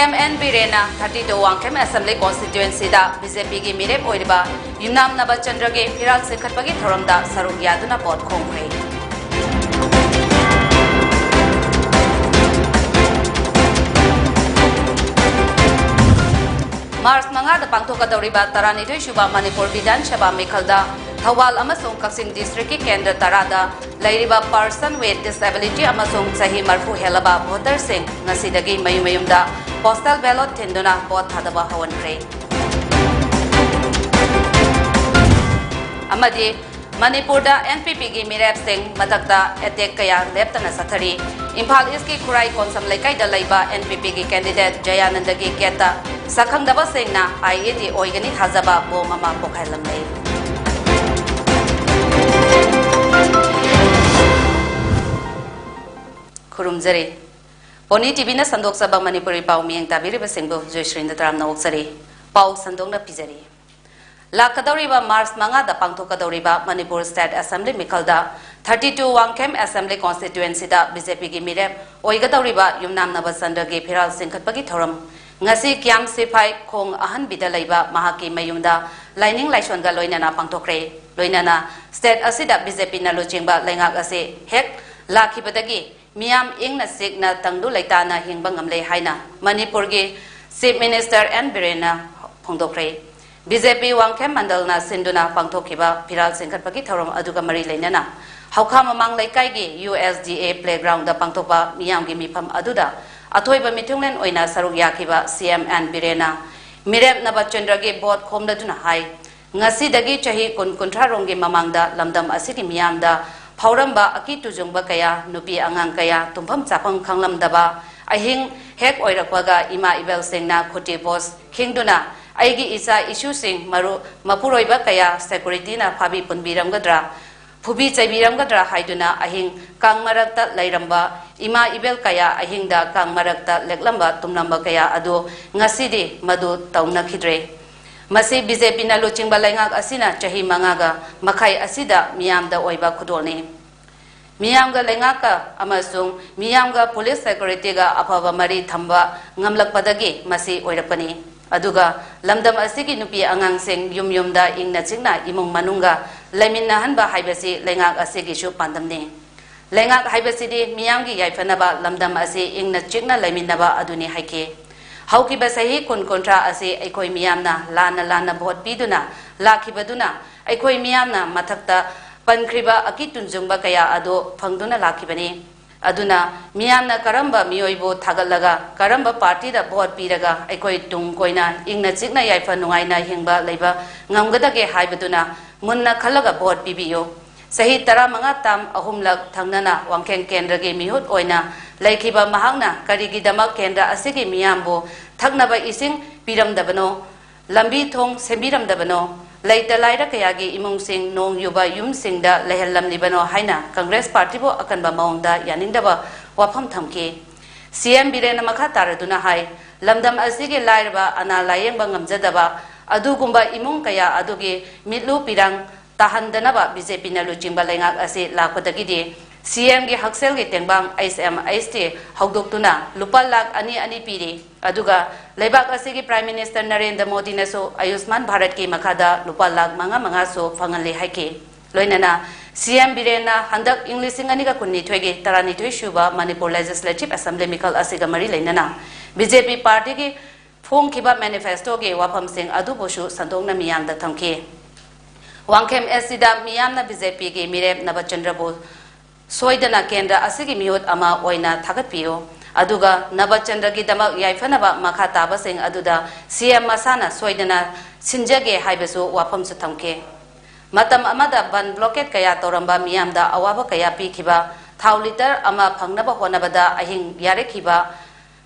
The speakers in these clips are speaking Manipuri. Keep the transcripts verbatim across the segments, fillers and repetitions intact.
ꯑꯦꯝ ꯑꯦꯟ ꯕꯤꯔꯦꯟꯅ thirty-two ꯋꯥꯡꯈꯦꯝ Assembly Constituencyꯗ BJPꯒꯤ ꯃꯤꯔꯦꯞ ꯑꯣꯏꯔꯤꯕ ꯌꯨꯝꯅꯥꯝ ꯅꯕꯆꯟꯗ꯭ꯔꯒꯤ ꯐꯤꯔꯥꯜ ꯆꯤꯡꯈꯠꯄꯒꯤ ꯊꯧꯔꯝꯗ ꯁꯔꯨꯛ ꯌꯥꯗꯨꯅ ꯚꯣꯠ ꯈꯣꯝꯈ꯭ꯔꯦ꯫ ꯃꯥꯔꯆ ꯃꯉꯥꯗ ꯄꯥꯡꯊꯣꯛꯀꯗꯧꯔꯤꯕ ꯇꯔꯥꯅꯤꯊꯣꯏ ꯁꯨꯕ ꯃꯅꯤꯄꯨꯔ ꯕꯤꯙꯥꯟ ꯁꯚꯥ ꯃꯤꯈꯜꯗ ꯊꯧꯕꯥꯜ ꯑꯃꯁꯨꯡ ꯀꯛꯆꯤꯡ districtꯀꯤ ꯀꯦꯟꯗ꯭ꯔ ꯇꯔꯥꯗ ꯂꯩꯔꯤꯕ person with disability ꯑꯃꯁꯨꯡ ꯆꯍꯤ ꯃꯔꯐꯨ ꯍꯦꯜꯂꯕ voterꯁꯤꯡ ꯉꯁꯤꯗꯒꯤ ꯃꯌꯨꯝ ꯃꯌꯨꯝꯗ postal ballot ꯊꯤꯟꯗꯨꯅ ꯚꯣꯠ ꯊꯥꯗꯕ ꯍꯧꯍꯟꯈ꯭ꯔꯦ꯫ ꯑꯃꯗꯤ ꯃꯅꯤꯄꯨꯔꯗ NPPꯒꯤ ꯃꯤꯔꯦꯞꯁꯤꯡ ꯃꯊꯛꯇ attack ꯀꯌꯥ ꯂꯦꯞꯇꯅ ꯆꯠꯊꯔꯤ꯫ ꯏꯝꯐꯥꯜ Eastꯀꯤ ꯈꯨꯔꯥꯏ ꯀꯣꯟꯁꯝ ꯂꯩꯀꯥꯏꯗ ꯂꯩꯕ NPPꯒꯤ candidate ꯖꯌꯥꯅꯟꯗꯒꯤ gateꯇ ꯁꯛꯈꯪꯗꯕꯁꯤꯡꯅ IED ꯑꯣꯏꯒꯅꯤ ꯊꯥꯖꯕ bomb ꯑꯃ ꯄꯣꯈꯥꯏꯔꯝꯂꯦ꯫ ꯈꯨꯔꯨꯝꯖꯔꯤ꯫ Pony TVꯅ ꯁꯟꯗꯣꯛꯆꯕ ꯃꯅꯤꯄꯨꯔꯤ ꯄꯥꯎ ꯃꯤꯠꯌꯦꯡ ꯇꯥꯕꯤꯔꯤꯕꯁꯤꯡꯕꯨ ꯖꯣꯏꯁ꯭ꯔꯤꯅ ꯇꯔꯥꯝꯅ ꯑꯣꯛꯆꯔꯤ꯫ ꯄꯥꯎ ꯁꯟꯗꯣꯛꯅ ꯄꯤꯖꯔꯤ꯫ ꯂꯥꯛꯀꯗꯧꯔꯤꯕ ꯃꯥꯔꯆ ꯃꯉꯥꯗ ꯄꯥꯡꯊꯣꯛꯀꯗꯧꯔꯤꯕ Manipur State Assembly ꯃꯤꯈꯜꯗ thirty-two Wangkhem Assembly Constituencyꯗ BJPꯒꯤ ꯃꯤꯔꯦꯞ ꯑꯣꯏꯒꯗꯧꯔꯤꯕ ꯌꯨꯝꯅꯥꯝ ꯅꯕꯆꯟꯗ꯭ꯔꯒꯤ ꯐꯤꯔꯥꯜ ꯆꯤꯡꯈꯠꯄꯒꯤ ꯊꯧꯔꯝ ꯉꯁꯤ ꯀ꯭ꯌꯥꯝ ꯁꯤꯐꯥꯏ ꯈꯣꯡ ꯑꯍꯟꯕꯤꯗ ꯂꯩꯕ ꯃꯍꯥꯛꯀꯤ ꯃꯌꯨꯝꯗ ꯂꯥꯏꯅꯤꯡ ꯂꯥꯏꯁꯣꯟꯒ ꯂꯣꯏꯅꯅ ꯄꯥꯡꯊꯣꯛꯈ꯭ꯔꯦ꯫ ꯂꯣꯏꯅꯅ state ꯑꯁꯤꯗ BJPꯅ ꯂꯨꯆꯤꯡꯕ ꯂꯩꯉꯥꯛ ꯑꯁꯤ ꯍꯦꯛ ꯂꯥꯛꯈꯤꯕꯗꯒꯤ ꯃꯤꯌꯥꯝ ꯏꯪꯅ ꯆꯤꯛꯅ ꯇꯪꯗꯨ ꯂꯩꯇꯥꯅ ꯍꯤꯡꯕ ꯉꯝꯂꯦ ꯍꯥꯏꯅ ꯃꯅꯤꯄꯨꯔꯒꯤ Chief Minister ꯑꯦꯟ ꯕꯤꯔꯦꯟꯅ ꯐꯣꯡꯗꯣꯛꯈ꯭ꯔꯦ꯫ BJP ꯋꯥꯡꯈꯦꯝ ꯃꯟꯗꯜꯅ ꯁꯤꯟꯗꯨꯅ ꯄꯥꯡꯊꯣꯛꯈꯤꯕ ꯐꯤꯔꯥꯜ ꯆꯤꯡꯈꯠꯄꯒꯤ ꯊꯧꯔꯝ ꯑꯗꯨꯒ ꯃꯔꯤ ꯂꯩꯅꯅ ꯍꯧꯈꯥ ꯃꯃꯥꯡ ꯂꯩꯀꯥꯏꯒꯤ USDA playgroundꯗ ꯄꯥꯡꯊꯣꯛꯄ ꯃꯤꯌꯥꯝꯒꯤ ꯃꯤꯐꯝ ꯑꯗꯨꯗ ꯑꯊꯣꯏꯕ ꯃꯤꯊꯨꯡꯂꯦꯟ ꯑꯣꯏꯅ ꯁꯔꯨꯛ ꯌꯥꯈꯤꯕ CM ꯑꯦꯟ ꯕꯤꯔꯦꯟꯅ ꯃꯤꯔꯦꯞ ꯅꯕꯆꯟꯗ꯭ꯔꯒꯤ ꯚꯣꯠ ꯈꯣꯝꯂꯗꯨꯅ ꯍꯥꯏ, ꯉꯁꯤꯗꯒꯤ ꯆꯍꯤ ꯀꯨꯟ ꯀꯨꯟꯊ꯭ꯔꯥ ꯔꯣꯝꯒꯤ ꯃꯃꯥꯡꯗ ꯂꯝꯗꯝ ꯑꯁꯤꯒꯤ ꯃꯤꯌꯥꯝꯗ ꯐꯥꯎꯔꯝꯕ ꯑꯀꯤ ꯇꯨꯖꯨꯡꯕ ꯀꯌꯥ, ꯅꯨꯄꯤ ꯑꯉꯥꯡ ꯀꯌꯥ, ꯇꯨꯝꯐꯝ ꯆꯥꯐꯝ ꯈꯪꯂꯝꯗꯕ, ꯑꯍꯤꯡ ꯍꯦꯛ ꯑꯣꯏꯔꯛꯄꯒ ꯏꯃꯥ ꯏꯕꯦꯜꯁꯤꯡꯅ ꯈꯨꯠꯇꯤ ꯕꯣꯁ ꯈꯤꯡꯗꯨꯅ ꯑꯩꯒꯤ ꯏꯆꯥ ꯏꯁꯨꯁꯤꯡ ꯃꯔꯨ-, ꯃꯄꯨꯔꯣꯏꯕ ꯀꯌꯥ securityꯅ ꯐꯥꯕꯤ ꯄꯨꯟꯕꯤꯔꯝꯒꯗ꯭ꯔꯥ, ꯐꯨꯕꯤ ꯆꯩꯕꯤꯔꯝꯒꯗ꯭ꯔꯥ ꯍꯥꯏꯗꯨꯅ ꯑꯍꯤꯡ ꯀꯥꯡ ꯃꯔꯛꯇ ꯂꯩꯔꯝꯕ ꯏꯃꯥ ꯏꯕꯦꯜ ꯀꯌꯥ, ꯑꯍꯤꯡꯗ ꯀꯥꯡ ꯃꯔꯛꯇ ꯂꯦꯛꯂꯝꯕ ꯇꯨꯝꯂꯝꯕ ꯀꯌꯥ ꯑꯗꯨ ꯉꯁꯤꯗꯤ ꯃꯗꯨ ꯇꯧꯅꯈꯤꯗ꯭ꯔꯦ꯫ ꯃꯁꯤ BJPꯅ ꯂꯨꯆꯤꯡꯕ ꯂꯩꯉꯥꯛ ꯑꯁꯤꯅ ꯆꯍꯤ ꯃꯉꯥꯒ ꯃꯈꯥꯏ ꯑꯁꯤꯗ ꯃꯤꯌꯥꯝꯗ ꯑꯣꯏꯕ ꯈꯨꯗꯣꯜꯅꯤ꯫ ꯃꯤꯌꯥꯝꯒ ꯂꯩꯉꯥꯛꯀ ꯑꯃꯁꯨꯡ ꯃꯤꯌꯥꯝꯒ ꯄꯨꯂꯤꯁ ꯁꯦꯀ꯭ꯌꯨꯔꯤꯇꯤꯒ ꯑꯐꯕ ꯃꯔꯤ ꯊꯝꯕ ꯉꯝꯂꯛꯄꯗꯒꯤ ꯃꯁꯤ ꯑꯣꯏꯔꯛꯄꯅꯤ꯫ ꯑꯗꯨꯒ ꯂꯝꯗꯝ ꯑꯁꯤꯒꯤ ꯅꯨꯄꯤ ꯑꯉꯥꯡꯁꯤꯡ ꯌꯨꯝ ꯌꯨꯝꯗ ꯏꯪꯅ ꯆꯤꯛꯅ ꯏꯃꯨꯡ ꯃꯅꯨꯡꯒ ꯂꯩꯃꯤꯟꯅꯍꯟꯕ ꯍꯥꯏꯕꯁꯤ ꯂꯩꯉꯥꯛ ꯑꯁꯤꯒꯤꯁꯨ ꯄꯥꯟꯗꯝꯅꯤ꯫ ꯂꯩꯉꯥꯛ ꯍꯥꯏꯕꯁꯤꯗꯤ ꯃꯤꯌꯥꯝꯒꯤ ꯌꯥꯏꯐꯅꯕ ꯂꯝꯗꯝ ꯑꯁꯤ ꯏꯪꯅ ꯆꯤꯛꯅ ꯂꯩꯃꯤꯟꯅꯕ ꯑꯗꯨꯅꯤ ꯍꯥꯏꯈꯤ꯫ ꯍꯧꯈꯤꯕ ꯆꯍꯤ ꯀꯨꯟ ꯀꯨꯟꯊ꯭ꯔꯥ ꯑꯁꯤ ꯑꯩꯈꯣꯏ ꯃꯤꯌꯥꯝꯅ ꯂꯥꯟꯅ ꯂꯥꯟꯅ ꯚꯣꯠ ꯄꯤꯗꯨꯅ ꯂꯥꯛꯈꯤꯕꯗꯨꯅ ꯑꯩꯈꯣꯏ ꯃꯤꯌꯥꯝꯅ ꯃꯊꯛꯇ ꯄꯟꯈ꯭ꯔꯤꯕ ꯑꯀꯤ ꯇꯨꯟꯖꯨꯡꯕ ꯀꯌꯥ ꯑꯗꯨ ꯐꯪꯗꯨꯅ ꯂꯥꯛꯈꯤꯕꯅꯤ꯫ ꯑꯗꯨꯅ ꯃꯤꯌꯥꯝꯅ ꯀꯔꯝꯕ ꯃꯤꯑꯣꯏꯕꯨ ꯊꯥꯒꯠꯂꯒ ꯀꯔꯝꯕ ꯄꯥꯔꯇꯤꯗ ꯚꯣꯠ ꯄꯤꯔꯒ ꯑꯩꯈꯣꯏ ꯇꯨꯡ ꯀꯣꯏꯅ ꯏꯪꯅ ꯆꯤꯛꯅ ꯌꯥꯏꯐ ꯅꯨꯡꯉꯥꯏꯅ ꯍꯤꯡꯕ ꯂꯩꯕ ꯉꯝꯒꯗꯒꯦ ꯍꯥꯏꯕꯗꯨꯅ ꯃꯨꯟꯅ ꯈꯜꯂꯒ ꯚꯣꯠ ꯄꯤꯕꯤꯌꯨ꯫ ꯆꯍꯤ ꯇꯔꯥꯃꯉꯥ ꯇꯥꯝ ꯑꯍꯨꯝꯂꯛ ꯊꯪꯅꯅ ꯋꯥꯡꯈꯦꯡ ꯀꯦꯟꯗ꯭ꯔꯒꯤ ꯃꯤꯍꯨꯠ ꯑꯣꯏꯅ ꯂꯩꯈꯤꯕ ꯃꯍꯥꯛꯅ ꯀꯔꯤꯒꯤꯗꯃꯛ ꯀꯦꯟꯗ꯭ꯔ ꯑꯁꯤꯒꯤ ꯃꯤꯌꯥꯝꯕꯨ ꯊꯛꯅꯕ ꯏꯁꯤꯡ ꯄꯤꯔꯝꯗꯕꯅꯣ? ꯂꯝꯕꯤ ꯊꯣꯡ ꯁꯦꯝꯕꯤꯔꯝꯗꯕꯅꯣ? ꯂꯩꯇ ꯂꯥꯏꯔ ꯀꯌꯥꯒꯤ ꯏꯃꯨꯡꯁꯤꯡ ꯅꯣꯡ ꯌꯨꯕ ꯌꯨꯝꯁꯤꯡꯗ ꯂꯩꯍꯜꯂꯝꯂꯤꯕꯅꯣ ꯍꯥꯏꯅ ꯀꯪꯒ꯭ꯔꯦꯁ ꯄꯥꯔꯇꯤꯕꯨ ꯑꯀꯟꯕ ꯃꯑꯣꯡꯗ ꯌꯥꯅꯤꯡꯗꯕ ꯋꯥꯐꯝ ꯊꯝꯈꯤ꯫ ꯁꯤ ꯑꯦꯝ ꯕꯤꯔꯦꯟꯅ ꯃꯈꯥ ꯇꯥꯔꯗꯨꯅ ꯍꯥꯏ, ꯂꯝꯗꯝ ꯑꯁꯤꯒꯤ ꯂꯥꯏꯔꯕ, ꯑꯅꯥ ꯂꯥꯌꯦꯡꯕ ꯉꯝꯖꯗꯕ ꯑꯗꯨꯒꯨꯝꯕ ꯏꯃꯨꯡ ꯀꯌꯥ ꯑꯗꯨꯒꯤ ꯃꯤꯠꯂꯨ ꯄꯤꯔꯥꯡ ꯇꯥꯍꯟꯗꯅꯕ ꯕꯤ ꯖꯦ ꯄꯤꯅ ꯂꯨꯆꯤꯡꯕ ꯂꯩꯉꯥꯛ ꯑꯁꯤ ꯂꯥꯛꯄꯗꯒꯤꯗꯤ ꯁꯤ ꯑꯦꯝꯒꯤ ꯍꯛꯁꯦꯜꯒꯤ ꯇꯦꯡꯕꯥꯡ ꯑꯩꯆ ꯑꯦꯝ ꯑꯩꯆ ꯇꯤ ꯍꯧꯗꯣꯛꯇꯨꯅ ꯂꯨꯄꯥ ꯂꯥꯈ ꯑꯅꯤ ꯑꯅꯤ ꯄꯤꯔꯤ꯫ ꯑꯗꯨꯒ ꯂꯩꯕꯥꯛ ꯑꯁꯤꯒꯤ ꯄ꯭ꯔꯥꯏꯝ ꯃꯤꯅꯤꯁꯇꯔ ꯅꯔꯦꯟꯗ꯭ꯔ ꯃꯣꯗꯤꯅꯁꯨ ꯑꯌꯨꯁꯃꯥꯟ ꯚꯥꯔꯠꯀꯤ ꯃꯈꯥꯗ ꯂꯨꯄꯥ ꯂꯥꯈ ꯃꯉꯥ ꯃꯉꯥꯁꯨ ꯐꯪꯍꯜꯂꯤ ꯍꯥꯏꯈꯤ꯫ ꯂꯣꯏꯅꯅ ꯁꯤ ꯑꯦꯝ ꯕꯤꯔꯦꯟꯅ ꯍꯟꯗꯛ ꯏꯪ ꯂꯤꯁꯤꯡ ꯑꯅꯤꯒ ꯀꯨꯟꯅꯤꯊꯣꯏꯒꯤ ꯇꯔꯥꯅꯤꯊꯣꯏ ꯁꯨꯕ ꯃꯅꯤꯄꯨꯔ ꯂꯦꯖꯤꯁꯂꯦꯇꯤꯚ ꯑꯦꯁꯦꯝꯕ꯭ꯂꯤ ꯃꯤꯈꯜ ꯑꯁꯤꯒ ꯃꯔꯤ ꯂꯩꯅꯅ ꯕꯤ ꯖꯦ ꯄꯤ ꯄꯥꯔꯇꯤꯒꯤ ꯐꯣꯡꯈꯤꯕ ꯃꯦꯅꯤꯐꯦꯁꯇꯣꯒꯤ ꯋꯥꯐꯝꯁꯤꯡ ꯑꯗꯨꯕꯨꯁꯨ ꯁꯟꯗꯣꯛꯅ ꯃꯤꯌꯥꯝꯗ ꯊꯝꯈꯤ꯫ ꯋꯥꯡꯈꯦꯝ ꯑꯦꯁ ꯁꯤꯗ ꯃꯤꯌꯥꯝꯅ ꯕꯤ ꯖꯦ ꯄꯤꯒꯤ ꯃꯤꯔꯦꯞ ꯅꯕꯆꯟꯗ꯭ꯔꯕꯨ ꯁꯣꯏꯗꯅ ꯀꯦꯟꯗ꯭ꯔ ꯑꯁꯤꯒꯤ ꯃꯤꯍꯨꯠ ꯑꯃ ꯑꯣꯏꯅ ꯊꯥꯒꯠꯄꯤꯌꯨ꯫ ꯑꯗꯨꯒ ꯅꯕꯆꯟꯗ꯭ꯔꯒꯤꯗꯃꯛ ꯌꯥꯏꯐꯅꯕ ꯃꯈꯥ ꯇꯥꯕꯁꯤꯡ ꯑꯗꯨꯗ ꯁꯤ ꯑꯦꯝ ꯃꯁꯥꯅ ꯁꯣꯏꯗꯅ ꯁꯤꯟꯖꯒꯦ ꯍꯥꯏꯕꯁꯨ ꯋꯥꯐꯝꯁꯨ ꯊꯝꯈꯤ꯫ ꯃꯇꯝ ꯑꯃꯗ ꯕꯟ ꯕ꯭ꯂꯣꯀꯦꯠ ꯀꯌꯥ ꯇꯧꯔꯝꯕ ꯃꯤꯌꯥꯝꯗ ꯑꯋꯥꯕ ꯀꯌꯥ ꯄꯤꯈꯤꯕ, ꯊꯥꯎ ꯂꯤꯇꯔ ꯑꯃ ꯐꯪꯅꯕ ꯍꯣꯠꯅꯕꯗ ꯑꯍꯤꯡ ꯌꯥꯔꯛꯈꯤꯕ,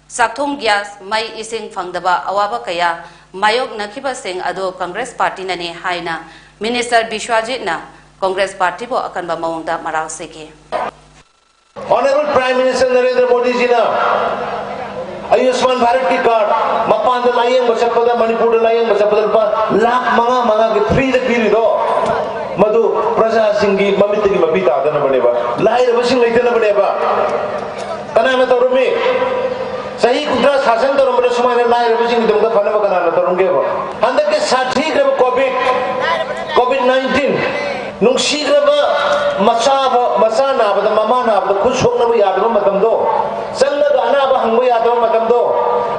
ꯆꯥꯛꯊꯣꯡ ꯒ꯭ꯌꯥꯁ, ꯃꯩ ꯏꯁꯤꯡ ꯐꯪꯗꯕ ꯑꯋꯥꯕ ꯀꯌꯥ ꯃꯥꯌꯣꯛꯅꯈꯤꯕꯁꯤꯡ ꯑꯗꯨ ꯀꯪꯒ꯭ꯔꯦꯁ ꯄꯥꯔꯇꯤꯅꯅꯤ ꯍꯥꯏꯅ ꯃꯤꯅꯤꯁꯇꯔ ꯕꯤꯁ꯭ꯋꯥꯖꯤꯠꯅ ꯀꯪꯒ꯭ꯔꯦꯁ ꯄꯥꯔꯇꯤꯕꯨ ꯑꯀꯟꯕ ꯃꯑꯣꯡꯗ ꯃꯔꯥꯜ ꯁꯤꯈꯤ꯫ Honorable Prime Minister Narendra Modi ji na Ayushman Bharat ki card, ꯃꯄꯥꯟꯗ ꯂꯥꯌꯦꯡꯕ ꯆꯠꯄꯗ, ꯃꯅꯤꯄꯨꯔꯗ ꯂꯥꯌꯦꯡꯕ ꯆꯠꯄꯗ ꯂꯨꯄꯥ ꯂꯥꯈ ꯃꯉꯥ ꯃꯉꯥꯒꯤ free ꯗ ꯄꯤꯔꯤꯗꯣ, ꯃꯗꯨ ꯄ꯭ꯔꯖꯥꯁꯤꯡꯒꯤ ꯃꯃꯤꯠꯇꯒꯤ ꯃꯄꯤ ꯇꯥꯗꯅꯕꯅꯦꯕ꯫ ꯂꯥꯏꯔꯕꯁꯤꯡ ꯂꯩꯇꯅꯕꯅꯦꯕ꯫ ꯀꯅꯥꯅ ꯇꯧꯔꯝꯃꯤ? ꯆꯍꯤ ꯀꯨꯟꯊ꯭ꯔꯥ ꯁꯥꯁꯟ ꯇꯧꯔꯝꯕꯗ ꯁꯨꯃꯥꯏꯅ ꯂꯥꯏꯔꯕꯁꯤꯡꯒꯤꯗꯃꯛꯇ ꯐꯅꯕ ꯀꯅꯥꯅ ꯇꯧꯔꯝꯒꯦꯕ? ꯍꯟꯗꯛꯀꯤ ꯁꯥꯊꯤꯈ꯭ꯔꯕ ꯀꯣꯚꯤꯗ, ꯀꯣꯚꯤꯗ ꯅꯥꯏꯟꯇꯤꯟ, ꯅꯨꯡꯁꯤꯈ꯭ꯔꯕ ꯃꯆꯥ ꯐꯥꯎ, ꯃꯆꯥ ꯅꯥꯕꯗ, ꯃꯃꯥ ꯅꯥꯕꯗ ꯈꯨꯠ ꯁꯣꯛꯅꯕ ꯌꯥꯗꯕ ꯃꯇꯝꯗꯣ, ꯆꯪꯂꯒ ꯑꯅꯥꯕ ꯍꯪꯕ ꯌꯥꯗꯕ ꯃꯇꯝꯗꯣ,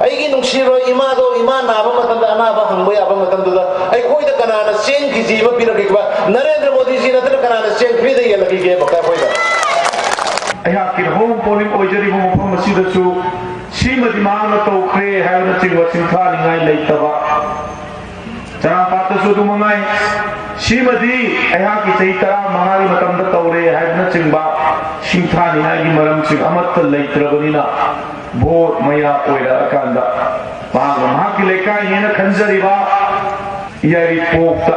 ꯑꯩꯒꯤ ꯅꯨꯡꯁꯤꯔꯕ ꯏꯃꯥꯗꯣ, ꯏꯃꯥ ꯅꯥꯕ ꯃꯇꯝꯗ ꯑꯅꯥꯕ ꯍꯪꯕ ꯌꯥꯕ ꯃꯇꯝꯗꯨꯗ ꯑꯩꯈꯣꯏꯗ ꯀꯅꯥꯅ ꯆꯦꯡ ꯀꯦꯖꯤ ꯑꯃ ꯄꯤꯔꯛꯈꯤꯕ? ꯅꯔꯦꯟꯗ꯭ꯔ ꯃꯣꯗꯤꯖꯤ ꯅꯠꯇꯅ ꯀꯅꯥꯅ ꯆꯦꯡ ꯐ꯭ꯔꯤꯗ ꯌꯦꯜꯂꯛꯈꯤꯒꯦꯕ ꯑꯩꯈꯣꯏꯗ? ꯑꯩꯍꯥꯛꯀꯤ ꯍꯣꯝ ꯄꯣꯂꯤꯡ ꯑꯣꯏꯖꯔꯤꯕ ꯃꯐꯝ ꯑꯁꯤꯗꯁꯨ ꯁꯤꯃꯗꯤ ꯃꯍꯥꯛꯅ ꯇꯧꯈ꯭ꯔꯦ ꯍꯥꯏꯕꯅꯆꯤꯡꯕ ꯁꯤꯡꯊꯥꯅꯤꯡꯉꯥꯏ ꯂꯩꯇꯕ꯫ ꯆꯔꯥꯡꯄꯥꯠꯇꯁꯨ ꯑꯗꯨ ꯃꯉꯥꯏ, ꯁꯤꯃꯗꯤ ꯑꯩꯍꯥꯛꯀꯤ ꯆꯍꯤ ꯇꯔꯥꯃꯉꯥꯒꯤ ꯃꯇꯝꯗ ꯇꯧꯔꯦ ꯍꯥꯏꯕꯅꯆꯤꯡꯕ ꯁꯤꯡꯊꯥꯅꯤꯡꯉꯥꯏꯒꯤ ꯃꯔꯝꯁꯤꯡ ꯑꯃꯠꯇ ꯂꯩꯇ꯭ꯔꯕꯅꯤꯅ, ꯚꯣꯠ ꯃꯌꯥ ꯑꯣꯏꯔꯛꯑꯀꯥꯟꯗ ꯃꯍꯥꯛꯅ ꯃꯍꯥꯛꯀꯤ ꯂꯩꯀꯥꯏꯅꯦꯅ ꯈꯟꯖꯔꯤꯕ ꯌꯥꯏꯔꯤꯄꯣꯛꯇ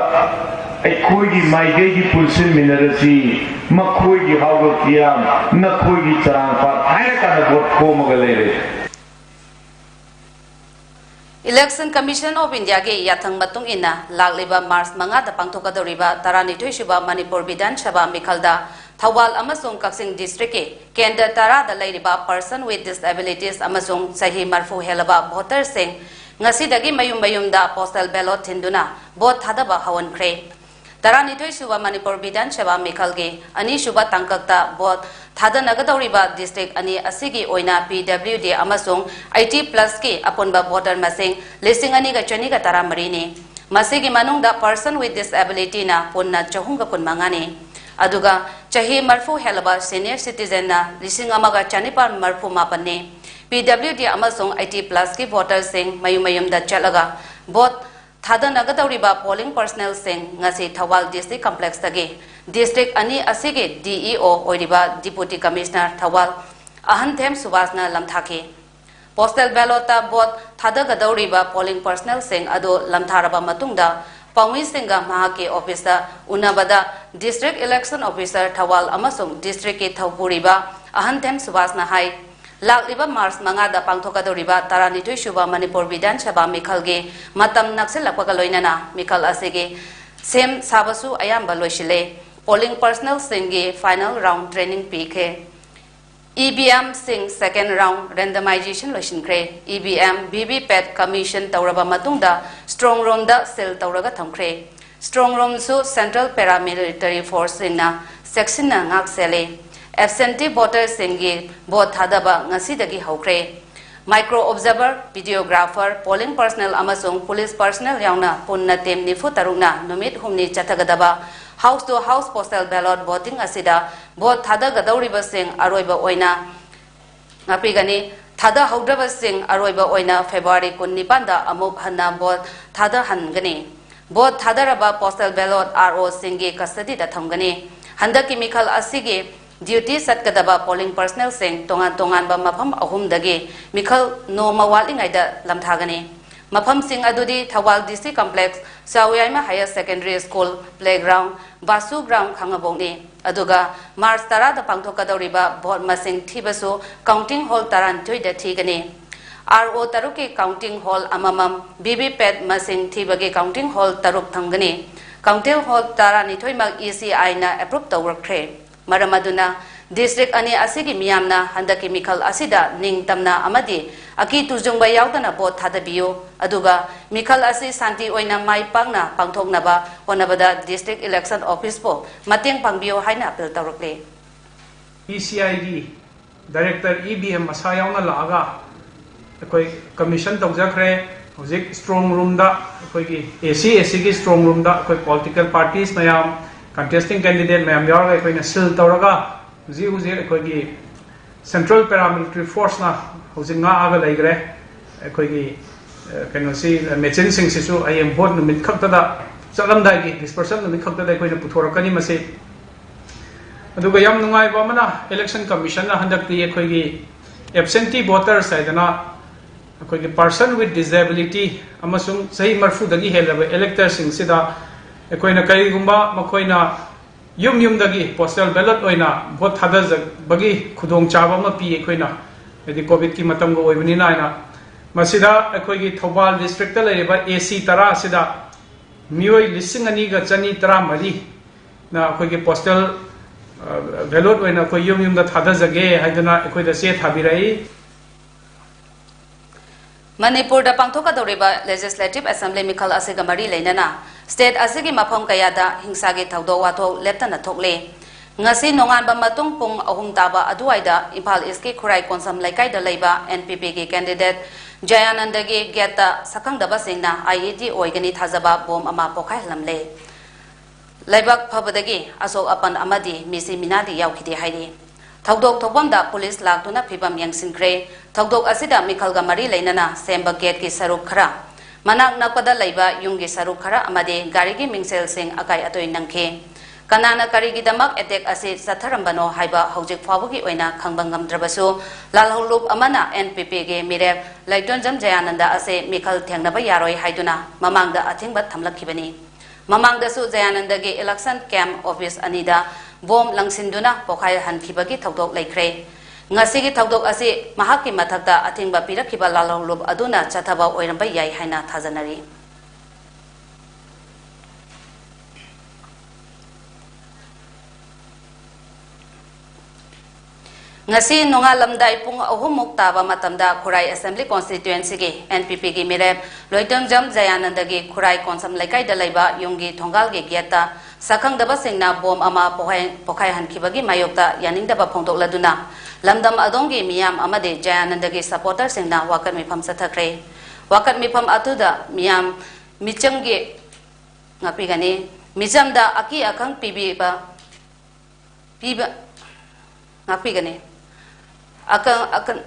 ꯑꯩꯈꯣꯏꯒꯤ ꯃꯥꯏꯀꯩꯒꯤ ꯄꯨꯟꯁꯤꯟꯃꯤꯟꯅꯔꯁꯤ, ꯃꯈꯣꯏꯒꯤ ꯍꯥꯎꯒ ꯀꯤꯌꯥꯝ, ꯅꯈꯣꯏꯒꯤ ꯆꯔꯥꯡꯄꯥꯠ ꯍꯥꯏꯔꯀꯥꯟꯗ ꯚꯣꯠ ꯈꯣꯝꯃꯒ ꯂꯩꯔꯦ꯫ Election Commission of Indiaꯒꯤ ꯌꯥꯊꯪ ꯃꯇꯨꯡ ꯏꯟꯅ ꯂꯥꯛꯂꯤꯕ ꯃꯥꯔꯆ ꯃꯉꯥꯗ ꯄꯥꯡꯊꯣꯛꯀꯗꯧꯔꯤꯕ ꯇꯔꯥꯅꯤꯊꯣꯏ ꯁꯨꯕ ꯃꯅꯤꯄꯨꯔ ꯕꯤꯙꯥꯟ ꯁꯚꯥ ꯃꯤꯈꯜꯗ ꯊꯧꯕꯥꯜ ꯑꯃꯁꯨꯡ ꯀꯛꯆꯤꯡ ꯗꯤꯁꯇ꯭ꯔꯤꯛꯀꯤ ꯀꯦꯟꯗ꯭ꯔ ꯇꯔꯥꯗ ꯂꯩꯔꯤꯕ Person with Disabilities ꯑꯃꯁꯨꯡ ꯆꯍꯤ ꯃꯔꯐꯨ ꯍꯦꯜꯂꯕ ꯚꯣꯇꯔꯁꯤꯡ ꯉꯁꯤꯗꯒꯤ ꯃꯌꯨꯝ ꯃꯌꯨꯝꯗ postal ballot ꯊꯤꯟꯗꯨꯅ ꯚꯣꯠ ꯊꯥꯗꯕ ꯍꯧꯍꯟꯈ꯭ꯔꯦ꯫ ꯇꯔꯥꯅꯤꯊꯣꯏ ꯁꯨꯕ ꯃꯅꯤꯄꯨꯔ ꯕꯤꯙꯥꯟ ꯁꯚꯥ ꯃꯤꯈꯜꯒꯤ ꯑꯅꯤꯁꯨꯕ ꯇꯥꯡꯀꯛꯇ ꯚꯣꯠ ꯊꯥꯗꯅꯒꯗꯧꯔꯤꯕ ꯗꯤꯁꯇ꯭ꯔꯤꯛ ꯑꯅꯤ ꯑꯁꯤꯒꯤ ꯑꯣꯏꯅ P W D ꯑꯃꯁꯨꯡ eighty plusꯀꯤ ꯑꯄꯨꯟꯕ ꯚꯣꯇꯔ ꯃꯁꯤꯡ ꯂꯤꯁꯤꯡ ꯑꯅꯤꯒ ꯆꯅꯤꯒ ꯇꯔꯥꯃꯔꯤꯅꯤ꯫ ꯃꯁꯤꯒꯤ ꯃꯅꯨꯡꯗ Person with Disabilityꯅ ꯄꯨꯟꯅ ꯆꯍꯨꯝꯒ ꯀꯨꯟꯃꯉꯥꯅꯤ꯫ ꯑꯗꯨꯒ ꯆꯍꯤ ꯃꯔꯐꯨ ꯍꯦꯜꯂꯕ Senior Citizenꯅ ꯂꯤꯁꯤꯡ ꯑꯃꯒ ꯆꯅꯤꯄꯥꯟ ꯃꯔꯐꯨ ꯃꯥꯄꯟꯅꯤ꯫ P W D ꯑꯃꯁꯨꯡ eighty plusꯀꯤ ꯚꯣꯇꯔꯁꯤꯡ ꯃꯌꯨꯝ ꯃꯌꯨꯝꯗ ꯆꯠꯂꯒ ꯚꯣꯠ ꯊꯥꯗꯅꯒꯗꯧꯔꯤꯕ polling personnelꯁꯤꯡ ꯉꯁꯤ ꯊꯧꯕꯥꯜ District Complexꯇꯒꯤ ꯗꯤꯁꯇ꯭ꯔꯤꯛ ꯑꯅꯤ ꯑꯁꯤꯒꯤ D E O ꯑꯣꯏꯔꯤꯕ Deputy Commissioner ꯊꯧꯕꯥꯜ ꯑꯍꯟꯊꯦꯝ ꯁꯨꯕꯥꯁꯅ ꯂꯝꯊꯥꯈꯤ꯫ Postal ballotꯇ ꯚꯣꯠ ꯊꯥꯗꯒꯗꯧꯔꯤꯕ polling personnelꯁꯤꯡ ꯑꯗꯨ ꯂꯝꯊꯥꯔꯕ ꯃꯇꯨꯡꯗ ꯄꯥꯎꯃꯤꯁꯤꯡꯒ ꯃꯍꯥꯛꯀꯤ officeꯇ ꯎꯅꯕꯗ District Election Officer ꯊꯧꯕꯥꯜ ꯑꯃꯁꯨꯡ districtꯀꯤ ꯊꯧꯄꯨꯔꯤꯕ ꯑꯍꯟꯊꯦꯝ ꯁꯨꯕꯥꯁꯅ ꯍꯥꯏ, ꯂꯥꯛꯂꯤꯕ ꯃꯥꯔꯆ ꯃꯉꯥꯗ ꯄꯥꯡꯊꯣꯛꯀꯗꯧꯔꯤꯕ ꯇꯔꯥꯅꯤꯊꯣꯏ ꯁꯨꯕ ꯃꯅꯤꯄꯨꯔ ꯕꯤꯙꯥꯟ ꯁꯚꯥ ꯃꯤꯈꯜꯒꯤ ꯃꯇꯝ ꯅꯛꯁꯤꯜꯂꯛꯄꯒ ꯂꯣꯏꯅꯅ ꯃꯤꯈꯜ ꯑꯁꯤꯒꯤ ꯁꯦꯝ ꯁꯥꯕꯁꯨ ꯑꯌꯥꯝꯕ ꯂꯣꯏꯁꯤꯜꯂꯦ꯫ polling personnelꯁꯤꯡꯒꯤ final round training ꯄꯤꯈ꯭ꯔꯦ꯫ EVMꯁꯤꯡ second round randomization ꯂꯣꯏꯁꯤꯟꯈ꯭ꯔꯦ꯫ EVM, VVPAT commission ꯇꯧꯔꯕ ꯃꯇꯨꯡꯗ strong roomꯗ seal ꯇꯧꯔꯒ ꯊꯝꯈ꯭ꯔꯦ꯫ Strong roomꯁꯨ Central Paramilitary Forceꯁꯤꯡꯅ ꯆꯦꯛꯁꯤꯟꯅ ꯉꯥꯛ ꯁꯦꯜꯂꯤ꯫ Absentee voterꯁꯤꯡꯒꯤ vote ꯊꯥꯗꯕ ꯉꯁꯤꯗꯒꯤ ꯍꯧꯈ꯭ꯔꯦ꯫ Micro observer, videographer, polling personnel ꯑꯃꯁꯨꯡ police personnel ꯌꯥꯎꯅ ꯄꯨꯟꯅ team ꯅꯤꯐꯨ ꯇꯔꯨꯛꯅ ꯅꯨꯃꯤꯠ ꯍꯨꯝꯅꯤ ꯆꯠꯊꯒꯗꯕ house to house postal ballot voting ꯑꯁꯤꯗ vote ꯊꯥꯗꯒꯗꯧꯔꯤꯕꯁꯤꯡ ꯑꯔꯣꯏꯕ ꯑꯣꯏꯅ ꯉꯥꯛꯄꯤꯒꯅꯤ꯫ ꯊꯥꯗꯍꯧꯗ꯭ꯔꯕꯁꯤꯡ ꯑꯔꯣꯏꯕ ꯑꯣꯏꯅ February ꯀꯨꯟꯅꯤꯄꯥꯟꯗ ꯑꯃꯨꯛ ꯍꯟꯅ vote ꯊꯥꯗꯍꯟꯒꯅꯤ꯫ Vote ꯊꯥꯗꯔꯕ postal ballot ROꯁꯤꯡꯒꯤ custodyꯗ ꯊꯝꯒꯅꯤ꯫ ꯍꯟꯗꯛꯀꯤ ꯃꯤꯈꯜ ꯑꯁꯤꯒꯤ duty ꯆꯠꯀꯗꯕ polling personnelꯁꯤꯡ ꯇꯣꯉꯥꯟ ꯇꯣꯉꯥꯟꯕ ꯃꯐꯝ ꯑꯍꯨꯝꯗꯒꯤ ꯃꯤꯈꯜ ꯅꯣꯡꯃ ꯋꯥꯠꯂꯤꯉꯩꯗ ꯂꯝꯊꯥꯒꯅꯤ꯫ ꯃꯐꯝꯁꯤꯡ ꯑꯗꯨꯗꯤ Thoubal DC complex, ꯆꯥꯎꯌꯥꯏꯃ Higher Secondary School playground, ꯕꯥꯁꯨ ground ꯈꯥꯉꯕꯣꯛꯅꯤ꯫ ꯑꯗꯨꯒ March ꯇꯔꯥꯗ ꯄꯥꯡꯊꯣꯛꯀꯗꯧꯔꯤꯕ vote ꯃꯁꯤꯡ ꯊꯤꯕꯁꯨ counting hall ꯇꯔꯥꯅꯤꯊꯣꯏꯗ ꯊꯤꯒꯅꯤ꯫ RO ꯇꯔꯨꯛꯀꯤ counting hall ꯑꯃꯃꯝ, VVPAT ꯃꯁꯤꯡ ꯊꯤꯕꯒꯤ counting hall ꯇꯔꯨꯛ ꯊꯝꯒꯅꯤ꯫ Counting hall ꯇꯔꯥꯅꯤꯊꯣꯏꯃꯛ ECIꯅ approve ꯇꯧꯔꯛꯈ꯭ꯔꯦ꯫ ꯃꯔꯝ ꯑꯗꯨꯅ district ꯑꯅꯤ ꯑꯁꯤꯒꯤ ꯃꯤꯌꯥꯝꯅ ꯍꯟꯗꯛꯀꯤ ꯃꯤꯈꯜ ꯑꯁꯤꯗ ꯅꯤꯡꯇꯝꯅ ꯑꯃꯗꯤ ꯑꯀꯤ ꯇꯨꯖꯨꯡꯕ ꯌꯥꯎꯗꯅ vote ꯊꯥꯗꯕꯤꯌꯨ꯫ ꯑꯗꯨꯒ ꯃꯤꯈꯜ ꯑꯁꯤ ꯁꯥꯟꯇꯤ ꯑꯣꯏꯅ ꯃꯥꯏ ꯄꯥꯛꯅ ꯄꯥꯡꯊꯣꯛꯅꯕ ꯍꯣꯠꯅꯕꯗ district election officeꯄꯨ ꯃꯇꯦꯡ ꯄꯥꯡꯕꯤꯌꯨ ꯍꯥꯏꯅ appeal ꯇꯧꯔꯛꯂꯤ꯫ ECIꯒꯤ director EVM ꯃꯁꯥ ꯌꯥꯎꯅ ꯂꯥꯛꯑꯒ ꯑꯩꯈꯣꯏ commission ꯇꯧꯖꯈ꯭ꯔꯦ꯫ ꯍꯧꯖꯤꯛ strong roomꯗ, ꯑꯩꯈꯣꯏꯒꯤ AC, ACꯒꯤ strong roomꯗ ꯑꯩꯈꯣꯏ political parties ꯃꯌꯥꯝ, contesting candidate ꯃꯌꯥꯝ ꯌꯥꯎꯔꯒ ꯑꯩꯈꯣꯏꯅ seal ꯇꯧꯔꯒ ꯍꯧꯖꯤꯛ ꯍꯧꯖꯤꯛ ꯑꯩꯈꯣꯏꯒꯤ Central Paramilitary Forceꯅ ꯍꯧꯖꯤꯛ ꯉꯥꯛꯑꯒ ꯂꯩꯈ꯭ꯔꯦ꯫ ꯑꯩꯈꯣꯏꯒꯤ, ꯑ, ꯀꯩꯅꯣꯁꯤ, machineꯁꯤꯡꯁꯤꯁꯨ ꯍꯌꯦꯡ vote ꯅꯨꯃꯤꯠ ꯈꯛꯇꯗ, ꯆꯠꯂꯝꯗꯥꯏꯒꯤ dispersal ꯅꯨꯃꯤꯠ ꯈꯛꯇꯗ ꯑꯩꯈꯣꯏꯅ ꯄꯨꯊꯣꯔꯛꯀꯅꯤ ꯃꯁꯤ꯫ ꯑꯗꯨꯒ ꯌꯥꯝ ꯅꯨꯡꯉꯥꯏꯕ ꯑꯃꯅ, election commissionꯅ ꯍꯟꯗꯛꯇꯤ ꯑꯩꯈꯣꯏꯒꯤ absentee voters ꯍꯥꯏꯗꯅ ꯑꯩꯈꯣꯏꯒꯤ person with disability ꯑꯃꯁꯨꯡ ꯆꯍꯤ ꯃꯔꯤꯐꯨꯗꯒꯤ ꯍꯦꯜꯂꯕ electorꯁꯤꯡꯁꯤꯗ ꯑꯩꯈꯣꯏꯅ ꯀꯔꯤꯒꯨꯝꯕ ꯃꯈꯣꯏꯅ ꯌꯨꯝ ꯌꯨꯝꯗꯒꯤ postal ballot ꯑꯣꯏꯅ vote ꯊꯥꯗꯖꯕꯒꯤ ꯈꯨꯗꯣꯡꯆꯥꯕ ꯑꯃ ꯄꯤ ꯑꯩꯈꯣꯏꯅ, ꯍꯥꯏꯗꯤ COVIDꯀꯤ ꯃꯇꯝꯒ ꯑꯣꯏꯕꯅꯤꯅ ꯍꯥꯏꯅ꯫ ꯃꯁꯤꯗ ꯑꯩꯈꯣꯏꯒꯤ ꯊꯧꯕꯥꯜ districtꯇ ꯂꯩꯔꯤꯕ AC ꯇꯔꯥ ꯑꯁꯤꯗ ꯃꯤꯑꯣꯏ ꯂꯤꯁꯤꯡ ꯑꯅꯤꯒ ꯆꯅꯤ ꯇꯔꯥꯃꯔꯤ ꯅ ꯑꯩꯈꯣꯏꯒꯤ ꯄꯣꯁꯇꯦꯜ ꯕꯦꯂꯣꯠ ꯑꯣꯏꯅ ꯑꯩꯈꯣꯏ ꯌꯨꯝ ꯌꯨꯝꯗ ꯊꯥꯗꯖꯒꯦ ꯍꯥꯏꯗꯨꯅ ꯑꯩꯈꯣꯏꯗ ꯆꯦ ꯊꯥꯕꯤꯔꯛꯏ꯫ ꯃꯅꯤꯄꯨꯔꯗ ꯄꯥꯡꯊꯣꯛꯀꯗꯧꯔꯤꯕ ꯂꯦꯖꯤꯁꯂꯦꯇꯤꯚ ꯑꯦꯁꯦꯝꯕ꯭ꯂꯤ ꯃꯤꯈꯜ ꯑꯁꯤꯒ ꯃꯔꯤ ꯂꯩꯅꯅ ꯁ꯭ꯇꯦꯠ ꯑꯁꯤꯒꯤ ꯃꯐꯝ ꯀꯌꯥꯗ ꯍꯤꯡꯁꯥꯒꯤ ꯊꯧꯗꯣꯛ ꯋꯥꯊꯣꯛ ꯂꯦꯞꯇꯅ ꯊꯣꯛꯂꯤ꯫ ꯉꯁꯤ ꯅꯣꯡꯉꯥꯟꯕ ꯃꯇꯨꯡ ꯄꯨꯡ ꯑꯍꯨꯝ ꯇꯥꯕ ꯑꯗꯨꯋꯥꯏꯗ ꯏꯝꯐꯥꯜ ꯏꯁꯀꯤ ꯈꯨꯔꯥꯏ ꯀꯣꯟꯁꯝ ꯂꯩꯀꯥꯏꯗ ꯂꯩꯕ ꯑꯦꯟ ꯄꯤ ꯄꯤꯒꯤ ꯀꯦꯟꯗꯤꯗꯦꯠ ꯖꯌꯥꯅꯟꯗꯒꯤ ꯒꯦꯠꯇ ꯁꯛꯈꯪꯗꯕꯁꯤꯡꯅ ꯑꯥꯏ ꯏ ꯗꯤ ꯑꯣꯏꯒꯅꯤ ꯊꯥꯖꯕ ꯕꯣꯝ ꯑꯃ ꯄꯣꯈꯥꯏꯍꯜꯂꯝꯂꯦ꯫ ꯂꯩꯕꯥꯛ ꯐꯕꯗꯒꯤ ꯑꯁꯣꯛ ꯑꯄꯟ ꯑꯃꯗꯤ ꯃꯤꯁꯤ ꯃꯤꯅꯥꯗꯤ ꯌꯥꯎꯈꯤꯗꯦ ꯍꯥꯏꯔꯤ꯫ ꯊꯧꯗꯣꯛ ꯊꯣꯛꯐꯝꯗ ꯄꯨꯂꯤꯁ ꯂꯥꯛꯇꯨꯅ ꯐꯤꯕꯝ ꯌꯦꯡꯁꯤꯟꯈ꯭ꯔꯦ꯫ ꯊꯧꯗꯣꯛ ꯑꯁꯤꯗ ꯃꯤꯈꯜꯒ ꯃꯔꯤ ꯂꯩꯅꯅ ꯁꯦꯝꯕ ꯒꯦꯠꯀꯤ ꯁꯔꯨꯛ ꯈꯔ, ꯃꯅꯥꯛ ꯅꯛꯄꯗ ꯂꯩꯕ ꯌꯨꯝꯒꯤ ꯁꯔꯨꯛ ꯈꯔ ꯑꯃꯗꯤ ꯒꯥꯔꯤꯒꯤ ꯃꯤꯡꯁꯦꯜꯁꯤꯡ ꯑꯀꯥꯏ ꯑꯇꯣꯏ ꯅꯪꯈꯤ꯫ ꯀꯅꯥꯅ ꯀꯔꯤꯒꯤꯗꯃꯛ ꯑꯦꯇꯦꯛ ꯑꯁꯤ ꯆꯠꯊꯔꯝꯕꯅꯣ ꯍꯥꯏꯕ ꯍꯧꯖꯤꯛ ꯐꯥꯎꯕꯒꯤ ꯑꯣꯏꯅ ꯈꯪꯕ ꯉꯝꯗ꯭ꯔꯕꯁꯨ, ꯂꯥꯜꯍꯧꯂꯨꯞ ꯑꯃꯅ ꯑꯦꯟ ꯄꯤ ꯄꯤꯒꯤ ꯃꯤꯔꯦꯞ ꯂꯩꯇꯣꯟꯖꯝ ꯖꯌꯥꯅꯟꯗ ꯑꯁꯤ ꯃꯤꯈꯜ ꯊꯦꯡꯅꯕ ꯌꯥꯔꯣꯏ ꯍꯥꯏꯗꯨꯅ ꯃꯃꯥꯡꯗ ꯑꯊꯤꯡꯕ ꯊꯝꯂꯛꯈꯤꯕꯅꯤ꯫ ꯃꯃꯥꯡꯗꯁꯨ ꯖꯌꯥꯅꯟꯗꯒꯤ ꯏꯂꯦꯛꯁꯟ ꯀꯦꯝꯞ ꯑꯣꯐꯤꯁ ꯑꯅꯤꯗ ꯕꯣꯝ ꯂꯪꯁꯤꯟꯗꯨꯅ ꯄꯣꯈꯥꯏꯍꯟꯈꯤꯕꯒꯤ ꯊꯧꯗꯣꯛ ꯂꯩꯈ꯭ꯔꯦ꯫ ꯉꯁꯤꯒꯤ ꯊꯧꯗꯣꯛ ꯑꯁꯤ ꯃꯍꯥꯛꯀꯤ ꯃꯊꯛꯇ ꯑꯊꯤꯡꯕ ꯄꯤꯔꯛꯈꯤꯕ ꯂꯥꯜꯍꯧꯂꯨꯞ ꯑꯗꯨꯅ ꯆꯠꯊꯕ ꯑꯣꯏꯔꯝꯕ ꯌꯥꯏ ꯍꯥꯏꯅ ꯊꯥꯖꯅꯔꯤ꯫ ꯉꯁꯤ ꯅꯣꯡꯉꯥꯜꯂꯝꯗꯥꯏ ꯄꯨꯡ ꯑꯍꯨꯝꯃꯨꯛ ꯇꯥꯕ ꯃꯇꯝꯗ ꯈꯨꯔꯥꯏ ꯑꯦꯁꯦꯝꯕ꯭ꯂꯤ ꯀꯣꯟꯁꯇꯤꯇ꯭ꯋꯦꯟꯁꯤꯒꯤ ꯑꯦꯟ ꯄꯤ ꯄꯤꯒꯤ ꯃꯤꯔꯦꯞ ꯂꯣꯏꯇꯣꯡꯖꯝ ꯖꯌꯥꯅꯟꯗꯒꯤ ꯈꯨꯔꯥꯏ ꯀꯣꯟꯁꯝ ꯂꯩꯀꯥꯏꯗ ꯂꯩꯕ ꯌꯨꯝꯒꯤ ꯊꯣꯡꯒꯥꯜꯒꯤ ꯒꯦꯠꯇ ꯁꯛꯈꯪꯗꯕꯁꯤꯡꯅ ꯕꯣꯝ ꯑꯃ ꯄꯣꯈꯥꯏ-, ꯄꯣꯈꯥꯏꯍꯟꯈꯤꯕꯒꯤ ꯃꯥꯌꯣꯛꯇ ꯌꯥꯅꯤꯡꯗꯕ ꯐꯣꯡꯗꯣꯛꯂꯗꯨꯅ ꯂꯝꯗꯝ ꯑꯗꯣꯝꯒꯤ ꯃꯤꯌꯥꯝ ꯑꯃꯗꯤ ꯖꯌꯥꯅꯟꯗꯒꯤ ꯁꯄꯣꯔꯇꯔꯁꯤꯡꯅ ꯋꯥꯀꯠ ꯃꯤꯐꯝ ꯆꯠꯊꯈ꯭ꯔꯦ꯫ ꯋꯥꯀꯠ ꯃꯤꯐꯝ ꯑꯗꯨꯗ ꯃꯤꯌꯥꯝ ꯃꯤꯆꯝꯒꯤ ꯉꯥꯛꯄꯤꯒꯅꯤ꯫ ꯃꯤꯆꯝꯗ ꯑꯀꯤ ꯑꯈꯪ ꯄꯤꯕꯤꯕ ꯄꯤꯕ ꯉꯥꯛꯄꯤꯒꯅꯤ꯫ ꯑꯀ-, ꯑꯀ-,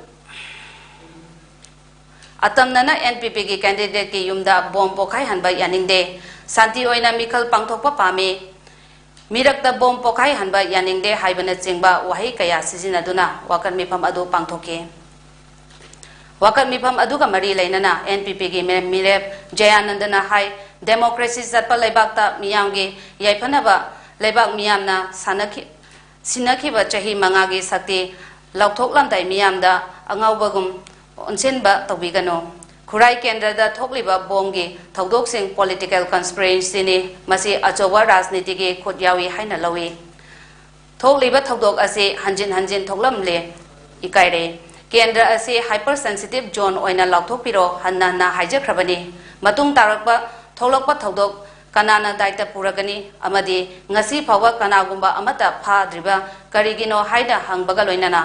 ꯑꯇꯝꯅꯅ ꯑꯦꯟ ꯄꯤ ꯄꯤꯒꯤ ꯀꯦꯟꯗꯤꯗꯦꯠꯀꯤ ꯌꯨꯝꯗ ꯕꯣꯝ ꯄꯣꯈꯥꯏꯍꯟꯕ ꯌꯥꯅꯤꯡꯗꯦ꯫ ꯁꯥꯟꯇꯤ ꯑꯣꯏꯅ ꯃꯤꯈꯜ ꯄꯥꯡꯊꯣꯛꯄ ꯄꯥꯝꯃꯤ꯫ ꯃꯤꯔꯛꯇ ꯕꯣꯝ ꯄꯣꯈꯥꯏꯍꯟꯕ ꯌꯥꯅꯤꯡꯗꯦ ꯍꯥꯏꯕꯅꯆꯤꯡꯕ ꯋꯥꯍꯩ ꯀꯌꯥ ꯁꯤꯖꯤꯟꯅꯗꯨꯅ ꯋꯥꯀꯠ ꯃꯤꯐꯝ ꯑꯗꯨ ꯄꯥꯡꯊꯣꯛꯈꯤ꯫ ꯋꯥꯀꯠ ꯃꯤꯐꯝ ꯑꯗꯨꯒ ꯃꯔꯤ ꯂꯩꯅꯅ ꯑꯦꯟ ꯄꯤ ꯄꯤꯒꯤ ꯃꯦ-, ꯃꯤꯔꯦꯞ ꯖꯌꯥꯅꯟꯗꯅ ꯍꯥꯏ, ꯗꯦꯃꯣꯀ꯭ꯔꯦꯁꯤ ꯆꯠꯄ ꯂꯩꯕꯥꯛꯇ ꯃꯤꯌꯥꯝꯒꯤ ꯌꯥꯏꯐꯅꯕ ꯂꯩꯕꯥꯛ ꯃꯤꯌꯥꯝꯅ ꯁꯥꯟꯅꯈꯤ-, ꯁꯤꯟꯅꯈꯤꯕ ꯆꯍꯤ ꯃꯉꯥꯒꯤ ꯁꯛꯇꯤ ꯂꯥꯎꯊꯣꯛꯂꯝꯗꯥꯏ ꯃꯤꯌꯥꯝꯗ ꯑꯉꯥꯎꯕꯒꯨꯝ ꯑꯣꯟꯁꯤꯟꯕ ꯇꯧꯕꯤꯒꯅꯨ꯫ ꯈꯨꯔꯥꯏ ꯀꯦꯟꯗ꯭ꯔꯗ ꯊꯣꯛꯂꯤꯕ ꯕꯣꯝꯒꯤ ꯊꯧꯗꯣꯛꯁꯤꯡ political conspiracyꯅꯤ, ꯃꯁꯤ ꯑꯆꯧꯕ ꯔꯥꯖꯅꯤꯇꯤꯒꯤ ꯈꯨꯠ ꯌꯥꯎꯏ ꯍꯥꯏꯅ ꯂꯧꯏ꯫ ꯊꯣꯛꯂꯤꯕ ꯊꯧꯗꯣꯛ ꯑꯁꯤ ꯍꯟꯖꯤꯟ ꯍꯟꯖꯤꯟ ꯊꯣꯛꯂꯝꯂꯦ, ꯏꯀꯥꯏꯔꯦ꯫ ꯀꯦꯟꯗ꯭ꯔ ꯑꯁꯤ hypersensitive zone ꯑꯣꯏꯅ ꯂꯥꯎꯊꯣꯛꯄꯤꯔꯣ ꯍꯟꯅ ꯍꯟꯅ ꯍꯥꯏꯖꯈ꯭ꯔꯕꯅꯤ꯫ ꯃꯇꯨꯡ ꯇꯥꯔꯛꯄ ꯊꯣꯛꯂꯛꯄ ꯊꯧꯗꯣꯛ ꯀꯅꯥꯅ ꯗꯥꯏꯇ ꯄꯨꯔꯒꯅꯤ ꯑꯃꯗꯤ ꯉꯁꯤ ꯐꯥꯎꯕ ꯀꯅꯥꯒꯨꯝꯕ ꯑꯃꯠꯇ ꯐꯥꯗ꯭ꯔꯤꯕ ꯀꯔꯤꯒꯤꯅꯣ ꯍꯥꯏꯅ ꯍꯪꯕꯒ ꯂꯣꯏꯅꯅ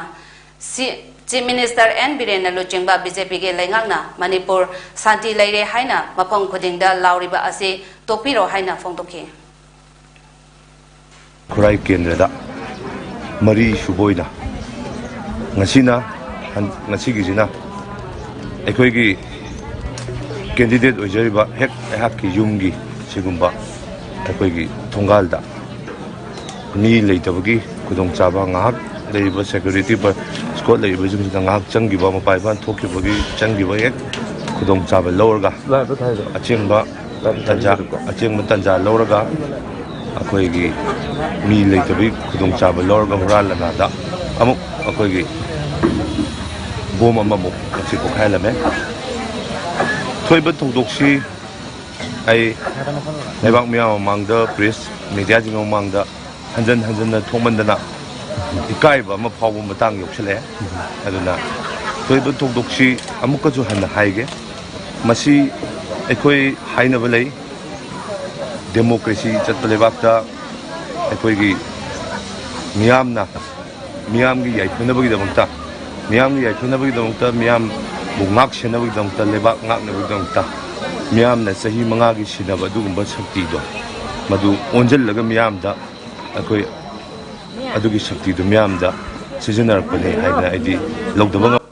ꯁꯤ-, Chief Minister ꯑꯦꯟ ꯕꯤꯔꯦꯟꯅ ꯂꯨꯆꯤꯡꯕ ꯕꯤ ꯖꯦ ꯄꯤꯒꯤ ꯂꯩꯉꯥꯛꯅ ꯃꯅꯤꯄꯨꯔ ꯁꯥꯟꯇꯤ ꯂꯩꯔꯦ ꯍꯥꯏꯅ ꯃꯐꯝ ꯈꯨꯗꯤꯡꯗ ꯂꯥꯎꯔꯤꯕ ꯑꯁꯤ ꯇꯣꯛꯄꯤꯔꯣ ꯍꯥꯏꯅ ꯐꯣꯡꯗꯣꯛꯈꯤ꯫ ꯈꯨꯔꯥꯏ ꯀꯦꯟꯗ꯭ꯔꯗ ꯃꯔꯤ ꯁꯨꯕ ꯑꯣꯏꯅ ꯉꯁꯤꯅ, ꯉꯁꯤꯒꯤꯁꯤꯅ ꯑꯩꯈꯣꯏꯒꯤ candidate ꯑꯣꯏꯖꯔꯤꯕ ꯍꯦꯛ ꯑꯩꯍꯥꯛꯀꯤ ꯌꯨꯝꯒꯤ ꯁꯤꯒꯨꯝꯕ ꯑꯩꯈꯣꯏꯒꯤ ꯊꯣꯡꯒꯥꯜꯗ ꯃꯤ ꯂꯩꯇꯕꯒꯤ ꯈꯨꯗꯣꯡꯆꯥꯕ ꯉꯥꯏꯍꯥꯛ ꯂꯩꯔꯤꯕ security escort ꯂꯩꯔꯤꯕꯁꯤꯡꯁꯤꯗ ꯉꯥꯏꯍꯥꯛ ꯆꯪꯈꯤꯕ, ꯃꯄꯥ ꯏꯄꯥ ꯊꯣꯛꯈꯤꯕꯒꯤ ꯆꯪꯈꯤꯕ ꯍꯦꯛ ꯈꯨꯗꯣꯡꯆꯥꯕ ꯂꯧꯔꯒ ꯑꯆꯦꯡꯕ ꯇꯟꯖꯥ, ꯑꯆꯦꯡꯕ ꯇꯟꯖꯥ ꯂꯧꯔꯒ ꯑꯩꯈꯣꯏꯒꯤ ꯃꯤ ꯂꯩꯇꯕꯒꯤ ꯈꯨꯗꯣꯡꯆꯥꯕ ꯂꯧꯔꯒ ꯍꯨꯔꯥꯟ ꯂꯅꯥꯗ ꯑꯃꯨꯛ ꯑꯩꯈꯣꯏꯒꯤ ꯕꯣꯝ ꯑꯃꯃꯨꯛ ꯉꯁꯤ ꯄꯣꯈꯥꯏꯍꯜꯂꯝꯃꯦ꯫ ꯊꯣꯛꯏꯕ ꯊꯧꯗꯣꯛꯁꯤ ꯑꯩ ꯂꯩꯕꯥꯛ ꯃꯤꯌꯥꯝ ꯃꯃꯥꯡꯗ, press mediaꯁꯤꯡ ꯃꯃꯥꯡꯗ ꯍꯟꯖꯟ ꯍꯟꯖꯟꯅ ꯊꯣꯛꯃꯟꯗꯅ ꯏꯀꯥꯏꯕ ꯑꯃ ꯐꯥꯎꯕ ꯃꯇꯥꯡ ꯌꯧꯁꯤꯜꯂꯛꯑꯦ꯫ ꯑꯗꯨꯅ ꯊꯣꯛꯏꯕ ꯊꯧꯗꯣꯛꯁꯤ ꯑꯃꯨꯛꯀꯁꯨ ꯍꯟꯅ ꯍꯥꯏꯒꯦ, ꯃꯁꯤ ꯑꯩꯈꯣꯏ ꯍꯥꯏꯅꯕ ꯂꯩ, democracy ꯆꯠꯄ ꯂꯩꯕꯥꯛꯇ ꯑꯩꯈꯣꯏꯒꯤ ꯃꯤꯌꯥꯝꯅ, ꯃꯤꯌꯥꯝꯒꯤ ꯌꯥꯏꯐꯅꯕꯒꯤꯗꯃꯛꯇ, ꯃꯤꯌꯥꯝꯒꯤ ꯌꯥꯏꯐꯅꯕꯒꯤꯗꯃꯛꯇ, ꯃꯤꯌꯥꯝꯕꯨ ꯉꯥꯛ ꯁꯦꯟꯅꯕꯒꯤꯗꯃꯛꯇ, ꯂꯩꯕꯥꯛ ꯉꯥꯛꯅꯕꯒꯤꯗꯃꯛꯇ ꯃꯤꯌꯥꯝꯅ ꯆꯍꯤ ꯃꯉꯥꯒꯤ ꯁꯤꯟꯅꯕ ꯑꯗꯨꯒꯨꯝꯕ ꯁꯛꯇꯤꯗꯣ ꯃꯗꯨ ꯑꯣꯟꯁꯤꯜꯂꯒ ꯃꯤꯌꯥꯝꯗ ꯑꯩꯈꯣꯏ ꯑꯗꯨꯒꯤ ꯁꯛꯇꯤꯗꯨ ꯃꯤꯌꯥꯝꯗ ꯁꯤꯖꯤꯟꯅꯔꯛꯄꯅꯤ ꯍꯥꯏꯗꯅ ꯑꯩꯗꯤ ꯂꯧꯗꯕ ꯉꯝ-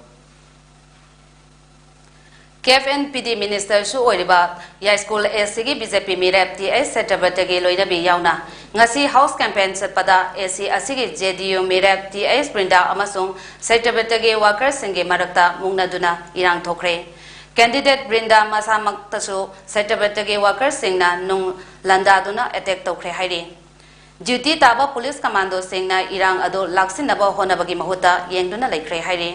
ꯀꯦꯞ ꯑꯦꯟ ꯄꯤ ꯗꯤ ꯃꯤꯅꯤꯁꯇꯔꯁꯨ ꯑꯣꯏꯔꯤꯕ ꯌꯥꯏꯁ꯭ꯀꯨꯜ ꯑꯦ ꯁꯤꯒꯤ ꯕꯤ ꯖꯦ ꯄꯤ ꯃꯤꯔꯦꯞ ꯇꯤ ꯑꯩꯆ ꯁꯇ꯭ꯌꯕ꯭ꯔꯇꯒꯤ ꯂꯣꯏꯅꯕꯤ ꯌꯥꯎꯅ ꯉꯁꯤ ꯍꯥꯎꯁ ꯀꯦꯝꯄꯦꯟ ꯆꯠꯄꯗ ꯑꯦ ꯁꯤ ꯑꯁꯤꯒꯤ ꯖꯦ ꯗꯤ ꯌꯨ ꯃꯤꯔꯦꯞ ꯇꯤ ꯑꯩꯆ ꯕ꯭ꯔꯤꯟꯗꯥ ꯑꯃꯁꯨꯡ ꯁꯇ꯭ꯌꯕ꯭ꯔꯇꯒꯤ ꯋꯥꯀꯔꯁꯤꯡꯒꯤ ꯃꯔꯛꯇ ꯃꯨꯛꯅꯗꯨꯅ ꯏꯔꯥꯡ ꯊꯣꯛꯈ꯭ꯔꯦ꯫ ꯀꯦꯟꯗꯤꯗꯦꯠ ꯕ꯭ꯔꯤꯟꯗꯥ ꯃꯁꯥꯃꯛꯇꯁꯨ ꯁꯇ꯭ꯌꯕ꯭ꯔꯇꯒꯤ ꯋꯥꯀꯔꯁꯤꯡꯅ ꯅꯨꯡ ꯂꯥꯟꯗꯥꯗꯨꯅ ꯑꯦꯇꯦꯛ ꯇꯧꯈ꯭ꯔꯦ ꯍꯥꯏꯔꯤ꯫ ꯗ꯭ꯌꯨꯇꯤ ꯇꯥꯕ ꯄꯨꯂꯤꯁ ꯀꯃꯥꯟꯗꯣꯁꯤꯡꯅ ꯏꯔꯥꯡ ꯑꯗꯨ ꯂꯥꯛꯁꯤꯟꯅꯕ ꯍꯣꯠꯅꯕꯒꯤ ꯃꯍꯨꯠꯇ ꯌꯦꯡꯗꯨꯅ ꯂꯩꯈ꯭ꯔꯦ ꯍꯥꯏꯔꯤ꯫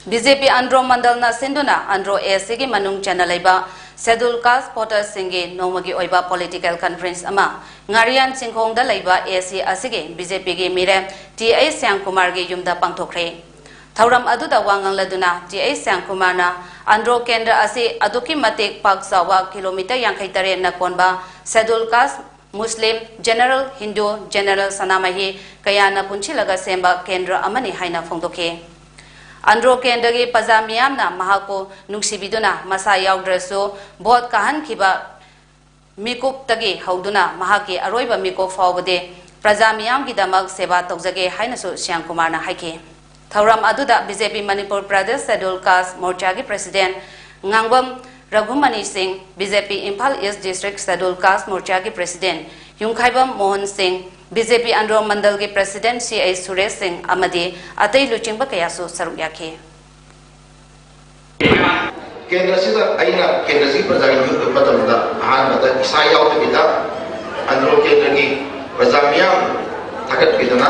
ꯕꯤ ꯖꯦ ꯄꯤ ꯑꯟꯗ꯭ꯔꯣ ꯃꯟꯗꯜꯅ ꯁꯤꯟꯗꯨꯅ ꯑꯟꯗ꯭ꯔꯣ ꯑꯦ ꯁꯤꯒꯤ ꯃꯅꯨꯡ ꯆꯟꯅ ꯂꯩꯕ Scheduled Caste Votersꯁꯤꯡꯒꯤ ꯅꯣꯡꯃꯒꯤ ꯑꯣꯏꯕ political conference ꯑꯃ ꯉꯥꯔꯤꯌꯥꯟ ꯆꯤꯡꯈꯣꯡꯗ ꯂꯩꯕ ꯑꯦ ꯁꯤ ꯑꯁꯤꯒꯤ ꯕꯤ ꯖꯦ ꯄꯤꯒꯤ ꯃꯤꯔꯦꯞ ꯇꯤ ꯑꯩꯆ ꯁ꯭ꯌꯥꯝꯀꯨꯃꯥꯔꯒꯤ ꯌꯨꯝꯗ ꯄꯥꯡꯊꯣꯛꯈ꯭ꯔꯦ꯫ ꯊꯧꯔꯝ ꯑꯗꯨꯗ ꯋꯥ ꯉꯥꯡꯂꯗꯨꯅ ꯇꯤ ꯑꯩꯆ ꯁ꯭ꯌꯥꯝꯀꯨꯃꯥꯔꯅ ꯑꯟꯗ꯭ꯔꯣ ꯀꯦꯟꯗ꯭ꯔ ꯑꯁꯤ ꯑꯗꯨꯛꯀꯤ ꯃꯇꯤꯛ ꯄꯥꯛ ꯆꯥꯎꯕ kilometre ꯌꯥꯡꯈꯩ ꯇꯔꯦꯠꯅ ꯀꯣꯟꯕ Scheduled Caste, Muslim, General Hindu, General ꯁꯅꯥꯃꯍꯤ ꯀꯌꯥꯅ ꯄꯨꯟꯁꯤꯜꯂꯒ ꯁꯦꯝꯕ ꯀꯦꯟꯗ꯭ꯔ ꯑꯃꯅꯤ ꯍꯥꯏꯅ ꯐꯣꯡꯗꯣꯛꯈꯤ꯫ ꯑꯟꯗ꯭ꯔꯣ ꯀꯦꯟꯗ꯭ꯔꯒꯤ ꯄ꯭ꯔꯖꯥ ꯃꯤꯌꯥꯝꯅ ꯃꯍꯥꯛꯄꯨ ꯅꯨꯡꯁꯤꯕꯤꯗꯨꯅ ꯃꯁꯥ ꯌꯥꯎꯗ꯭ꯔꯁꯨ ꯚꯣꯠ ꯀꯥꯍꯟꯈꯤꯕ ꯃꯤꯀꯨꯞꯇꯒꯤ ꯍꯧꯗꯨꯅ ꯃꯍꯥꯛꯀꯤ ꯑꯔꯣꯏꯕ ꯃꯤꯀꯨꯞ ꯐꯥꯎꯕꯗꯤ ꯄ꯭ꯔꯖꯥ ꯃꯤꯌꯥꯝꯒꯤꯗꯃꯛ ꯁꯦꯕꯥ ꯇꯧꯖꯒꯦ ꯍꯥꯏꯅꯁꯨ ꯁ꯭ꯌꯥꯝꯀꯨꯃꯥꯔꯅ ꯍꯥꯏꯈꯤ꯫ ꯊꯧꯔꯝ ꯑꯗꯨꯗ B J P Manipur Pradesh Scheduled Caste ꯃꯣꯔꯆꯥꯒꯤ president Ngangbam Raghumani Singh, B J P Imphal east district Scheduled Caste ꯃꯣꯔꯆꯥꯒꯤ president Yumkhaibam Mohan Singh, B J P Andro ꯃꯟꯗꯜꯒꯤ president C H Suresh Singh ꯑꯃꯗꯤ ꯑꯇꯩ ꯂꯨꯆꯤꯡꯕ ꯀꯌꯥꯁꯨ ꯁꯔꯨꯛ ꯌꯥꯈꯤ꯫ ꯀꯦꯟꯗ꯭ꯔꯁꯤꯗ ꯑꯩꯅ ꯀꯦꯟꯗ꯭ꯔꯁꯤꯒꯤ ꯄ꯭ꯔꯖꯥꯒꯤ ꯃꯤꯍꯨꯠ ꯑꯣꯏꯕ ꯃꯇꯝꯗ ꯑꯍꯥꯟꯕꯗ ꯏꯁꯥ ꯌꯥꯎꯗꯕꯤꯗ ꯑꯟꯗ꯭ꯔꯣ ꯀꯦꯟꯗ꯭ꯔꯒꯤ ꯄ꯭ꯔꯖꯥ ꯃꯤꯌꯥꯝ ꯊꯥꯒꯠꯄꯤꯗꯅ,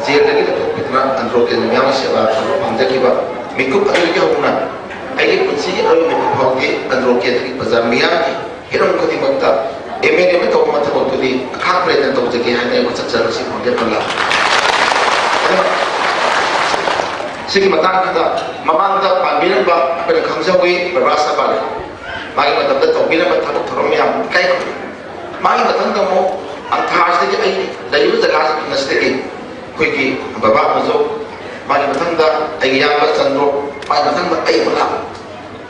ꯖꯦꯜꯗꯒꯤ ꯂꯧꯊꯣꯛꯄꯤꯗꯨꯅ ꯑꯟꯗ꯭ꯔꯣ ꯀꯦꯟꯗ꯭ꯔ ꯃꯤꯌꯥꯝꯒꯤ ꯁꯦꯕꯥ ꯇꯧꯕ ꯄꯥꯝꯖꯈꯤꯕ ꯃꯤꯀꯨꯞ ꯑꯗꯨꯗꯒꯤ ꯍꯧꯅ ꯑꯩꯒꯤ ꯄꯨꯟꯁꯤꯒꯤ ꯑꯔꯣꯏꯕ ꯃꯤꯀꯨꯞ ꯐꯥꯎꯗꯤ ꯑꯟꯗ꯭ꯔꯣ ꯀꯦꯟꯗ꯭ꯔꯒꯤ ꯄ꯭ꯔꯖꯥ ꯃꯤꯌꯥꯝꯒꯤ ꯍꯤꯔꯝ ꯈꯨꯗꯤꯡꯃꯛꯇ ꯑꯦꯝ ꯑꯦꯜ ꯑꯦꯅ ꯇꯧꯕ ꯊꯕꯛꯇꯨꯗꯤ ꯑꯈꯥꯛꯄ ꯂꯩꯇꯅ ꯇꯧꯖꯒꯦ ꯍꯥꯏꯅ ꯑꯩ ꯋꯥꯁꯛꯆꯔꯒ ꯁꯤ ꯐꯣꯡꯗꯣꯛꯄ ꯂꯥꯛꯄꯅꯤ꯫ ꯑꯗꯨꯅ ꯁꯤꯒꯤ ꯃꯇꯥꯡꯁꯤꯗ ꯃꯃꯥꯡꯗ ꯄꯥꯟꯕꯤꯔꯝꯕ ꯑꯩꯈꯣꯏꯅ ꯈꯪꯖꯍꯧꯋꯤ, ꯕꯕꯥ ꯁꯥꯕꯥꯅ ꯃꯥꯒꯤ ꯃꯇꯝꯗ ꯇꯧꯕꯤꯔꯝꯕ ꯊꯕꯛ ꯊꯧꯔꯝ ꯃꯌꯥꯝ ꯏꯀꯥꯏ ꯈꯨꯝꯅꯩ꯫ ꯃꯥꯒꯤ ꯃꯊꯪꯗ ꯑꯃꯨꯛ ꯑꯪꯊꯥꯁꯤꯗꯒꯤ ꯑꯩ ꯂꯩꯔꯤꯕ ꯖꯒꯥꯁꯤꯗꯒꯤ ꯑꯩꯈꯣꯏꯒꯤ ꯕꯕꯥ ꯑꯃꯁꯨ, ꯃꯥꯒꯤ ꯃꯊꯪꯗ ꯑꯩꯒꯤ ꯏꯌꯥꯝꯕ ꯆꯟꯗ꯭ꯔꯣ, ꯃꯥꯒꯤ ꯃꯊꯪꯗ ꯑꯩ ꯑꯃꯨꯛ ꯂꯥꯛꯄ꯫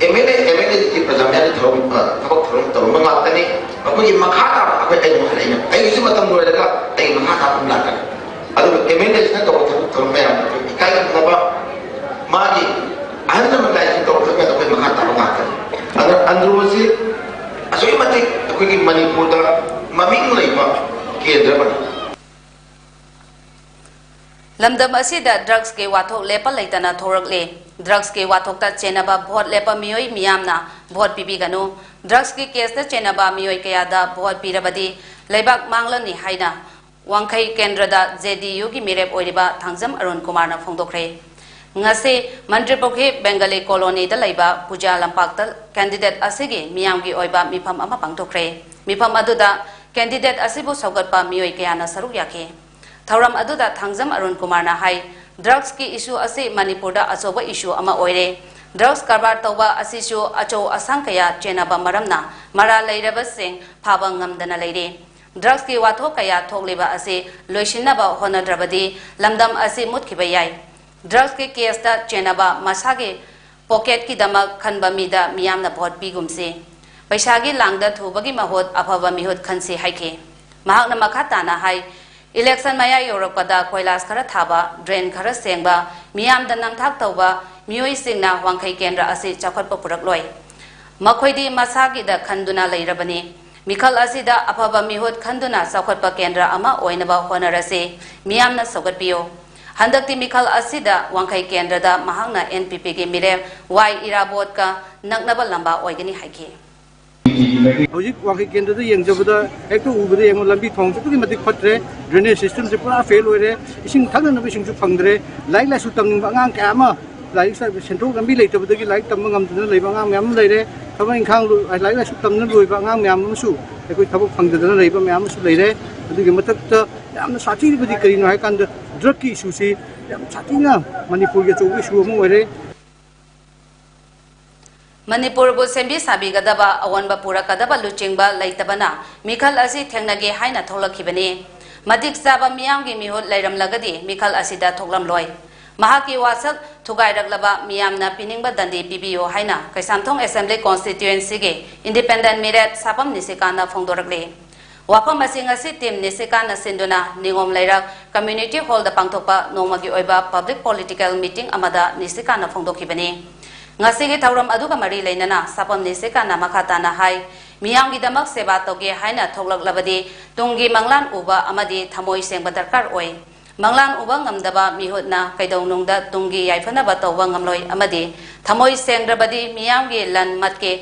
M L A, M L ꯑꯦꯁꯤꯗꯤ ꯄ꯭ꯔꯖꯥ ꯃꯌꯥꯝꯒꯤ ꯊꯕꯛ, ꯑ, ꯊꯕꯛ ꯊꯧꯔꯝ ꯇꯧꯔꯝꯕ ꯉꯥꯛꯇꯅꯤ꯫ ꯃꯈꯣꯏꯒꯤ ꯃꯈꯥ ꯇꯥꯕ ꯑꯩꯈꯣꯏ ꯑꯩ ꯑꯃꯨꯛ ꯍꯜꯂꯛꯏꯅꯦ꯫ ꯑꯩꯒꯤꯁꯨ ꯃꯇꯝ ꯂꯣꯏꯔꯒ ꯑꯩꯒꯤ ꯃꯈꯥ ꯇꯥꯕ ꯑꯃꯨꯛ ꯂꯥꯛꯀꯅꯤ꯫ ꯑꯗꯨꯕꯨ ꯑꯦꯝ ꯑꯦꯜ ꯑꯦꯁꯤꯅ ꯇꯧꯕ ꯊꯕꯛ ꯊꯧꯔꯝ ꯃꯌꯥꯝ ꯑꯗꯨ ꯏꯀꯥꯏ ꯈꯨꯝꯅꯕ, ꯃꯥꯒꯤ ꯑꯍꯜ ꯂꯃꯟ ꯂꯥꯏꯁꯤꯡ ꯇꯧꯕ ꯊꯕꯛ ꯑꯩꯈꯣꯏ ꯃꯈꯥ ꯇꯥꯕ ꯉꯥꯛꯇꯅꯤ꯫ ꯑꯗꯨꯅ ꯑꯟꯗ꯭ꯔꯣꯁꯤ ꯑꯁꯨꯛꯀꯤ ꯃꯇꯤꯛ ꯑꯩꯈꯣꯏꯒꯤ ꯃꯅꯤꯄꯨꯔꯗ ꯃꯃꯤꯡ ꯂꯩꯕ ꯀꯦꯟꯗ꯭ꯔ ꯑꯃꯅꯤ꯫ ꯂꯝꯗꯝ ꯑꯁꯤꯗ drugsꯀꯤ ꯋꯥꯊꯣꯛ ꯂꯦꯞꯄ ꯂꯩꯇꯅ ꯊꯣꯔꯛꯂꯤ꯫ Drugsꯀꯤ ꯋꯥꯊꯣꯛꯇ ꯆꯦꯟꯅꯕ ꯚꯣꯠ ꯂꯦꯞꯄ ꯃꯤꯑꯣꯏ ꯃꯤꯌꯥꯝꯅ ꯚꯣꯠ ꯄꯤꯕꯤꯒꯅꯨ꯫ Drugsꯀꯤ caseꯇ ꯆꯦꯟꯅꯕ ꯃꯤꯑꯣꯏ ꯀꯌꯥꯗ ꯚꯣꯠ ꯄꯤꯔꯕꯗꯤ ꯂꯩꯕꯥꯛ ꯃꯥꯡꯂꯅꯤ ꯍꯥꯏꯅ ꯋꯥꯡꯈꯩ ꯀꯦꯟꯗ꯭ꯔꯗ ꯖꯦ ꯗꯤ ꯌꯨꯒꯤ ꯃꯤꯔꯦꯞ ꯑꯣꯏꯔꯤꯕ ꯊꯥꯡꯖꯝ ꯑꯔꯨꯟ ꯀꯨꯃꯥꯔꯅ ꯐꯣꯡꯗꯣꯛꯈ꯭ꯔꯦ꯫ ꯉꯁꯤ ꯃꯟꯇ꯭ꯔꯤꯄꯨꯈ꯭ꯔꯤ ꯕꯦꯡꯒꯂꯤ ꯀꯣꯂꯣꯅꯤꯗ ꯂꯩꯕ ꯄꯨꯖꯥ ꯂꯝꯄꯥꯛꯇ ꯀꯦꯟꯗꯤꯗꯦꯠ ꯑꯁꯤꯒꯤ ꯃꯤꯌꯥꯝꯒꯤ ꯑꯣꯏꯕ ꯃꯤꯐꯝ ꯑꯃ ꯄꯥꯡꯊꯣꯛꯈ꯭ꯔꯦ꯫ ꯃꯤꯐꯝ ꯑꯗꯨꯗ ꯀꯦꯟꯗꯤꯗꯦꯠ ꯑꯁꯤꯕꯨ ꯁꯧꯒꯠꯄ ꯃꯤꯑꯣꯏ ꯀꯌꯥꯅ ꯁꯔꯨꯛ ꯌꯥꯈꯤ꯫ ꯊꯧꯔꯝ ꯑꯗꯨꯗ ꯊꯥꯡꯖꯝ ꯑꯔꯨꯟ ꯀꯨꯃꯥꯔꯅ ꯍꯥꯏ, ꯗ꯭ꯔꯒꯁꯀꯤ ꯏꯁꯨ ꯑꯁꯤ ꯃꯅꯤꯄꯨꯔꯗ ꯑꯆꯧꯕ ꯏꯁꯨ ꯑꯃ ꯑꯣꯏꯔꯦ꯫ ꯗ꯭ꯔꯒꯁ ꯀꯔꯕꯥꯔ ꯇꯧꯕ ꯑꯁꯤꯁꯨ ꯑꯆꯧ ꯑꯁꯥꯡ ꯀꯌꯥ ꯆꯦꯟꯅꯕ ꯃꯔꯝꯅ ꯃꯔꯥꯜ ꯂꯩꯔꯕꯁꯤꯡ ꯐꯥꯕ ꯉꯝꯗꯅ ꯂꯩꯔꯦ꯫ ꯗ꯭ꯔꯒꯁꯀꯤ ꯋꯥꯊꯣꯛ ꯀꯌꯥ ꯊꯣꯛꯂꯤꯕ ꯑꯁꯤ ꯂꯣꯏꯁꯤꯟꯅꯕ ꯍꯣꯠꯅꯗ꯭ꯔꯕꯗꯤ ꯂꯝꯗꯝ ꯑꯁꯤ ꯃꯨꯠꯈꯤꯕ ꯌꯥꯏ꯫ ꯗ꯭ꯔꯒꯁꯀꯤ ꯀꯦꯁꯇ ꯆꯦꯟꯅꯕ ꯃꯁꯥꯒꯤ ꯄꯣꯀꯦꯠꯀꯤꯗꯃꯛ ꯈꯟꯕ ꯃꯤꯗ ꯃꯤꯌꯥꯝꯅ ꯚꯣꯠ ꯄꯤꯒꯨꯝꯁꯤ꯫ ꯄꯩꯁꯥꯒꯤ ꯂꯥꯡꯗ ꯊꯨꯕꯒꯤ ꯃꯍꯨꯠ ꯑꯐꯕ ꯃꯤꯍꯨꯠ ꯈꯟꯁꯤ ꯍꯥꯏꯈꯤ꯫ ꯃꯍꯥꯛꯅ ꯃꯈꯥ ꯇꯥꯅ ꯍꯥꯏ, ꯏꯂꯦꯛꯁꯟ ꯃꯌꯥ ꯌꯧꯔꯛꯄꯗ ꯀꯣꯏꯂꯥꯁ ꯈꯔ ꯊꯥꯕ, ꯗ꯭ꯔꯦꯟ ꯈꯔ ꯁꯦꯡꯕ, ꯃꯤꯌꯥꯝꯗ ꯅꯝꯊꯥꯛ ꯇꯧꯕ ꯃꯤꯑꯣꯏꯁꯤꯡꯅ ꯋꯥꯡꯈꯩ ꯀꯦꯟꯗ꯭ꯔ ꯑꯁꯤ ꯆꯥꯎꯈꯠꯄ ꯄꯨꯔꯛꯂꯣꯏ꯫ ꯃꯈꯣꯏꯗꯤ ꯃꯁꯥꯒꯤꯗ ꯈꯟꯗꯨꯅ ꯂꯩꯔꯕꯅꯤ꯫ ꯃꯤꯈꯜ ꯑꯁꯤꯗ ꯑꯐꯕ ꯃꯤꯍꯨꯠ ꯈꯟꯗꯨꯅ ꯆꯥꯎꯈꯠꯄ ꯀꯦꯟꯗ꯭ꯔ ꯑꯃ ꯑꯣꯏꯅꯕ ꯍꯣꯠꯅꯔꯁꯤ꯫ ꯃꯤꯌꯥꯝꯅ ꯁꯧꯒꯠꯄꯤꯌꯨ꯫ ꯍꯟꯗꯛꯇꯤ ꯃꯤꯈꯜ ꯑꯁꯤꯗ ꯋꯥꯡꯈꯩ ꯀꯦꯟꯗ꯭ꯔꯗ ꯃꯍꯥꯛꯅ ꯑꯦꯟ ꯄꯤ ꯄꯤꯒꯤ ꯃꯤꯔꯦꯞ ꯋꯥꯏ ꯏꯔꯥꯕꯣꯠꯀ ꯅꯛꯅꯕ ꯂꯝꯕꯥ ꯑꯣꯏꯒꯅꯤ ꯍꯥꯏꯈꯤ꯫ ꯍꯧꯖꯤꯛ ꯋꯥꯡꯈꯩ ꯀꯦꯟꯗ꯭ꯔꯗ ꯌꯦꯡꯖꯕꯗ ꯍꯦꯛꯇ ꯎꯕꯗ ꯌꯦꯡꯉꯨ, ꯂꯝꯕꯤ ꯊꯣꯡꯁꯦ ꯑꯗꯨꯛꯀꯤ ꯃꯇꯤꯛ ꯐꯠꯇ꯭ꯔꯦ, ꯗ꯭ꯔꯦꯅꯦꯖ ꯁꯤꯁꯇꯦꯝꯁꯦ ꯄꯨꯔꯥ ꯐꯦꯜ ꯑꯣꯏꯔꯦ, ꯏꯁꯤꯡ ꯊꯛꯅꯅꯕ ꯏꯁꯤꯡꯁꯨ ꯐꯪꯗ꯭ꯔꯦ, ꯂꯥꯏꯔꯤꯛ ꯂꯥꯏꯁꯨ ꯇꯝꯅꯤꯡꯕ ꯑꯉꯥꯡ ꯀꯌꯥ ꯑꯃ ꯂꯥꯏꯔꯤꯛ ꯁ-, ꯁꯦꯟꯊꯣꯛ ꯂꯝꯕꯤ ꯂꯩꯇꯕꯗꯒꯤ ꯂꯥꯏꯔꯤꯛ ꯇꯝꯕ ꯉꯝꯗꯅ ꯂꯩꯕ ꯑꯉꯥꯡ ꯃꯌꯥꯝ ꯑꯃ ꯂꯩꯔꯦ, ꯊꯕꯛ ꯏꯪꯈꯥꯡ ꯂꯣ-, ꯂꯥꯏꯔꯤꯛ ꯂꯥꯏꯁꯨ ꯇꯝꯗꯨꯅ ꯂꯣꯏꯕ ꯑꯉꯥꯡ ꯃꯌꯥꯝ ꯑꯃꯁꯨ ꯑꯩꯈꯣꯏ ꯊꯕꯛ ꯐꯪꯗꯗꯅ ꯂꯩꯕ ꯃꯌꯥꯝ ꯑꯃꯁꯨ ꯂꯩꯔꯦ꯫ ꯑꯗꯨꯒꯤ ꯃꯊꯛꯇ ꯌꯥꯝꯅ ꯁꯥꯊꯤꯔꯤꯕꯗꯤ ꯀꯔꯤꯅꯣ ꯍꯥꯏ ꯀꯥꯟꯗ ꯗ꯭ꯔꯒꯀꯤ ꯏꯁꯨꯁꯤ ꯌꯥꯝ ꯁꯥꯊꯤꯅ ꯃꯅꯤꯄꯨꯔꯒꯤ ꯑꯆꯧꯕ ꯏꯁꯨ ꯑꯃ ꯑꯣꯏꯔꯦ꯫ ꯃꯅꯤꯄꯨꯔꯕꯨ ꯁꯦꯝꯕꯤ ꯁꯥꯕꯤꯒꯗꯕ, ꯑꯑꯣꯟꯕ ꯄꯨꯔꯛꯀꯗꯕ ꯂꯨꯆꯤꯡꯕ ꯂꯩꯇꯕꯅ ꯃꯤꯈꯜ ꯑꯁꯤ ꯊꯦꯡꯅꯒꯦ ꯍꯥꯏꯅ ꯊꯣꯛꯂꯛꯈꯤꯕꯅꯤ꯫ ꯃꯇꯤꯛ ꯆꯥꯕ ꯃꯤꯌꯥꯝꯒꯤ ꯃꯤꯍꯨꯠ ꯂꯩꯔꯝꯂꯒꯗꯤ ꯃꯤꯈꯜ ꯑꯁꯤꯗ ꯊꯣꯛꯂꯝꯂꯣꯏ꯫ ꯃꯍꯥꯛꯀꯤ ꯋꯥꯁꯛ ꯊꯨꯒꯥꯏꯔꯛꯂꯕ ꯃꯤꯌꯥꯝꯅ ꯄꯤꯅꯤꯡꯕ ꯗꯟꯗꯤ ꯄꯤꯕꯤꯌꯨ ꯍꯥꯏꯅ ꯀꯩꯁꯥꯝꯊꯣꯡ ꯑꯦꯁꯦꯝꯕ꯭ꯂꯤ ꯀꯣꯟꯁꯇꯤꯇ꯭ꯌꯨꯑꯦꯟꯁꯤꯒꯤ ꯏꯟꯗꯤꯄꯦꯟꯗꯦꯟꯠ ꯃꯤꯔꯦꯞ ꯁꯥꯄꯝ ꯅꯤꯁꯤꯀꯥꯟꯅ ꯐꯣꯡꯗꯣꯔꯛꯂꯤ꯫ ꯋꯥꯐꯝ ꯑꯁꯤ ꯉꯁꯤ ꯇꯤꯝ ꯅꯤꯁꯤꯀꯥꯟꯅ ꯁꯤꯟꯗꯨꯅ ꯅꯤꯉꯣꯝ ꯂꯩꯔꯛ ꯀꯝꯃ꯭ꯌꯨꯅꯤꯇꯤ ꯍꯣꯜꯗ ꯄꯥꯡꯊꯣꯛꯄ ꯅꯣꯡꯃꯒꯤ ꯑꯣꯏꯕ ꯄꯕ꯭ꯂꯤꯛ ꯄꯣꯂꯤꯇꯤꯀꯦꯜ ꯃꯤꯇꯤꯡ ꯑꯃꯗ ꯅꯤꯁꯤꯀꯥꯟꯅ ꯐꯣꯡꯗꯣꯛꯈꯤꯕꯅꯤ꯫ ꯉꯁꯤꯒꯤ ꯊꯧꯔꯝ ꯑꯗꯨꯒ ꯃꯔꯤ ꯂꯩꯅꯅ ꯁꯥꯄꯝ ꯅꯤꯁꯤꯀꯥꯟꯅ ꯃꯈꯥ ꯇꯥꯅ ꯍꯥꯏ, ꯃꯤꯌꯥꯝꯒꯤꯗꯃꯛ ꯁꯦꯕꯥ ꯇꯧꯒꯦ ꯍꯥꯏꯅ ꯊꯣꯛꯂꯛꯂꯕꯗꯤ ꯇꯨꯡꯒꯤ ꯃꯪꯂꯥꯟ ꯎꯕ ꯑꯃꯗꯤ ꯊꯃꯣꯏ ꯁꯦꯡꯕ ꯗꯔꯀꯥꯔ ꯑꯣꯏ꯫ ꯃꯪꯂꯥꯟ ꯎꯕ ꯉꯝꯗꯕ ꯃꯤꯍꯨꯠꯅ ꯀꯩꯗꯧꯅꯨꯡꯗ ꯇꯨꯡꯒꯤ ꯌꯥꯏꯐꯅꯕ ꯇꯧꯕ ꯉꯝꯂꯣꯏ ꯑꯃꯗꯤ ꯊꯃꯣꯏ ꯁꯦꯡꯗ꯭ꯔꯕꯗꯤ ꯃꯤꯌꯥꯝꯒꯤ ꯂꯟ ꯃꯠꯀꯤ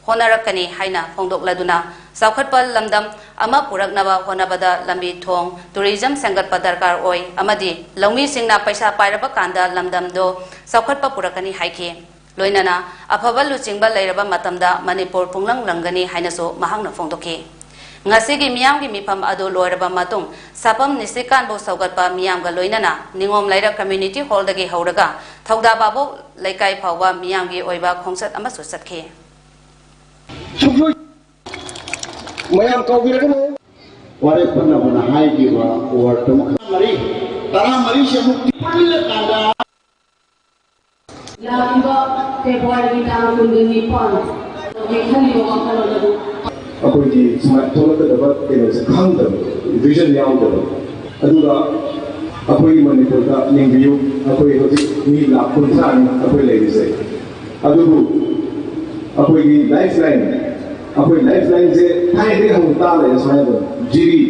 ꯍꯣꯠꯅꯔꯛꯀꯅꯤ ꯍꯥꯏꯅ ꯐꯣꯡꯗꯣꯛꯂꯗꯨꯅ, ꯆꯥꯎꯈꯠꯄ ꯂꯝꯗꯝ ꯑꯃ ꯄꯨꯔꯛꯅꯕ ꯍꯣꯠꯅꯕꯗ ꯂꯝꯕꯤ ꯊꯣꯡ, ꯇꯨꯔꯤꯖꯝ ꯁꯦꯝꯒꯠꯄ ꯗꯔꯀꯥꯔ ꯑꯣꯏ ꯑꯃꯗꯤ ꯂꯧꯃꯤꯁꯤꯡꯅ ꯄꯩꯁꯥ ꯄꯥꯏꯔꯕ ꯀꯥꯟꯗ ꯂꯝꯗꯝꯗꯣ ꯆꯥꯎꯈꯠꯄ ꯄꯨꯔꯛꯀꯅꯤ ꯍꯥꯏꯈꯤ꯫ ꯂꯣꯏꯅꯅ ꯑꯐꯕ ꯂꯨꯆꯤꯡꯕ ꯂꯩꯔꯕ ꯃꯇꯝꯗ ꯃꯅꯤꯄꯨꯔ ꯄꯨꯡꯂꯪ ꯂꯪꯒꯅꯤ ꯍꯥꯏꯅꯁꯨ ꯃꯍꯥꯛꯅ ꯐꯣꯡꯗꯣꯛꯈꯤ꯫ ꯉꯁꯤꯒꯤ ꯃꯤꯌꯥꯝꯒꯤ ꯃꯤꯐꯝ ꯑꯗꯨ ꯂꯣꯏꯔꯕ ꯃꯇꯨꯡ ꯁꯥꯄꯝ ꯅꯤꯁꯤꯀꯥꯟꯕꯨ ꯁꯧꯒꯠꯄ ꯃꯤꯌꯥꯝꯒ ꯂꯣꯏꯅꯅ ꯅꯤꯉꯣꯝ ꯂꯩꯔꯛ ꯀꯝꯃ꯭ꯌꯨꯅꯤꯇꯤ ꯍꯣꯜꯗꯒꯤ ꯍꯧꯔꯒ ꯊꯧꯗꯥ ꯚꯥꯕꯣꯛ ꯂꯩꯀꯥꯏ ꯐꯥꯎꯕ ꯃꯤꯌꯥꯝꯒꯤ ꯑꯣꯏꯕ ꯈꯣꯡꯆꯠ ꯑꯃꯁꯨ ꯆꯠꯈꯤ꯫ ꯁꯨꯛꯂꯣꯏ ꯃꯌꯥꯝ ꯀꯧꯕꯤꯔꯒꯅꯨ꯫ ꯋꯥꯔꯦꯞ ꯐꯅꯕꯅ ꯍꯥꯏꯈꯤꯕ ꯋꯥꯔꯗ ꯑꯃꯈꯛ ꯃꯔꯤ, ꯇꯔꯥꯃꯔꯤꯁꯦ ꯑꯃꯨꯛ ꯄꯨꯜꯂꯀꯥꯟꯗ ꯂꯥꯛꯂꯤꯕ ꯐꯦꯕ꯭ꯔꯨꯋꯥꯔꯤꯒꯤ ꯇꯥꯡ ꯀꯨꯟꯒ ꯅꯤꯄꯥꯟ ꯇꯧꯒꯦ ꯈꯜꯂꯤꯕ ꯋꯥꯈꯜꯂꯣꯟ ꯑꯗꯨ ꯑꯩꯈꯣꯏꯒꯤ ꯁꯨꯃꯥꯏꯅ ꯊꯣꯛꯂꯛꯀꯗꯕ ꯀꯩꯅꯣꯁꯦ ꯈꯪꯗꯕ, ꯚꯤꯖꯟ ꯌꯥꯎꯗꯕ꯫ ꯑꯗꯨꯒ ꯑꯩꯈꯣꯏꯒꯤ ꯃꯅꯤꯄꯨꯔꯗ ꯌꯦꯡꯕꯤꯌꯨ, ꯑꯩꯈꯣꯏ ꯍꯧꯖꯤꯛ ꯃꯤ ꯂꯥꯈ ꯀꯨꯟꯊ꯭ꯔꯥꯅꯤ ꯑꯩꯈꯣꯏ ꯂꯩꯔꯤꯁꯦ꯫ ꯑꯗꯨꯕꯨ ꯑꯩꯈꯣꯏꯒꯤ ꯂꯥꯏꯐ ꯂꯥꯏꯟ, ꯑꯩꯈꯣꯏ ꯂꯥꯏꯐ ꯂꯥꯏꯟꯁꯦ ꯊꯥꯏꯅꯗꯒꯤ ꯍꯧꯅ ꯇꯥ ꯂꯩꯔꯦ ꯁꯨꯃꯥꯏꯅ ꯑꯗꯨꯝ꯫ ꯖꯤꯔꯤ,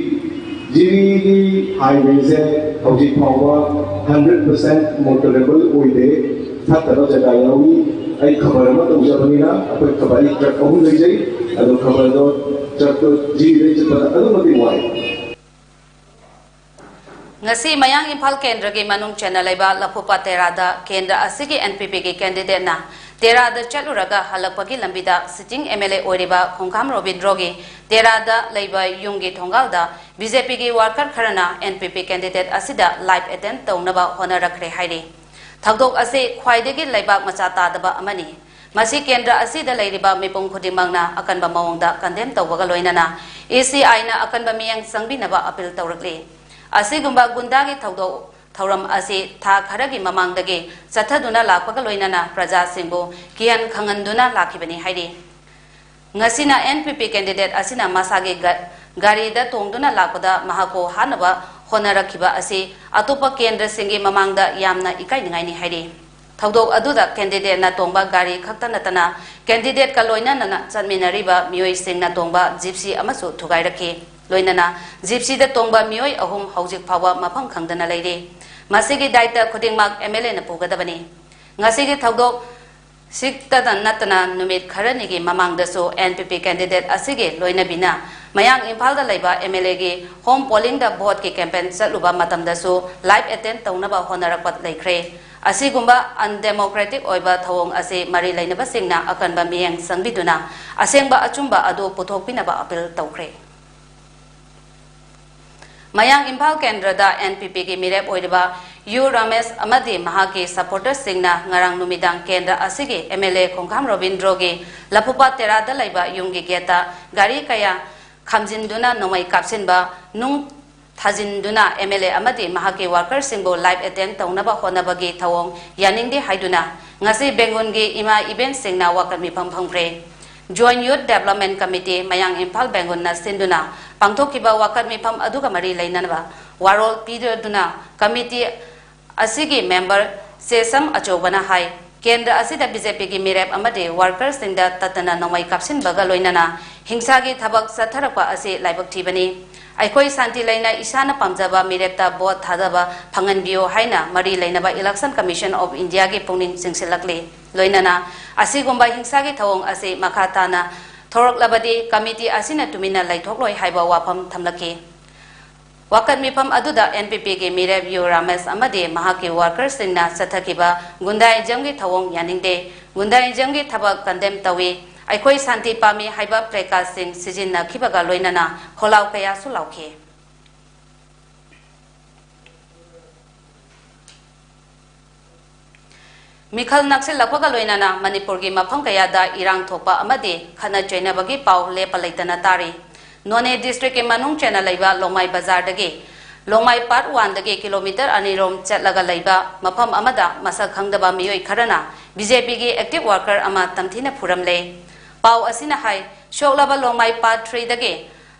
ꯖꯤꯔꯤꯒꯤ ꯍꯥꯏꯋꯦꯁꯦ ꯍꯧꯖꯤꯛ ꯐꯥꯎꯕ ꯍꯟꯗ꯭ꯔꯦꯠ ꯄꯥꯔꯁꯦꯟ ꯃꯣꯇꯣꯔꯦꯕꯜ ꯑꯣꯏꯗꯦ, ꯐꯠꯇꯕ ꯖꯒꯥ ꯌꯥꯎꯏ꯫ ꯑꯩ ꯈꯕꯔ ꯑꯃ ꯇꯧꯖꯕꯅꯤꯅ ꯑꯩꯈꯣꯏ ꯈꯕꯔ, ꯑꯩ ꯇ꯭ꯔꯛ ꯑꯍꯨꯝ ꯂꯩꯖꯩ, ꯑꯗꯣ ꯈꯕꯔꯗꯣ, ꯇ꯭ꯔꯛꯇꯣ ꯖꯤꯔꯤꯗꯒꯤ ꯆꯠꯄꯗ ꯑꯗꯨꯛ ꯃꯇꯤꯛ ꯋꯥꯏ꯫ ꯉꯁꯤ ꯃꯌꯥꯡ ꯏꯝꯐꯥꯜ ꯀꯦꯟꯗ꯭ꯔꯒꯤ ꯃꯅꯨꯡ ꯆꯟꯅ ꯂꯩꯕ ꯂꯐꯨꯄꯥꯠ ꯇꯦꯔꯥꯗ ꯀꯦꯟꯗ꯭ꯔ ꯑꯁꯤꯒꯤ ꯑꯦꯟ ꯄꯤ ꯄꯤꯒꯤ ꯀꯦꯟꯗꯤꯗꯦꯠꯅ ꯇꯦꯔꯥꯗ ꯆꯠꯂꯨꯔꯒ ꯍꯜꯂꯛꯄꯒꯤ ꯂꯝꯕꯤꯗ ꯁꯤꯇꯤꯡ ꯑꯦꯝ ꯑꯦꯜ ꯑꯦ ꯑꯣꯏꯔꯤꯕ ꯈꯣꯡꯈꯥꯝ ꯔꯣꯕꯤꯟꯗ꯭ꯔꯣꯒꯤ ꯇꯦꯔꯥꯗ ꯂꯩꯕ ꯌꯨꯝꯒꯤ ꯊꯣꯡꯒꯥꯜꯗ ꯕꯤ ꯖꯦ ꯄꯤꯒꯤ ꯋꯥꯔꯀꯔ ꯈꯔꯅ ꯑꯦꯟ ꯄꯤ ꯄꯤ ꯀꯦꯟꯗꯤꯗꯦꯠ ꯑꯁꯤꯗ ꯂꯥꯏꯐ ꯑꯦꯇꯦꯟ ꯇꯧꯅꯕ ꯍꯣꯠꯅꯔꯛꯈ꯭ꯔꯦ ꯍꯥꯏꯔꯤ꯫ ꯊꯧꯗꯣꯛ ꯑꯁꯤ ꯈ꯭ꯋꯥꯏꯗꯒꯤ ꯂꯩꯕꯥꯛ ꯃꯆꯥ ꯇꯥꯗꯕ ꯑꯃꯅꯤ꯫ ꯃꯁꯤ ꯀꯦꯟꯗ꯭ꯔ ꯑꯁꯤꯗ ꯂꯩꯔꯤꯕ ꯃꯤꯄꯨꯝ ꯈꯨꯗꯤꯡꯃꯛꯅ ꯑꯀꯟꯕ ꯃꯑꯣꯡꯗ ꯀꯟꯗꯦꯝ ꯇꯧꯕꯒ ꯂꯣꯏꯅꯅ ꯏ ꯁꯤ ꯑꯥꯏꯅ ꯑꯀꯟꯕ ꯃꯤꯠꯌꯦꯡ ꯆꯪꯕꯤꯅꯕ ꯑꯄꯤꯜ ꯇꯧꯔꯛꯂꯤ꯫ ꯑꯁꯤꯒꯨꯝꯕ ꯒꯨꯟꯗꯥꯒꯤ ꯊꯧꯗꯣꯛ ꯊꯧꯔꯝ ꯑꯁꯤ ꯊꯥ ꯈꯔꯒꯤ ꯃꯃꯥꯡꯗꯒꯤ ꯆꯠꯊꯗꯨꯅ ꯂꯥꯛꯄꯒ ꯂꯣꯏꯅꯅ ꯄ꯭ꯔꯖꯥꯁꯤꯡꯕꯨ ꯀꯤꯍꯟ ꯈꯪꯍꯟꯗꯨꯅ ꯂꯥꯛꯈꯤꯕꯅꯤ ꯍꯥꯏꯔꯤ꯫ ꯉꯁꯤꯅ ꯑꯦꯟ ꯄꯤ ꯄꯤ ꯀꯦꯟꯗꯤꯗꯦꯠ ꯑꯁꯤꯅ ꯃꯁꯥꯒꯤ ꯒ-, ꯒꯥꯔꯤꯗ ꯇꯣꯡꯗꯨꯅ ꯂꯥꯛꯄꯗ ꯃꯍꯥꯛꯄꯨ ꯍꯥꯠꯅꯕ ꯍꯣꯠꯅꯔꯛꯈꯤꯕ ꯑꯁꯤ ꯑꯇꯣꯞꯄ ꯀꯦꯟꯗ꯭ꯔꯁꯤꯡꯒꯤ ꯃꯃꯥꯡꯗ ꯌꯥꯝꯅ ꯏꯀꯥꯏꯅꯤꯡꯉꯥꯏꯅꯤ ꯍꯥꯏꯔꯤ꯫ ꯊꯧꯗꯣꯛ ꯑꯗꯨꯗ ꯀꯦꯟꯗꯤꯗꯦꯠꯅ ꯇꯣꯡꯕ ꯒꯥꯔꯤ ꯈꯛꯇ ꯅꯠꯇꯅ ꯀꯦꯟꯗꯤꯗꯦꯠꯀ ꯂꯣꯏꯅꯅ ꯆꯠꯃꯤꯟꯅꯔꯤꯕ ꯃꯤꯑꯣꯏꯁꯤꯡꯅ ꯇꯣꯡꯕ ꯖꯤꯞꯁꯤ ꯑꯃꯁꯨ ꯊꯨꯒꯥꯏꯔꯛꯈꯤ꯫ ꯂꯣꯏꯅꯅ ꯖꯤꯞꯁꯤꯗ ꯇꯣꯡꯕ ꯃꯤꯑꯣꯏ ꯑꯍꯨꯝ ꯍꯧꯖꯤꯛ ꯐꯥꯎꯕ ꯃꯐꯝ ꯈꯪꯗꯅ ꯂꯩꯔꯤ꯫ ꯃꯁꯤꯒꯤ ꯗꯥꯏꯇ ꯈꯨꯗꯤꯡꯃꯛ ꯑꯦꯝ ꯑꯦꯜ ꯑꯦꯅ ꯄꯨꯒꯗꯕꯅꯤ꯫ ꯉꯁꯤꯒꯤ ꯊꯧꯗꯣꯛ ꯁꯤꯛꯇꯗ ꯅꯠꯇꯅ ꯅꯨꯃꯤꯠ ꯈꯔꯅꯤꯒꯤ ꯃꯃꯥꯡꯗꯁꯨ N P P candidate ꯑꯁꯤꯒꯤ ꯂꯣꯏꯅꯕꯤꯅ ꯃꯌꯥꯡ ꯏꯝꯐꯥꯜꯗ ꯂꯩꯕ M L A ꯒꯤ home polling ꯗ vote ꯀꯤ campaign ꯆꯠꯂꯨꯕ ꯃꯇꯝꯗꯁꯨ live attend ꯇꯧꯅꯕ ꯍꯣꯠꯅꯔꯛꯄ ꯂꯩꯈ꯭ꯔꯦ꯫ ꯑꯁꯤꯒꯨꯝꯕ undemocratic ꯑꯣꯏꯕ ꯊꯧꯑꯣꯡ ꯑꯁꯤ ꯃꯔꯤ ꯂꯩꯅꯕꯁꯤꯡꯅ ꯑꯀꯟꯕ ꯃꯤꯠꯌꯦꯡ ꯆꯪꯕꯤꯗꯨꯅ ꯑꯁꯦꯡꯕ ꯑꯆꯨꯝꯕ ꯑꯗꯨ ꯄꯨꯊꯣꯛꯄꯤꯅꯕ appeal ꯇꯧꯈ꯭ꯔꯦ꯫ ꯃꯌꯥꯡ ꯏꯝꯐꯥꯜ ꯀꯦꯟꯗ꯭ꯔꯗ N P P ꯒꯤ ꯃꯤꯔꯦꯞ ꯑꯣꯏꯔꯤꯕ ꯌꯨ ꯔꯥꯃꯦꯁ ꯑꯃꯗꯤ ꯃꯍꯥꯛꯀꯤ supporters ꯁꯤꯡꯅ ꯉꯔꯥꯡ ꯅꯨꯃꯤꯗꯥꯡ ꯀꯦꯟꯗ꯭ꯔ ꯑꯁꯤꯒꯤ M L A ꯈꯣꯡꯈꯥꯝ ꯔꯣꯕꯤꯟꯗ꯭ꯔꯣꯒꯤ ꯂꯐꯨꯄꯥꯠ ꯇꯦꯔꯥꯗ ꯂꯩꯕ ꯌꯨꯝꯒꯤ gate ꯇ ꯒꯥꯔꯤ ꯀꯌꯥ ꯈꯥꯝꯖꯤꯟꯗꯨꯅ ꯅꯣꯡꯃꯩ ꯀꯥꯞꯁꯤꯟꯕ, ꯅꯨꯡ ꯊꯥꯖꯤꯟꯗꯨꯅ M L A ꯑꯃꯗꯤ ꯃꯍꯥꯛꯀꯤ worker ꯁꯤꯡꯕꯨ live attend ꯇꯧꯅꯕ ꯍꯣꯠꯅꯕꯒꯤ ꯊꯧꯑꯣꯡ ꯌꯥꯅꯤꯡꯗꯦ ꯍꯥꯏꯗꯨꯅ ꯉꯁꯤ ꯕꯦꯡꯒꯨꯟꯒꯤ ꯏꯃꯥ ꯏꯕꯦꯟꯁꯤꯡꯅ ꯋꯥꯀꯠ ꯃꯤꯐꯝ ꯐꯝꯈ꯭ꯔꯦ꯫ Joint Youth Development Committee ꯃꯌꯥꯡ ꯏꯝꯐꯥꯜ ꯕꯦꯡꯒꯨꯟꯅ ꯁꯤꯟꯗꯨꯅ ꯄꯥꯡꯊꯣꯛꯈꯤꯕ ꯋꯥꯀꯠ ꯃꯤꯐꯝ ꯑꯗꯨꯒ ꯃꯔꯤ ꯂꯩꯅꯕ ꯋꯥꯔꯣꯜ ꯄꯤꯗꯨꯅ committee ꯑꯁꯤꯒꯤ member ꯆꯦꯁꯝ ꯑꯆꯧꯕꯅ ꯍꯥꯏ, ꯀꯦꯟꯗ꯭ꯔ ꯑꯁꯤꯗ B J P ꯒꯤ ꯃꯤꯔꯦꯞ ꯑꯃꯗꯤ worker ꯁꯤꯡꯗ ꯇꯠꯇꯅ ꯅꯣꯡꯃꯩ ꯀꯥꯞꯁꯤꯟꯕꯒ ꯂꯣꯏꯅꯅ ꯍꯤꯡꯁꯥꯒꯤ ꯊꯕꯛ ꯆꯠꯊꯔꯛꯄ ꯑꯁꯤ ꯂꯥꯏꯕꯛ ꯊꯤꯕꯅꯤ꯫ ꯑꯩꯈꯣꯏ ꯁꯥꯟꯇꯤ ꯂꯩꯅ ꯏꯁꯥꯅ ꯄꯥꯝꯖꯕ ꯃꯤꯔꯦꯞꯇ vote ꯊꯥꯗꯕ ꯐꯪꯍꯟꯕꯤꯌꯨ ꯍꯥꯏꯅ ꯃꯔꯤ ꯂꯩꯅꯕ Election Commission of India ꯒꯤ ꯄꯨꯛꯅꯤꯡ ꯆꯤꯡꯁꯤꯜꯂꯛꯂꯤ꯫ ꯂꯣꯏꯅꯅ ꯑꯁꯤꯒꯨꯝꯕ ꯍꯤꯡꯁꯥꯒꯤ ꯊꯧꯑꯣꯡ ꯑꯁꯤ ꯃꯈꯥ ꯇꯥꯅ ꯊꯣꯔꯛꯂꯕꯗꯤ committee ꯑꯁꯤꯅ ꯇꯨꯃꯤꯟꯅ ꯂꯩꯊꯣꯛꯂꯣꯏ ꯍꯥꯏꯕ ꯋꯥꯐꯝ ꯊꯝꯂꯛꯈꯤ꯫ ꯋꯥꯀꯠ ꯃꯤꯐꯝ ꯑꯗꯨꯗ N P P ꯒꯤ ꯃꯤꯔꯦꯞ ꯌꯨ ꯔꯥꯃꯦꯁ ꯑꯃꯗꯤ ꯃꯍꯥꯛꯀꯤ worker ꯁꯤꯡꯅ ꯆꯠꯊꯈꯤꯕ ꯒꯨꯟꯗꯥꯏꯖꯝꯒꯤ ꯊꯧꯑꯣꯡ ꯌꯥꯅꯤꯡꯗꯦ, ꯒꯨꯟꯗꯥꯏꯖꯝꯒꯤ ꯊꯕꯛ condemn ꯇꯧꯏ, ꯑꯩꯈꯣꯏ ꯁꯥꯟꯇꯤ ꯄꯥꯝꯃꯤ ꯍꯥꯏꯕ placard ꯁꯤꯡ ꯁꯤꯖꯤꯟꯅꯈꯤꯕꯒ ꯂꯣꯏꯅꯅ ꯈꯣꯜꯂꯥꯎ ꯀꯌꯥꯁꯨ ꯂꯥꯎꯈꯤ꯫ ꯃꯤꯈꯜ ꯅꯛꯁꯤꯜꯂꯛꯄꯒ ꯂꯣꯏꯅꯅ ꯃꯅꯤꯄꯨꯔꯒꯤ ꯃꯐꯝ ꯀꯌꯥꯗ ꯏꯔꯥꯡ ꯊꯣꯛꯄ ꯑꯃꯗꯤ ꯈꯠꯅ ꯆꯩꯅꯕꯒꯤ ꯄꯥꯎ ꯂꯦꯞꯄ ꯂꯩꯇꯅ ꯇꯥꯔꯤ꯫ ꯅꯣꯅꯦ district ꯀꯤ ꯃꯅꯨꯡ ꯆꯟꯅ ꯂꯩꯕ ꯂꯣꯡꯃꯥꯏ ꯕꯖꯥꯔꯗꯒꯤ ꯂꯣꯡꯃꯥꯏ part one ꯗꯒꯤ kilometre ꯑꯅꯤꯔꯣꯝ ꯆꯠꯂꯒ ꯂꯩꯕ ꯃꯐꯝ ꯑꯃꯗ ꯃꯁꯛ ꯈꯪꯗꯕ ꯃꯤꯑꯣꯏ ꯈꯔꯅ B J P ꯒꯤ active worker ꯑꯃ ꯇꯝꯊꯤꯅ ꯐꯨꯔꯝꯂꯦ꯫ ꯄꯥꯎ ꯑꯁꯤꯅ ꯍꯥꯏ, ꯁꯣꯛꯂꯕ ꯂꯣꯡꯃꯥꯏ part three ꯗꯒꯤ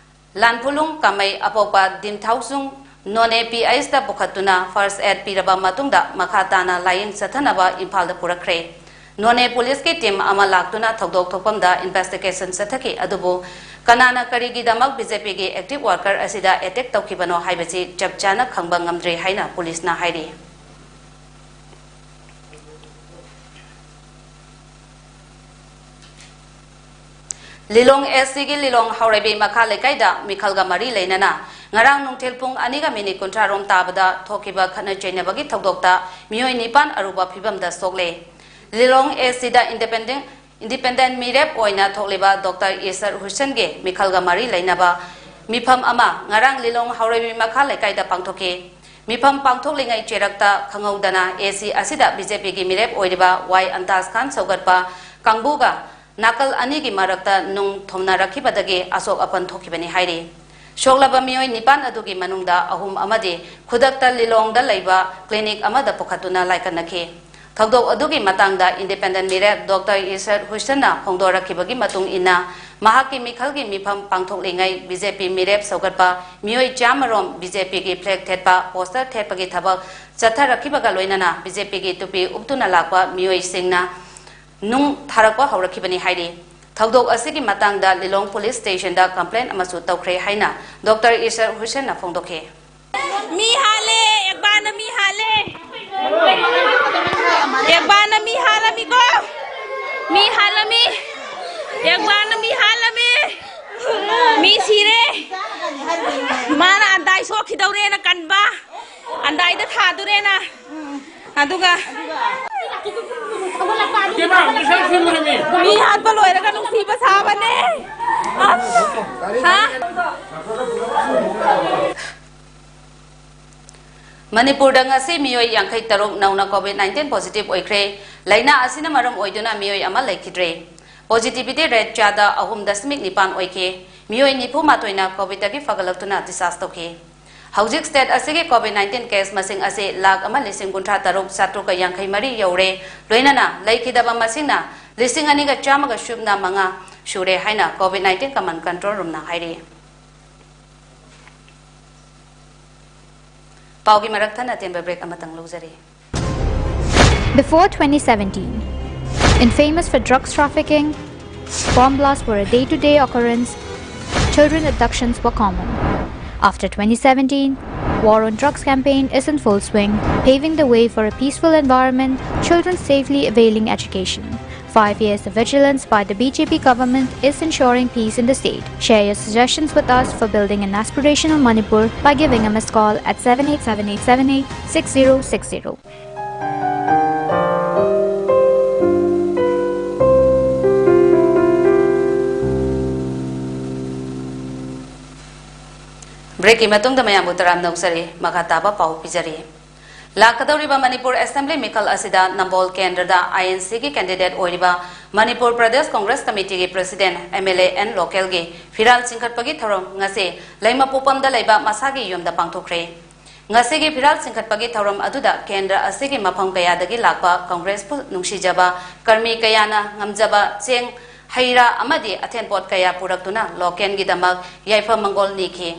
ꯂꯥꯟꯐꯨꯂꯨꯡ ꯀꯥꯃꯩ ꯑꯄꯣꯛꯄ ꯗꯤꯝꯊꯥꯎꯁꯨꯡ ꯅꯣꯅꯦ P H ꯇ ꯄꯨꯈꯠꯇꯨꯅ first aid ꯄꯤꯔꯕ ꯃꯇꯨꯡꯗ ꯃꯈꯥ ꯇꯥꯅ ꯂꯥꯌꯦꯡ ꯆꯠꯊꯅꯕ ꯏꯝꯐꯥꯜꯗ ꯄꯨꯔꯛꯈ꯭ꯔꯦ꯫ ꯅꯣꯅꯦ police ꯀꯤ team ꯑꯃ ꯂꯥꯛꯇꯨꯅ ꯊꯧꯗꯣꯛ ꯊꯣꯛꯐꯝꯗ investigation ꯆꯠꯊꯈꯤ, ꯑꯗꯨꯕꯨ ꯀꯅꯥꯅ ꯀꯔꯤꯒꯤꯗꯃꯛ B J P ꯒꯤ active worker ꯑꯁꯤꯗ attack ꯇꯧꯈꯤꯕꯅꯣ ꯍꯥꯏꯕꯁꯤ ꯆꯞ ꯆꯥꯅ ꯈꯪꯕ ꯉꯝꯗ꯭ꯔꯤ ꯍꯥꯏꯅ police ꯅ ꯍꯥꯏꯔꯤ꯫ ꯂꯤꯂꯣꯡ ꯑꯦꯁ ꯁꯤꯒꯤ ꯂꯤꯂꯣꯡ ꯍꯥꯎꯔꯩꯕꯤ ꯃꯈꯥ ꯂꯩꯀꯥꯏꯗ ꯃꯤꯈꯜꯒ ꯃꯔꯤ ꯂꯩꯅꯅ ꯉꯔꯥꯡ ꯅꯨꯡꯊꯤꯜ ꯄꯨꯡ ꯑꯅꯤꯒ ꯃꯤꯅꯤꯠ ꯀꯨꯟꯊ꯭ꯔꯥ ꯔꯣꯝ ꯇꯥꯕꯗ ꯊꯣꯛꯈꯤꯕ ꯈꯠꯅ ꯆꯩꯅꯕꯒꯤ ꯊꯧꯗꯣꯛꯇ ꯃꯤꯑꯣꯏ ꯅꯤꯄꯥꯟ ꯑꯔꯨꯕ ꯐꯤꯕꯝꯗ ꯁꯣꯛꯂꯦ꯫ ꯂꯤꯂꯣꯡ ꯑꯦꯁ ꯁꯤꯗ ꯏꯟꯗꯤꯄꯦꯟꯗꯦꯟ, ꯏꯟꯗꯤꯄꯦꯟꯗꯦꯟ ꯃꯤꯔꯦꯞ ꯑꯣꯏꯅ ꯊꯣꯛꯂꯤꯕ ꯗꯣꯛꯇꯔ ꯏꯁꯔ ꯍꯨꯁꯦꯟꯒꯤ ꯃꯤꯈꯜꯒ ꯃꯔꯤ ꯂꯩꯅꯕ ꯃꯤꯐꯝ ꯑꯃ ꯉꯔꯥꯡ ꯂꯤꯂꯣꯡ ꯍꯥꯎꯔꯩꯕꯤ ꯃꯈꯥ ꯂꯩꯀꯥꯏꯗ ꯄꯥꯡꯊꯣꯛꯈꯤ꯫ ꯃꯤꯐꯝ ꯄꯥꯡꯊꯣꯛꯂꯤꯉꯩ ꯆꯦꯔꯛꯇ ꯈꯪꯍꯧꯗꯅ ꯑꯦ ꯁꯤ ꯑꯁꯤꯗ ꯕꯤ ꯖꯦ ꯄꯤꯒꯤ ꯃꯤꯔꯦꯞ ꯑꯣꯏꯔꯤꯕ ꯋꯥꯏ ꯑꯟꯇꯥꯖ ꯈꯥꯟ ꯁꯧꯒꯠꯄ ꯀꯥꯡꯕꯨꯒ ꯅꯥꯀꯜ ꯑꯅꯤꯒꯤ ꯃꯔꯛꯇ ꯅꯨꯡ ꯊꯣꯝꯅꯔꯛꯈꯤꯕꯗꯒꯤ ꯑꯁꯣꯛ ꯑꯄꯟ ꯊꯣꯛꯈꯤꯕꯅꯤ ꯍꯥꯏꯔꯤ꯫ ꯁꯣꯛꯂꯕ ꯃꯤꯑꯣꯏ ꯅꯤꯄꯥꯟ ꯑꯗꯨꯒꯤ ꯃꯅꯨꯡꯗ ꯑꯍꯨꯝ ꯑꯃꯗꯤ ꯈꯨꯗꯛꯇ ꯂꯤꯂꯣꯡꯗ ꯂꯩꯕ ꯀ꯭ꯂꯤꯅꯤꯛ ꯑꯃꯗ ꯄꯨꯈꯠꯇꯨꯅ ꯂꯥꯏꯀꯠꯅꯈꯤ꯫ ꯊꯧꯗꯣꯛ ꯑꯗꯨꯒꯤ ꯃꯇꯥꯡꯗ ꯏꯟꯗꯤꯄꯦꯟꯗꯦꯟ ꯃꯤꯔꯦꯞ ꯗꯣꯛꯇꯔ ꯏꯁꯔ ꯍꯨꯁꯦꯟꯅ ꯐꯣꯡꯗꯣꯔꯛꯈꯤꯕꯒꯤ ꯃꯇꯨꯡ ꯏꯟꯅ, ꯃꯍꯥꯛꯀꯤ ꯃꯤꯈꯜꯒꯤ ꯃꯤꯐꯝ ꯄꯥꯡꯊꯣꯛꯂꯤꯉꯩ ꯕꯤ ꯖꯦ ꯄꯤ ꯃꯤꯔꯦꯞ ꯁꯧꯒꯠꯄ ꯃꯤꯑꯣꯏ ꯆꯥꯝꯃꯔꯣꯝ ꯕꯤ ꯖꯦ ꯄꯤꯒꯤ ꯐ꯭ꯂꯦꯒ ꯊꯦꯠꯄ ꯄꯣꯁꯇꯔ ꯊꯦꯠꯄꯒꯤ ꯊꯕꯛ ꯆꯠꯊꯔꯛꯈꯤꯕꯒ ꯂꯣꯏꯅꯅ ꯕꯤ ꯖꯦ ꯄꯤꯒꯤ ꯇꯨꯄꯤ ꯎꯞꯇꯨꯅ ꯂꯥꯛꯄ ꯃꯤꯑꯣꯏꯁꯤꯡꯅ ꯅꯨꯡ ꯊꯥꯔꯛꯄ ꯍꯧꯔꯛꯈꯤꯕꯅꯤ ꯍꯥꯏꯔꯤ꯫ ꯊꯧꯗꯣꯛ ꯑꯁꯤꯒꯤ ꯃꯇꯥꯡꯗ ꯂꯤꯂꯣꯡ ꯄꯨꯂꯤꯁ ꯁ꯭ꯇꯦꯁꯟꯗ ꯀꯝꯄ꯭ꯂꯦꯟ ꯑꯃꯁꯨ ꯇꯧꯈ꯭ꯔꯦ ꯍꯥꯏꯅ ꯗꯣꯛꯇꯔ ꯏꯁꯔ ꯍꯨꯁꯦꯟꯅ ꯐꯣꯡꯗꯣꯛꯈꯤ꯫ ꯃꯤ ꯍꯥꯠꯂꯦ, ꯑꯦꯛꯕꯥꯔꯅ ꯃꯤ ꯍꯥꯠꯂꯦ꯫ ꯑꯦꯛꯕꯥꯔꯅ ꯃꯤ ꯍꯥꯠꯂꯝꯃꯤꯀꯣ꯫ ꯃꯤ ꯍꯥꯠꯂꯝꯃꯤ꯫ ꯑꯦꯛꯕꯥꯔꯅ ꯃꯤ ꯍꯥꯠꯂꯝꯃꯤ꯫ ꯃꯤ ꯁꯤꯔꯦ꯫ ꯃꯥꯅ ꯑꯟꯗꯥꯏ ꯁꯣꯛꯈꯤꯗꯧꯔꯦꯅ ꯀꯟꯕ꯫ ꯑꯟꯗꯥꯏꯗ ꯊꯥꯗꯣꯔꯦꯅ꯫ ꯑꯗꯨꯒ ꯃꯤ ꯍꯥꯠꯄ ꯂꯣꯏꯔꯒ ꯅꯨꯡꯁꯤꯕ ꯁꯥꯕꯅꯦ꯫ ꯑꯁ! ꯍꯥ? ꯃꯅꯤꯄꯨꯔꯗ ꯉꯁꯤ ꯃꯤꯑꯣꯏ ꯌꯥꯡꯈꯩ ꯇꯔꯨꯛ ꯅꯧꯅ ꯀꯣꯚꯤꯗ ꯅꯥꯏꯟꯇꯤꯟ ꯄꯣꯖꯤꯇꯤꯚ ꯑꯣꯏꯈ꯭ꯔꯦ꯫ ꯂꯥꯏꯅꯥ ꯑꯁꯤꯅ ꯃꯔꯝ ꯑꯣꯏꯗꯨꯅ ꯃꯤꯑꯣꯏ ꯑꯃ ꯂꯩꯈꯤꯗ꯭ꯔꯦ꯫ ꯄꯣꯖꯤꯇꯤꯚꯤꯇꯤ ꯔꯦꯠ ꯆꯥꯗ ꯑꯍꯨꯝ ꯗꯁꯃꯤꯛ ꯅꯤꯄꯥꯟ ꯑꯣꯏꯈꯤ꯫ ꯃꯤꯑꯣꯏ ꯅꯤꯐꯨ ꯃꯥꯊꯣꯏꯅ ꯀꯣꯚꯤꯗꯇꯒꯤ ꯐꯒꯠꯂꯛꯇꯨꯅ ꯗꯤꯁꯆꯥꯔꯖ ꯇꯧꯈꯤ꯫ ꯍꯧꯖꯤꯛ ꯁ꯭ꯇꯦꯠ ꯑꯁꯤꯒꯤ ꯀꯣꯚꯤꯗ ꯅꯥꯏꯟꯇꯤꯟ ꯀꯦꯁ ꯃꯁꯤꯡ ꯑꯁꯤ ꯂꯥꯈ ꯑꯃ ꯂꯤꯁꯤꯡ ꯀꯨꯟꯊ꯭ꯔꯥ ꯇꯔꯨꯛ ꯆꯥꯇ꯭ꯔꯨꯛꯀ ꯌꯥꯡꯈꯩ ꯃꯔꯤ ꯌꯧꯔꯦ꯫ ꯂꯣꯏꯅꯅ ꯂꯩꯈꯤꯗꯕ ꯃꯁꯤꯡꯅ ꯂꯤꯁꯤꯡ ꯑꯅꯤꯒ ꯆꯥꯝꯃꯒ ꯁꯨꯞꯅ ꯃꯉꯥ ꯁꯨꯔꯦ ꯍꯥꯏꯅ ꯀꯣꯚꯤꯗ ꯅꯥꯏꯟꯇꯤꯟ ꯀꯃꯥꯟ ꯀꯟꯇ꯭ꯔꯣꯜ ꯔꯨꯝꯅ ꯍꯥꯏꯔꯤ꯫ ꯄꯥꯎꯒꯤ ꯃꯔꯛ ꯊꯠꯅ ꯑꯇꯦꯟꯕ ꯕ꯭ꯔꯦꯛ ꯑꯃꯇꯪ ꯂꯧꯖꯔꯤ꯫ Before twenty seventeen, infamous for drugs trafficking, bomb blasts were a day-to-day occurrence, children abductions were common. After twenty seventeen, war on drugs campaign is in full swing, paving the way for a peaceful environment, children safely availing education. Five years of vigilance by the B J P government is ensuring peace in the state. Share your suggestions with us for building an aspirational Manipur by giving a missed call at seven eight seven eight seven eight six zero six zero. Break ꯀꯤ ꯃꯇꯨꯡꯗ ꯃꯌꯥꯝꯕꯨ ꯇꯔꯥꯝꯅ ꯑꯣꯛꯆꯔꯤ꯫ ꯃꯈꯥ ꯇꯥꯕ ꯄꯥꯎ ꯄꯤꯖꯔꯤ꯫ ꯂꯥꯛꯀꯗꯧꯔꯤꯕ ꯃꯅꯤꯄꯨꯔ ꯑꯦꯁꯦꯝꯕ꯭ꯂꯤ ꯃꯤꯈꯜ ꯑꯁꯤꯗ ꯅꯝꯕꯣꯜ ꯀꯦꯟꯗ꯭ꯔꯗ I N C ꯒꯤ candidate ꯑꯣꯏꯔꯤꯕ Manipur Pradesh Congress ꯀꯃꯤꯇꯤꯒꯤ president, M L A and local ꯒꯤ ꯐꯤꯔꯥꯜ ꯆꯤꯡꯈꯠꯄꯒꯤ ꯊꯧꯔꯝ ꯉꯁꯤ ꯂꯩꯃꯄꯣꯛꯄꯝꯗ ꯂꯩꯕ ꯃꯁꯥꯒꯤ ꯌꯨꯝꯗ ꯄꯥꯡꯊꯣꯛꯈ꯭ꯔꯦ꯫ ꯉꯁꯤꯒꯤ ꯐꯤꯔꯥꯜ ꯆꯤꯡꯈꯠꯄꯒꯤ ꯊꯧꯔꯝ ꯑꯗꯨꯗ ꯀꯦꯟꯗ꯭ꯔ ꯑꯁꯤꯒꯤ ꯃꯐꯝ ꯀꯌꯥꯗꯒꯤ ꯂꯥꯛꯄ ꯀꯣꯡꯒ꯭ꯔꯦꯁꯄꯨ ꯅꯨꯡꯁꯤꯖꯕ ꯀꯔꯃꯤ ꯀꯌꯥꯅ ꯉꯝꯖꯕ ꯆꯦꯡ, ꯍꯩ ꯔꯥ ꯑꯃꯗꯤ ꯑꯊꯦꯟꯄꯣꯠ ꯀꯌꯥ ꯄꯨꯔꯛꯇꯨꯅ local ꯒꯤꯗꯃꯛ ꯌꯥꯏꯐ ꯃꯪꯒꯣꯜ ꯅꯤꯈꯤ꯫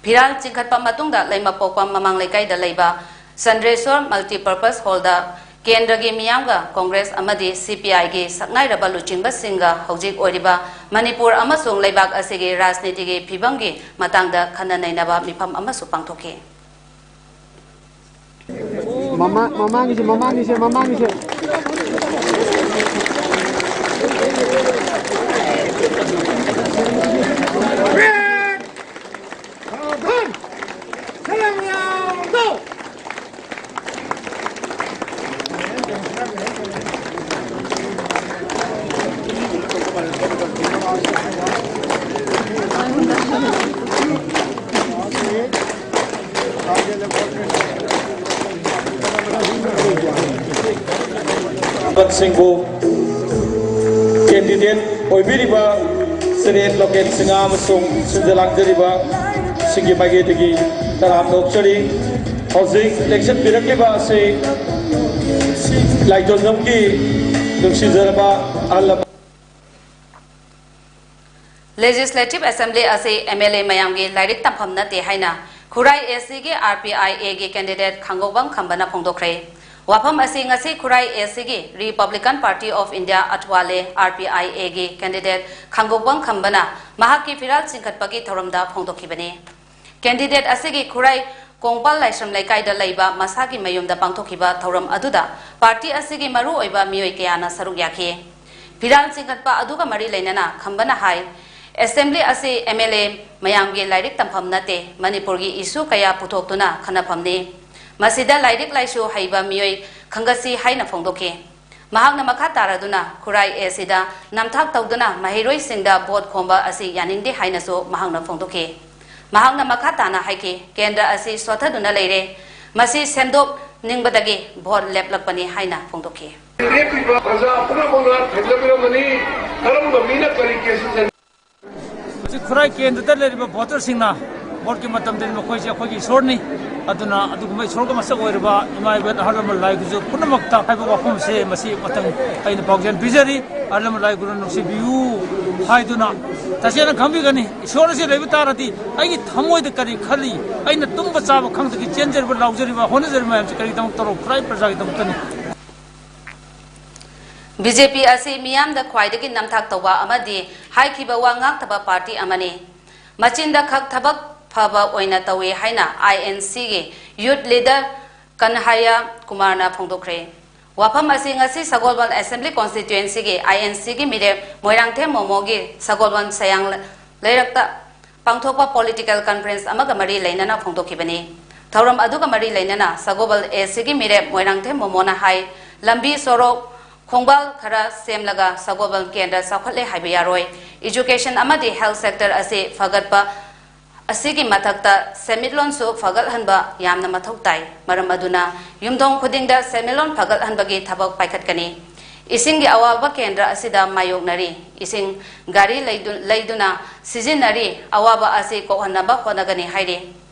ꯐꯤꯔꯥꯜ ꯆꯤꯡꯈꯠꯄ ꯃꯇꯨꯡꯗ ꯂꯩꯃꯄꯣꯛꯄꯝ ꯃꯃꯥꯡ ꯂꯩꯀꯥꯏꯗ ꯂꯩꯕ ꯆꯟꯗ꯭ꯔꯦꯁꯣꯔ multipurpose hall ꯗ ꯀꯦꯟꯗ꯭ꯔꯒꯤ ꯃꯤꯌꯥꯝꯒ ꯀꯣꯡꯒ꯭ꯔꯦꯁ ꯑꯃꯗꯤ C P I ꯒꯤ ꯁꯛꯅꯥꯏꯔꯕ ꯂꯨꯆꯤꯡꯕꯁꯤꯡꯒ ꯍꯧꯖꯤꯛ ꯑꯣꯏꯔꯤꯕ ꯃꯅꯤꯄꯨꯔ ꯑꯃꯁꯨꯡ ꯂꯩꯕꯥꯛ ꯑꯁꯤꯒꯤ ꯔꯥꯖꯅꯤꯇꯤꯒꯤ ꯐꯤꯕꯝꯒꯤ ꯃꯇꯥꯡꯗ ꯈꯟꯅ ꯅꯩꯅꯕ ꯃꯤꯐꯝ ꯑꯃꯁꯨ ꯄꯥꯡꯊꯣꯛꯈꯤ꯫ ꯃꯃꯥ-, ꯃꯃꯥꯡꯒꯤꯁꯦ, ꯃꯃꯥꯡꯒꯤꯁꯦ, ꯃꯃꯥꯡꯒꯤꯁꯦ꯫ ꯁꯤꯡꯕꯨ candidate ꯑꯣꯏꯕꯤꯔꯤꯕ ꯁꯦꯔꯦꯟ ꯂꯣꯀꯦꯟ ꯁꯤꯡꯍ ꯑꯃꯁꯨꯡ ꯁꯤꯟꯖ ꯂꯥꯡꯖꯔꯤꯕ ꯁꯤꯡꯒꯤ ꯃꯥꯏꯀꯩꯗꯒꯤ ꯇꯔꯥꯝꯅ ꯑꯣꯛꯆꯔꯤ꯫ ꯍꯧꯖꯤꯛ election ꯄꯤꯔꯛꯂꯤꯕ ꯑꯁꯤ ꯂꯥꯏꯇꯣꯟꯖꯝꯒꯤ ꯅꯨꯡꯁꯤꯖꯔꯕ ꯑꯍꯜ ꯂꯃꯟ꯫ Legislative Assembly ꯑꯁꯤ M L A ꯃꯌꯥꯝꯒꯤ ꯂꯥꯏꯔꯤꯛ ꯇꯝꯐꯝ ꯅꯠꯇꯦ ꯍꯥꯏꯅ ꯈꯨꯔꯥꯏ A C ꯒꯤ R P I A ꯒꯤ candidate ꯈꯥꯡꯒꯧꯕꯝ ꯈꯝꯕꯅ ꯐꯣꯡꯗꯣꯛꯈ꯭ꯔꯦ꯫ ꯋꯥꯐꯝ ꯑꯁꯤ ꯉꯁꯤ ꯈꯨꯔꯥꯏ A C ꯒꯤ Republican Party of India ꯑꯊꯋꯥꯂꯦ R P I A ꯒꯤ candidate ꯈꯥꯡꯒꯧꯕꯝ ꯈꯝꯕꯅ ꯃꯍꯥꯛꯀꯤ ꯐꯤꯔꯥꯜ ꯆꯤꯡꯈꯠꯄꯒꯤ ꯊꯧꯔꯝꯗ ꯐꯣꯡꯗꯣꯛꯈꯤꯕꯅꯤ꯫ Candidate ꯑꯁꯤꯒꯤ ꯈꯨꯔꯥꯏ ꯀꯣꯡꯄꯥꯜ ꯂꯥꯏꯁ꯭ꯔꯝ ꯂꯩꯀꯥꯏꯗ ꯂꯩꯕ ꯃꯁꯥꯒꯤ ꯃꯌꯨꯝꯗ ꯄꯥꯡꯊꯣꯛꯈꯤꯕ ꯊꯧꯔꯝ ꯑꯗꯨꯗ party ꯑꯁꯤꯒꯤ ꯃꯔꯨꯑꯣꯏꯕ ꯃꯤꯑꯣꯏ ꯀꯌꯥꯅ ꯁꯔꯨꯛ ꯌꯥꯈꯤ꯫ ꯏꯔꯥꯡ ꯆꯤꯡꯈꯠꯄ ꯑꯗꯨꯒ ꯃꯔꯤ ꯂꯩꯅꯅ ꯈꯝꯕꯅ ꯍꯥꯏ, ꯑꯦꯁꯦꯝꯕ꯭ꯂꯤ ꯑꯁꯤ ꯑꯦꯝ ꯑꯦꯜ ꯑꯦ ꯃꯌꯥꯝꯒꯤ ꯂꯥꯏꯔꯤꯛ ꯇꯝꯐꯝ ꯅꯠꯇꯦ, ꯃꯅꯤꯄꯨꯔꯒꯤ ꯏꯁꯨ ꯀꯌꯥ ꯄꯨꯊꯣꯛꯇꯨꯅ ꯈꯟꯅꯐꯝꯅꯤ꯫ ꯃꯁꯤꯗ ꯂꯥꯏꯔꯤꯛ ꯂꯥꯏꯁꯨ ꯍꯩꯕ ꯃꯤꯑꯣꯏ ꯈꯪꯒꯠꯁꯤ ꯍꯥꯏꯅ ꯐꯣꯡꯗꯣꯛꯈꯤ꯫ ꯃꯍꯥꯛꯅ ꯃꯈꯥ ꯇꯥꯔꯗꯨꯅ ꯈꯨꯔꯥꯏ ꯑꯦ ꯁꯤꯗ ꯅꯝꯊꯥꯛ ꯇꯧꯗꯨꯅ ꯃꯍꯩꯔꯣꯏꯁꯤꯡꯗ ꯚꯣꯠ ꯈꯣꯝꯕ ꯑꯁꯤ ꯌꯥꯅꯤꯡꯗꯦ ꯍꯥꯏꯅꯁꯨ ꯃꯍꯥꯛꯅ ꯐꯣꯡꯗꯣꯛꯈꯤ꯫ ꯃꯍꯥꯛꯅ ꯃꯈꯥ ꯇꯥꯅ ꯍꯥꯏꯈꯤ, ꯀꯦꯟꯗ꯭ꯔ ꯑꯁꯤ ꯁꯣꯠꯊꯗꯨꯅ ꯂꯩꯔꯦ, ꯃꯁꯤ ꯁꯦꯝꯗꯣꯛꯅꯤꯡꯕꯗꯒꯤ ꯚꯣꯠ ꯂꯦꯞꯂꯛꯄꯅꯤ ꯍꯥꯏꯅ ꯐꯣꯡꯗꯣꯛꯈꯤ꯫ ꯂꯦꯞꯄꯤꯕ ꯄ꯭ꯔꯖꯥ ꯄꯨꯝꯅꯃꯛꯅ ꯊꯦꯡꯅꯕꯤꯔꯝꯒꯅꯤ, ꯀꯔꯝꯕ ꯃꯤꯅ ꯀꯔꯤ ꯀꯦꯁ ꯍꯧꯖꯤꯛ ꯈꯨꯔꯥꯏ ꯀꯦꯟꯗ꯭ꯔꯗ ꯂꯩꯔꯤꯕ ꯚꯣꯇꯔꯁꯤꯡꯅ ꯚꯣꯠꯀꯤ ꯃꯇꯝꯗꯗꯤ ꯃꯈꯣꯏꯁꯦ ꯑꯩꯈꯣꯏꯒꯤ ꯏꯁꯣꯔꯅꯤ꯫ ꯑꯗꯨꯅ ꯑꯗꯨꯒꯨꯝꯕ ꯏꯁꯣꯔꯒ ꯃꯁꯛ ꯑꯣꯏꯔꯕ ꯏꯃꯥ ꯏꯕꯦꯟ ꯑꯍꯜ ꯂꯃꯟ ꯂꯥꯏ ꯒꯨꯔꯨ ꯄꯨꯝꯅꯃꯛꯇ ꯍꯥꯏꯕ ꯋꯥꯐꯝꯁꯦ ꯃꯁꯤ ꯃꯇꯝ ꯑꯩꯅ ꯄꯥꯎꯖꯦꯜ ꯄꯤꯖꯔꯤ꯫ ꯑꯍꯜ ꯂꯃꯟ ꯂꯥꯏ ꯒꯨꯔꯨ ꯅꯨꯡꯁꯤꯕꯤꯌꯨ ꯍꯥꯏꯗꯨꯅ ꯇꯁꯦꯡꯅ ꯈꯪꯕꯤꯒꯅꯤ꯫ ꯏꯁꯣꯔ ꯑꯁꯤ ꯂꯩꯕ ꯇꯥꯔꯗꯤ ꯑꯩꯒꯤ ꯊꯃꯣꯏꯗ ꯀꯔꯤ ꯈꯜꯂꯤ, ꯑꯩꯅ ꯇꯨꯝꯕ ꯆꯥꯕ ꯈꯪꯗꯒꯩ ꯆꯦꯟꯖꯔꯤꯕ, ꯂꯥꯎꯖꯔꯤꯕ, ꯍꯣꯠꯅꯖꯔꯤꯕ ꯃꯌꯥꯝꯁꯤ ꯀꯔꯤꯒꯤꯗꯃꯛꯇꯔꯣ? ꯈꯨꯔꯥꯏ ꯄ꯭ꯔꯖꯥꯒꯤꯗꯃꯛꯇꯅꯤ꯫ ꯕꯤ ꯖꯦ ꯄꯤ ꯑꯁꯤ ꯃꯤꯌꯥꯝꯗ ꯈ꯭ꯋꯥꯏꯗꯒꯤ ꯅꯝꯊꯥꯛ ꯇꯧꯕ ꯑꯃꯗꯤ ꯍꯥꯏꯈꯤꯕ ꯋꯥ ꯉꯥꯛꯇꯕ ꯄꯥꯔꯇꯤ ꯑꯃꯅꯤ꯫ ꯃꯆꯤꯟꯗ ꯈꯛ ꯊꯕꯛ ꯐꯕ ꯑꯣꯏꯅ ꯇꯧꯏ ꯍꯥꯏꯅ ꯑꯥꯏ ꯑꯦꯟ ꯁꯤꯒꯤ ꯌꯨꯠ ꯂꯤꯗꯔ ꯀꯟꯍꯌꯥ ꯀꯨꯃꯥꯔꯅ ꯐꯣꯡꯗꯣꯛꯈ꯭ꯔꯦ꯫ ꯋꯥꯐꯝ ꯑꯁꯤ ꯉꯁꯤ ꯁꯒꯣꯜꯕꯟ ꯑꯦꯁꯦꯝꯕ꯭ꯂꯤ ꯀꯣꯟꯁꯇꯤꯇ꯭ꯋꯦꯟꯁꯤꯒꯤ ꯑꯥꯏ ꯑꯦꯟ ꯁꯤꯒꯤ ꯃꯤꯔꯦꯞ ꯃꯣꯏꯔꯥꯡꯊꯦꯝ ꯃꯣꯃꯣꯒꯤ ꯁꯒꯣꯜꯕꯟ ꯁꯌꯥꯡ ꯂꯩꯔꯛꯇ ꯄꯥꯡꯊꯣꯛꯄ ꯄꯣꯂꯤꯇꯤꯀꯦꯜ ꯀꯟꯐꯔꯦꯟꯁ ꯑꯃꯒ ꯃꯔꯤ ꯂꯩꯅꯅ ꯐꯣꯡꯗꯣꯛꯈꯤꯕꯅꯤ꯫ ꯊꯧꯔꯝ ꯑꯗꯨꯒ ꯃꯔꯤ ꯂꯩꯅꯅ ꯁꯒꯣꯜꯕꯟ ꯑꯦ ꯁꯤꯒꯤ ꯃꯤꯔꯦꯞ ꯃꯣꯏꯔꯥꯡꯊꯦꯝ ꯃꯣꯃꯣꯅ ꯍꯥꯏ, ꯂꯝꯕꯤ ꯁꯣꯔꯣꯛ ꯈꯣꯡꯕꯥꯜ ꯈꯔ ꯁꯦꯝꯂꯒ ꯁꯒꯣꯜꯕꯟ ꯀꯦꯟꯗ꯭ꯔ ꯆꯥꯎꯈꯠꯂꯦ ꯍꯥꯏꯕ ꯌꯥꯔꯣꯏ꯫ ꯏꯖꯨꯀꯦꯁꯟ ꯑꯃꯗꯤ ꯍꯦꯜꯊ ꯁꯦꯛꯇꯔ ꯑꯁꯤ ꯐꯒꯠꯄ ꯑꯁꯤꯒꯤ ꯃꯊꯛꯇ ꯁꯦꯟꯃꯤꯠꯂꯣꯟꯁꯨ ꯐꯒꯠꯍꯟꯕ ꯌꯥꯝꯅ ꯃꯊꯧ ꯇꯥꯏ꯫ ꯃꯔꯝ ꯑꯗꯨꯅ ꯌꯨꯝꯊꯣꯡ ꯈꯨꯗꯤꯡꯗ ꯁꯦꯟꯃꯤꯠꯂꯣꯟ ꯐꯒꯠꯍꯟꯕꯒꯤ ꯊꯕꯛ ꯄꯥꯏꯈꯠꯀꯅꯤ꯫ ꯏꯁꯤꯡꯒꯤ ꯑꯋꯥꯕ ꯀꯦꯟꯗ꯭ꯔ ꯑꯁꯤꯗ ꯃꯥꯌꯣꯛꯅꯔꯤ꯫ ꯏꯁꯤꯡ ꯒꯥꯔꯤ ꯂꯩꯗꯨ-, ꯂꯩꯗꯨꯅ ꯁꯤꯖꯤꯟꯅꯔꯤ꯫ ꯑꯋꯥꯕ ꯑꯁꯤ ꯀꯣꯛꯍꯟꯅꯕ ꯍꯣꯠꯅꯒꯅꯤ ꯍꯥꯏꯔꯤ꯫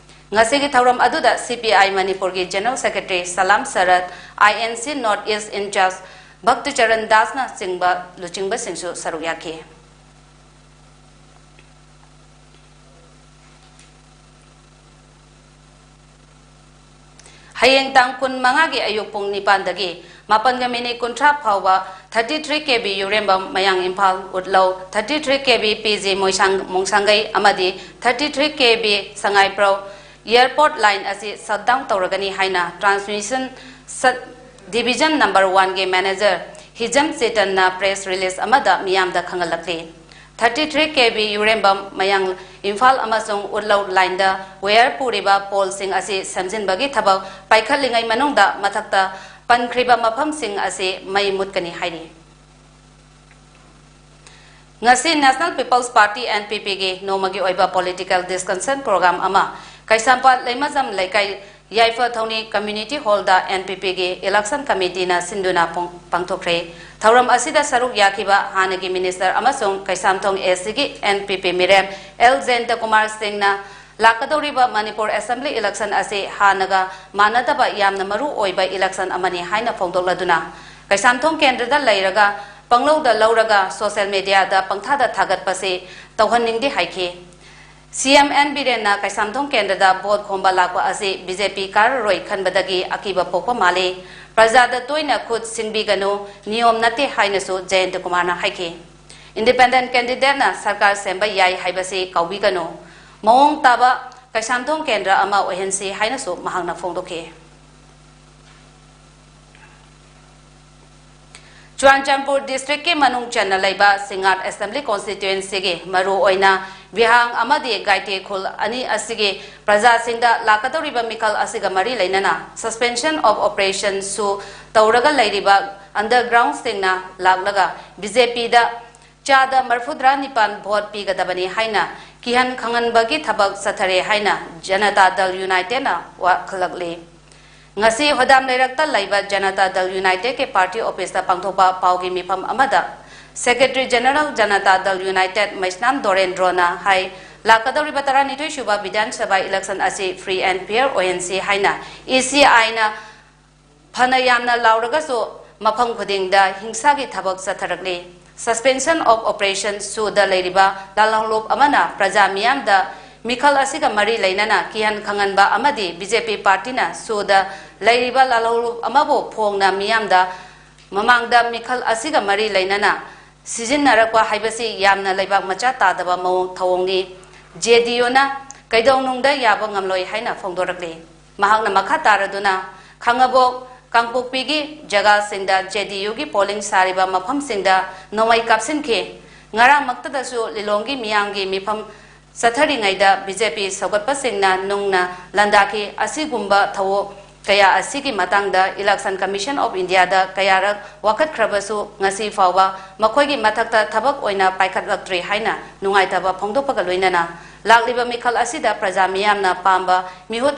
ꯉꯁꯤꯒꯤ ꯊꯧꯔꯝ ꯑꯗꯨꯗ ꯁꯤ ꯄꯤ ꯑꯥꯏ ꯃꯅꯤꯄꯨꯔꯒꯤ general secretary Salam Sarat, I N C north east in charge Bhakticharan ꯗꯥꯁꯅ ꯆꯤꯡꯕ ꯂꯨꯆꯤꯡꯕꯁꯤꯡꯁꯨ ꯁꯔꯨꯛ ꯌꯥꯈꯤ꯫ ꯍꯌꯦꯡ ꯇꯥꯡ ꯀꯨꯟꯃꯉꯥꯒꯤ ꯑꯌꯨꯛ ꯄꯨꯡ ꯅꯤꯄꯥꯟꯗꯒꯤ ꯃꯥꯄꯟꯒ ꯃꯤꯅꯤꯠ ꯀꯨꯟꯊ꯭ꯔꯥ ꯐꯥꯎꯕ thirty three K V ꯌꯨꯔꯦꯝꯕꯝ ꯃꯌꯥꯡ Imphal, ꯎꯠꯂꯧ, thirty three K V P G ꯃꯣꯏꯁꯥꯡ-, ꯃꯣꯡꯁꯥꯡꯒꯩ ꯑꯃꯗꯤ thirty three K V Sangaiprou airport line ꯑꯁꯤ shutdown ꯇꯧꯔꯒꯅꯤ ꯍꯥꯏꯅ transmission sub division number one ꯒꯤ manager ꯍꯤꯖꯝ ꯆꯦꯇꯟꯅ press release ꯑꯃꯗ ꯃꯤꯌꯥꯝꯗ ꯈꯪꯍꯜꯂꯛꯂꯤ꯫ Thirty three K V ꯌꯨꯔꯦꯝꯕꯝ, ꯃꯌꯥꯡ ꯏꯝꯐꯥꯜ ꯑꯃꯁꯨꯡ ꯎꯠꯂꯧ ꯂꯥꯏꯟꯗ wire ꯄꯨꯔꯤꯕ poleꯁꯤꯡ ꯑꯁꯤ ꯁꯦꯝꯖꯤꯟꯕꯒꯤ ꯊꯕꯛ ꯄꯥꯏꯈꯠꯂꯤꯉꯩ ꯃꯅꯨꯡꯗ ꯃꯊꯛꯇ ꯄꯟꯈ꯭ꯔꯤꯕ ꯃꯐꯝꯁꯤꯡ ꯑꯁꯤ ꯃꯩ ꯃꯨꯠꯀꯅꯤ ꯍꯥꯏꯔꯤ꯫ ꯉꯁꯤ National People's Party, N P P ꯒꯤ ꯅꯣꯡꯃꯒꯤ ꯑꯣꯏꯕ political discussion program ꯑꯃ ꯀꯩꯁꯥꯝꯄꯥꯠ ꯂꯩꯃꯖꯝ ꯂꯩꯀꯥꯏ ꯌꯥꯏꯐ ꯊꯧꯅꯤ Community Hall ꯗ N P P ꯒꯤ election committee ꯅ ꯁꯤꯟꯗꯨꯅ ꯄꯣꯡ-, ꯄꯥꯡꯊꯣꯛꯈ꯭ꯔꯦ꯫ ꯊꯧꯔꯝ ꯑꯁꯤꯗ ꯁꯔꯨꯛ ꯌꯥꯈꯤꯕ ꯍꯥꯟꯅꯒꯤ minister ꯑꯃꯁꯨꯡ ꯀꯩꯁꯥꯝꯊꯣꯡ A C ꯒꯤ N P P ꯃꯤꯔꯦꯞ L ꯖꯌꯟꯇ ꯀꯨꯃꯥꯔ ꯁꯤꯡꯅ ꯂꯥꯛꯀꯗꯧꯔꯤꯕ ꯃꯅꯤꯄꯨꯔ assembly election ꯑꯁꯤ ꯍꯥꯟꯅꯒ ꯃꯥꯟꯅꯗꯕ ꯌꯥꯝꯅ ꯃꯔꯨ ꯑꯣꯏꯕ election ꯑꯃꯅꯤ ꯍꯥꯏꯅ ꯐꯣꯡꯗꯣꯛꯂꯗꯨꯅ, ꯀꯩꯁꯥꯝꯊꯣꯡ ꯀꯦꯟꯗ꯭ꯔꯗ ꯂꯩꯔꯒ ꯄꯪꯂꯧꯗ ꯂꯧꯔꯒ social media ꯗ ꯄꯪꯊꯥꯗ ꯊꯥꯒꯠꯄꯁꯤ ꯇꯧꯍꯟꯅꯤꯡꯗꯦ ꯍꯥꯏꯈꯤ꯫ C M N ꯕꯤꯔꯦꯟꯅ ꯀꯩꯁꯥꯝꯊꯣꯡ ꯀꯦꯟꯗ꯭ꯔꯗ vote ꯈꯣꯝꯕ ꯂꯥꯛꯄ ꯑꯁꯤ B J P ꯀꯥꯔꯔꯣꯏ ꯈꯟꯕꯗꯒꯤ ꯑꯀꯤꯕ ꯄꯣꯛꯄ ꯃꯥꯜꯂꯤ꯫ ꯄ꯭ꯔꯖꯥꯗ ꯇꯣꯏꯅ ꯈꯨꯠ ꯁꯤꯡꯕꯤꯒꯅꯨ, ꯅꯤꯌꯣꯝ ꯅꯠꯇꯦ ꯍꯥꯏꯅꯁꯨ ꯖꯌꯟꯇ ꯀꯨꯃꯥꯔꯅ ꯍꯥꯏꯈꯤ꯫ Independent candidate ꯅ ꯁꯔꯀꯥꯔ ꯁꯦꯝꯕ ꯌꯥꯏ ꯍꯥꯏꯕꯁꯤ ꯀꯥꯎꯕꯤꯒꯅꯨ꯫ ꯃꯑꯣꯡ ꯇꯥꯕ ꯀꯩꯁꯥꯝꯊꯣꯡ ꯀꯦꯟꯗ꯭ꯔ ꯑꯃ ꯑꯣꯏꯍꯟꯁꯤ ꯍꯥꯏꯅꯁꯨ ꯃꯍꯥꯛꯅ ꯐꯣꯡꯗꯣꯛꯈꯤ꯫ ꯆꯨꯔꯥꯆꯥꯟꯄꯨꯔ district ꯀꯤ ꯃꯅꯨꯡ ꯆꯟꯅ ꯂꯩꯕ ꯁꯤꯡꯉꯥꯠ assembly constituency ꯒꯤ ꯃꯔꯨ ꯑꯣꯏꯅ ꯕꯤꯍꯥꯡ ꯑꯃꯗꯤ ꯒꯥꯏꯇꯦ ꯈꯨꯜ ꯑꯅꯤ ꯑꯁꯤꯒꯤ ꯄ꯭ꯔꯖꯥꯁꯤꯡꯗ ꯂꯥꯛꯀꯗꯧꯔꯤꯕ ꯃꯤꯈꯜ ꯑꯁꯤꯒ ꯃꯔꯤ ꯂꯩꯅꯅ suspension of operation ꯁꯨ ꯇꯧꯔꯒ ꯂꯩꯔꯤꯕ underground ꯁꯤꯡꯅ ꯂꯥꯛꯂꯒ B J P ꯗ ꯆꯥꯗ ꯃꯔꯤꯐꯨꯇꯔꯥ ꯅꯤꯄꯥꯟ vote ꯄꯤꯒꯗꯕꯅꯤ ꯍꯥꯏꯅ ꯀꯤꯍꯟ ꯈꯪꯍꯟꯕꯒꯤ ꯊꯕꯛ ꯆꯠꯊꯔꯦ ꯍꯥꯏꯅ ꯖꯅꯇꯥ ꯗꯜ United ꯅ ꯋꯥꯀꯠꯂꯛꯂꯤ꯫ ꯉꯁꯤ ꯍꯣꯗꯥꯝ ꯂꯩꯔꯛꯇ ꯂꯩꯕ ꯖꯅꯇꯥ ꯗꯜ United ꯀꯤ party office ꯇ ꯄꯥꯡꯊꯣꯛꯄ ꯄꯥꯎꯒꯤ ꯃꯤꯐꯝ ꯑꯃꯗ Secretary General ꯖꯅꯇꯥ ꯗꯜ United ꯃꯩꯁꯅꯥꯝ ꯗꯣꯔꯦꯟꯗ꯭ꯔꯣꯅ ꯍꯥꯏ, ꯂꯥꯛꯀꯗꯧꯔꯤꯕ ꯇꯔꯥꯅꯤꯊꯣꯏ ꯁꯨꯕ ꯕꯤꯙꯥꯟ ꯁꯚꯥ election ꯑꯁꯤ free and fair ꯑꯣꯏꯍꯟꯁꯤ ꯍꯥꯏꯅ E C I ꯅ ꯐꯅ ꯌꯥꯝꯅ ꯂꯥꯎꯔꯒꯁꯨ ꯃꯐꯝ ꯈꯨꯗꯤꯡꯗ ꯍꯤꯡꯁꯥꯒꯤ ꯊꯕꯛ ꯆꯠꯊꯔꯛꯂꯤ꯫ Suspension of operation ꯁꯨꯗ ꯂꯩꯔꯤꯕ ꯂꯥꯜꯍꯧꯂꯨꯞ ꯑꯃꯅ ꯄ꯭ꯔꯖꯥ ꯃꯤꯌꯥꯝꯗ ꯃꯤꯈꯜ ꯑꯁꯤꯒ ꯃꯔꯤ ꯂꯩꯅꯅ ꯀꯤꯍꯟ ꯈꯪꯍꯟꯕ ꯑꯃꯗꯤ B J P party ꯅ ꯁꯨꯗ ꯂꯩꯔꯤꯕ ꯂꯥꯜꯍꯧꯂꯨꯞ ꯑꯃꯕꯨ ꯐꯣꯡꯅ ꯃꯤꯌꯥꯝꯗ ꯃꯃꯥꯡꯗ ꯃꯤꯈꯜ ꯑꯁꯤꯒ ꯃꯔꯤ ꯂꯩꯅꯅ ꯁꯤꯖꯤꯟꯅꯔꯛꯄ ꯍꯥꯏꯕꯁꯤ ꯌꯥꯝꯅ ꯂꯩꯕꯥꯛ ꯃꯆꯥ ꯇꯥꯗꯕ ꯃꯑꯣꯡ ꯊꯧꯑꯣꯡꯅꯤ꯫ J D U ꯅ ꯀꯩꯗꯧꯅꯨꯡꯗ ꯌꯥꯕ ꯉꯝꯂꯣꯏ ꯍꯥꯏꯅ ꯐꯣꯡꯗꯣꯔꯛꯂꯤ꯫ ꯃꯍꯥꯛꯅ ꯃꯈꯥ ꯇꯥꯔꯗꯨꯅ ꯈꯥꯡꯉꯕꯣꯛ ꯀꯥꯡꯄꯣꯛꯄꯤꯒꯤ ꯖꯒꯥꯁꯤꯡꯗ ꯖꯦ ꯗꯤ ꯌꯨꯒꯤ ꯄꯣꯂꯤꯡ ꯁꯥꯔꯤꯕ ꯃꯐꯝꯁꯤꯡꯗ ꯅꯣꯡꯃꯩ ꯀꯥꯞꯁꯤꯟꯈꯤ꯫ ꯉꯔꯥꯡꯃꯛꯇꯗꯁꯨ ꯂꯤꯂꯣꯡꯒꯤ ꯃꯤꯌꯥꯝꯒꯤ ꯃꯤꯐꯝ ꯆꯠꯊꯔꯤꯉꯩꯗ ꯕꯤ ꯖꯦ ꯄꯤ ꯁꯧꯒꯠꯄꯁꯤꯡꯅ ꯅꯨꯡꯅ ꯂꯥꯟꯗꯥꯈꯤ꯫ ꯑꯁꯤꯒꯨꯝꯕ ꯊꯧꯑꯣꯡ ꯀꯌꯥ ꯑꯁꯤꯒꯤ ꯃꯇꯥꯡꯗ Election Commission of Indiaꯗ ꯀꯌꯥꯔꯛ ꯋꯥꯀꯠꯈ꯭ꯔꯕꯁꯨ ꯉꯁꯤ ꯐꯥꯎꯕ ꯃꯈꯣꯏꯒꯤ ꯃꯊꯛꯇ ꯊꯕꯛ ꯑꯣꯏꯅ ꯄꯥꯏꯈꯠꯂꯛꯇ꯭ꯔꯤ ꯍꯥꯏꯅ ꯅꯨꯡꯉꯥꯏꯇꯕ ꯐꯣꯡꯗꯣꯛꯄꯒ ꯂꯣꯏꯅꯅ ꯂꯥꯛꯂꯤꯕ ꯃꯤꯈꯜ ꯑꯁꯤꯗ ꯄ꯭ꯔꯖꯥ ꯃꯤꯌꯥꯝꯅ ꯄꯥꯝꯕ ꯃꯤꯍꯨꯠ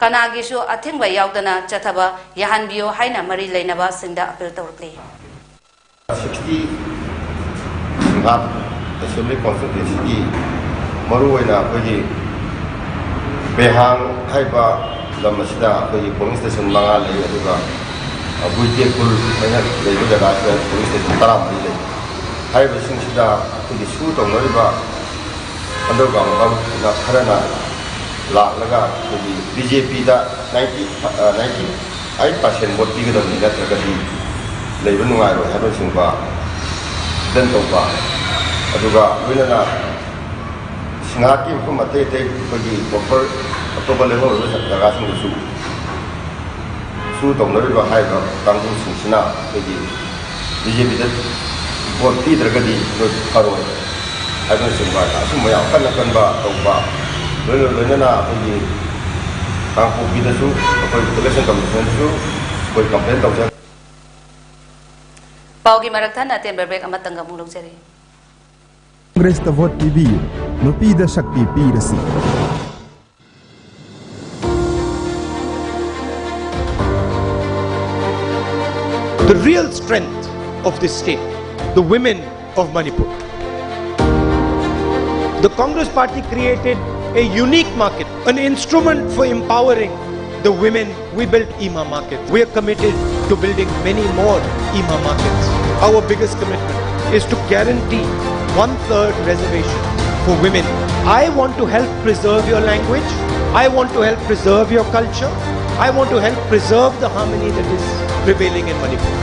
ꯀꯅꯥꯒꯤꯁꯨ ꯑꯊꯤꯡꯕ ꯌꯥꯎꯗꯅ ꯆꯠꯊꯕ ꯌꯥꯍꯟꯕꯤꯌꯨ ꯍꯥꯏꯅ ꯃꯔꯤ ꯂꯩꯅꯕꯁꯤꯡꯗ ꯑꯄꯤꯜ ꯇꯧꯔꯛꯂꯤ꯫ ꯁꯤꯛꯁꯇꯤ ꯁꯤꯡꯍꯥꯠ ꯑꯦꯁꯦꯝꯕ꯭ꯂꯤ ꯀꯣꯟꯁꯇꯤꯇ꯭ꯋꯦꯟꯁꯤꯒꯤ ꯃꯔꯨꯑꯣꯏꯅ ꯑꯩꯈꯣꯏꯒꯤ ꯕꯦꯍꯥꯡ ꯍꯥꯏꯕ ꯂꯝ ꯑꯁꯤꯗ ꯑꯩꯈꯣꯏꯒꯤ ꯄꯣꯂꯤꯡ ꯁ꯭ꯇꯦꯁꯟ ꯃꯉꯥ ꯂꯩ, ꯑꯗꯨꯒ ꯒꯨꯏꯇꯦꯈꯨꯜ ꯍꯥꯏꯅ ꯂꯩꯕ ꯖꯒꯥꯁꯤꯗ ꯄꯣꯂꯤꯡ ꯁ꯭ꯇꯦꯁꯟ ꯇꯔꯥꯃꯔꯤ ꯂꯩ꯫ ꯍꯥꯏꯔꯤꯕꯁꯤꯡꯁꯤꯗ ꯑꯩꯈꯣꯏꯒꯤ ꯁꯨ ꯇꯧꯅꯔꯤꯕ ꯑꯟꯗꯔꯒ꯭ꯔꯥꯎꯟ ꯀꯥꯡꯕꯨꯁꯤꯅ ꯈꯔꯅ ꯂꯥꯛꯂꯒ ꯑꯩꯈꯣꯏꯒꯤ ꯕꯤ ꯖꯦ ꯄꯤꯗ ninety ninety eight percent vote ꯄꯤꯒꯗꯕꯅꯤ, ꯅꯠꯇ꯭ꯔꯒꯗꯤ ꯂꯩꯕ ꯅꯨꯡꯉꯥꯏꯔꯣꯏ ꯍꯥꯏꯕꯅꯆꯤꯡꯕ ꯈꯤꯇꯪ ꯇꯧꯕ, ꯑꯗꯨꯒ ꯂꯣꯏꯅꯅ ꯁꯤꯡꯍꯥꯠꯀꯤ ꯃꯐꯝ ꯑꯇꯩ ꯑꯇꯩ ꯑꯩꯈꯣꯏꯒꯤ ꯕꯐꯔ ꯑꯇꯣꯞꯄ ꯂꯦꯝꯍꯧꯔꯤꯕ ꯖꯒꯥꯁꯤꯡꯗꯁꯨ ꯁꯨ ꯇꯧꯅꯔꯤꯕ ꯍꯥꯏꯔꯤꯕ ꯀꯥꯡꯕꯨꯁꯤꯡꯁꯤꯅ ꯑꯩꯈꯣꯏꯒꯤ ꯕꯤ ꯖꯦ ꯄꯤꯗ ꯚꯣꯠ ꯄꯤꯗ꯭ꯔꯒꯗꯤ ꯑꯩꯈꯣꯏ ꯐꯔꯣꯏ ꯍꯥꯏꯕꯅꯆꯤꯡꯕ ꯑꯁꯨꯝꯕ ꯌꯥꯝ ꯀꯟꯅ ꯀꯟꯕ ꯇꯧꯕ, ꯂꯣꯏꯅ ꯂꯣꯏꯅꯅ ꯑꯩꯈꯣꯏꯒꯤ ꯀꯥꯡꯄꯣꯛꯄꯤꯗꯁꯨ ꯑꯩꯈꯣꯏ ꯏꯂꯦꯛꯁꯟ ꯀꯃꯤꯁꯟꯗꯁꯨ ꯑꯩꯈꯣꯏ ꯀꯝꯄ꯭ꯂꯦꯟ ꯇꯧꯖ ꯄꯥꯎꯒꯤ ꯃꯔꯛ ꯊꯠꯅ ꯑꯇꯦꯟꯕ ꯕ꯭ꯔꯦꯛ ꯑꯃꯇꯪꯒ ꯑꯃꯨꯛ ꯂꯧꯖꯔꯤ꯫ ꯀꯪꯒ꯭ꯔꯦꯁꯇ ꯚꯣꯠ ꯄꯤꯕꯤꯌꯨ, ꯅꯨꯄꯤꯗ ꯁꯛꯇꯤ ꯄꯤꯔꯁꯤ꯫ The real strength of this state, the women of Manipur. The Congress Party created a unique market, an instrument for empowering the women. We built Ima Market. We are committed to building many more Ima Markets. Our biggest commitment is to guarantee one third reservation for women. I want to help preserve your language. I want to help preserve your culture. I want to help preserve the harmony that is prevailing in Manipur.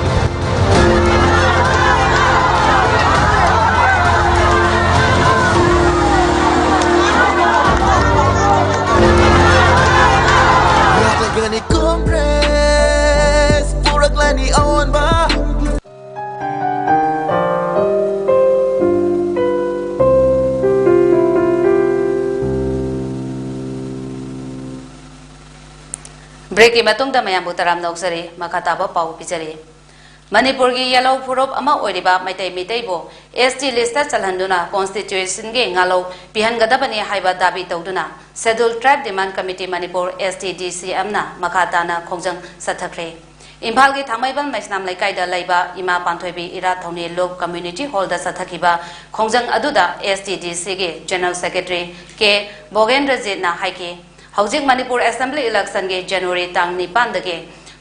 ꯕ꯭ꯔꯦꯛꯀꯤ ꯃꯇꯨꯡꯗ ꯃꯌꯥꯝꯕꯨ ꯇꯔꯥꯝꯅ ꯑꯣꯛꯆꯔꯤ꯫ ꯃꯈꯥ ꯇꯥꯕ ꯄꯥꯎ ꯄꯤꯖꯔꯤ꯫ ꯃꯅꯤꯄꯨꯔꯒꯤ ꯌꯦꯜꯍꯧ ꯐꯨꯔꯨꯞ ꯑꯃ ꯑꯣꯏꯔꯤꯕ ꯃꯩꯇꯩ ꯃꯤꯇꯩꯕꯨ ꯑꯦꯁ ꯇꯤ ꯂꯤꯁꯇ ꯆꯜꯍꯟꯗꯨꯅ ꯀꯣꯟꯁꯇꯤꯇ꯭ꯌꯨꯁꯟꯒꯤ ꯉꯥꯂꯧ ꯄꯤꯍꯟꯒꯗꯕꯅꯤ ꯍꯥꯏꯕ ꯗꯥꯕꯤ ꯇꯧꯗꯨꯅ ꯁꯦꯗꯨꯜ ꯇ꯭ꯔꯥꯏꯕ ꯗꯤꯃꯥꯟ ꯀꯃꯤꯇꯤ ꯃꯅꯤꯄꯨꯔ, ꯑꯦꯁ ꯇꯤ ꯗꯤ ꯁꯤ ꯑꯦꯝꯅ ꯃꯈꯥ ꯇꯥꯅ ꯈꯣꯡꯖꯪ ꯆꯠꯊꯈ꯭ꯔꯦ꯫ ꯏꯝꯐꯥꯜꯒꯤ ꯊꯥꯡꯃꯩꯕꯟ ꯃꯩꯁꯅꯥꯝ ꯂꯩꯀꯥꯏꯗ ꯂꯩꯕ ꯏꯃꯥ ꯄꯥꯟꯊꯣꯏꯕꯤ ꯏꯔꯥꯠ ꯊꯧꯅꯤ ꯂꯨꯞ ꯀꯝꯃ꯭ꯌꯨꯅꯤꯇꯤ ꯍꯣꯜꯗ ꯆꯠꯊꯈꯤꯕ ꯈꯣꯡꯖꯪ ꯑꯗꯨꯗ ꯑꯦꯁ ꯇꯤ ꯗꯤ ꯁꯤꯒꯤ ꯖꯦꯅꯔꯦꯜ ꯁꯦꯀ꯭ꯔꯦꯇꯔꯤ ꯀꯦ ꯚꯣꯒꯦꯟꯗ꯭ꯔꯖꯤꯠꯅ ꯍꯥꯏꯈꯤ, ꯍꯧꯖꯤꯛ ꯃꯅꯤꯄꯨꯔ ꯑꯦꯁꯦꯝꯕ꯭ꯂꯤ ꯏꯂꯦꯛꯁꯟꯒꯤ ꯖꯅꯋꯥꯔꯤ ꯇꯥꯡ ꯅꯤꯄꯥꯟꯗꯒꯤ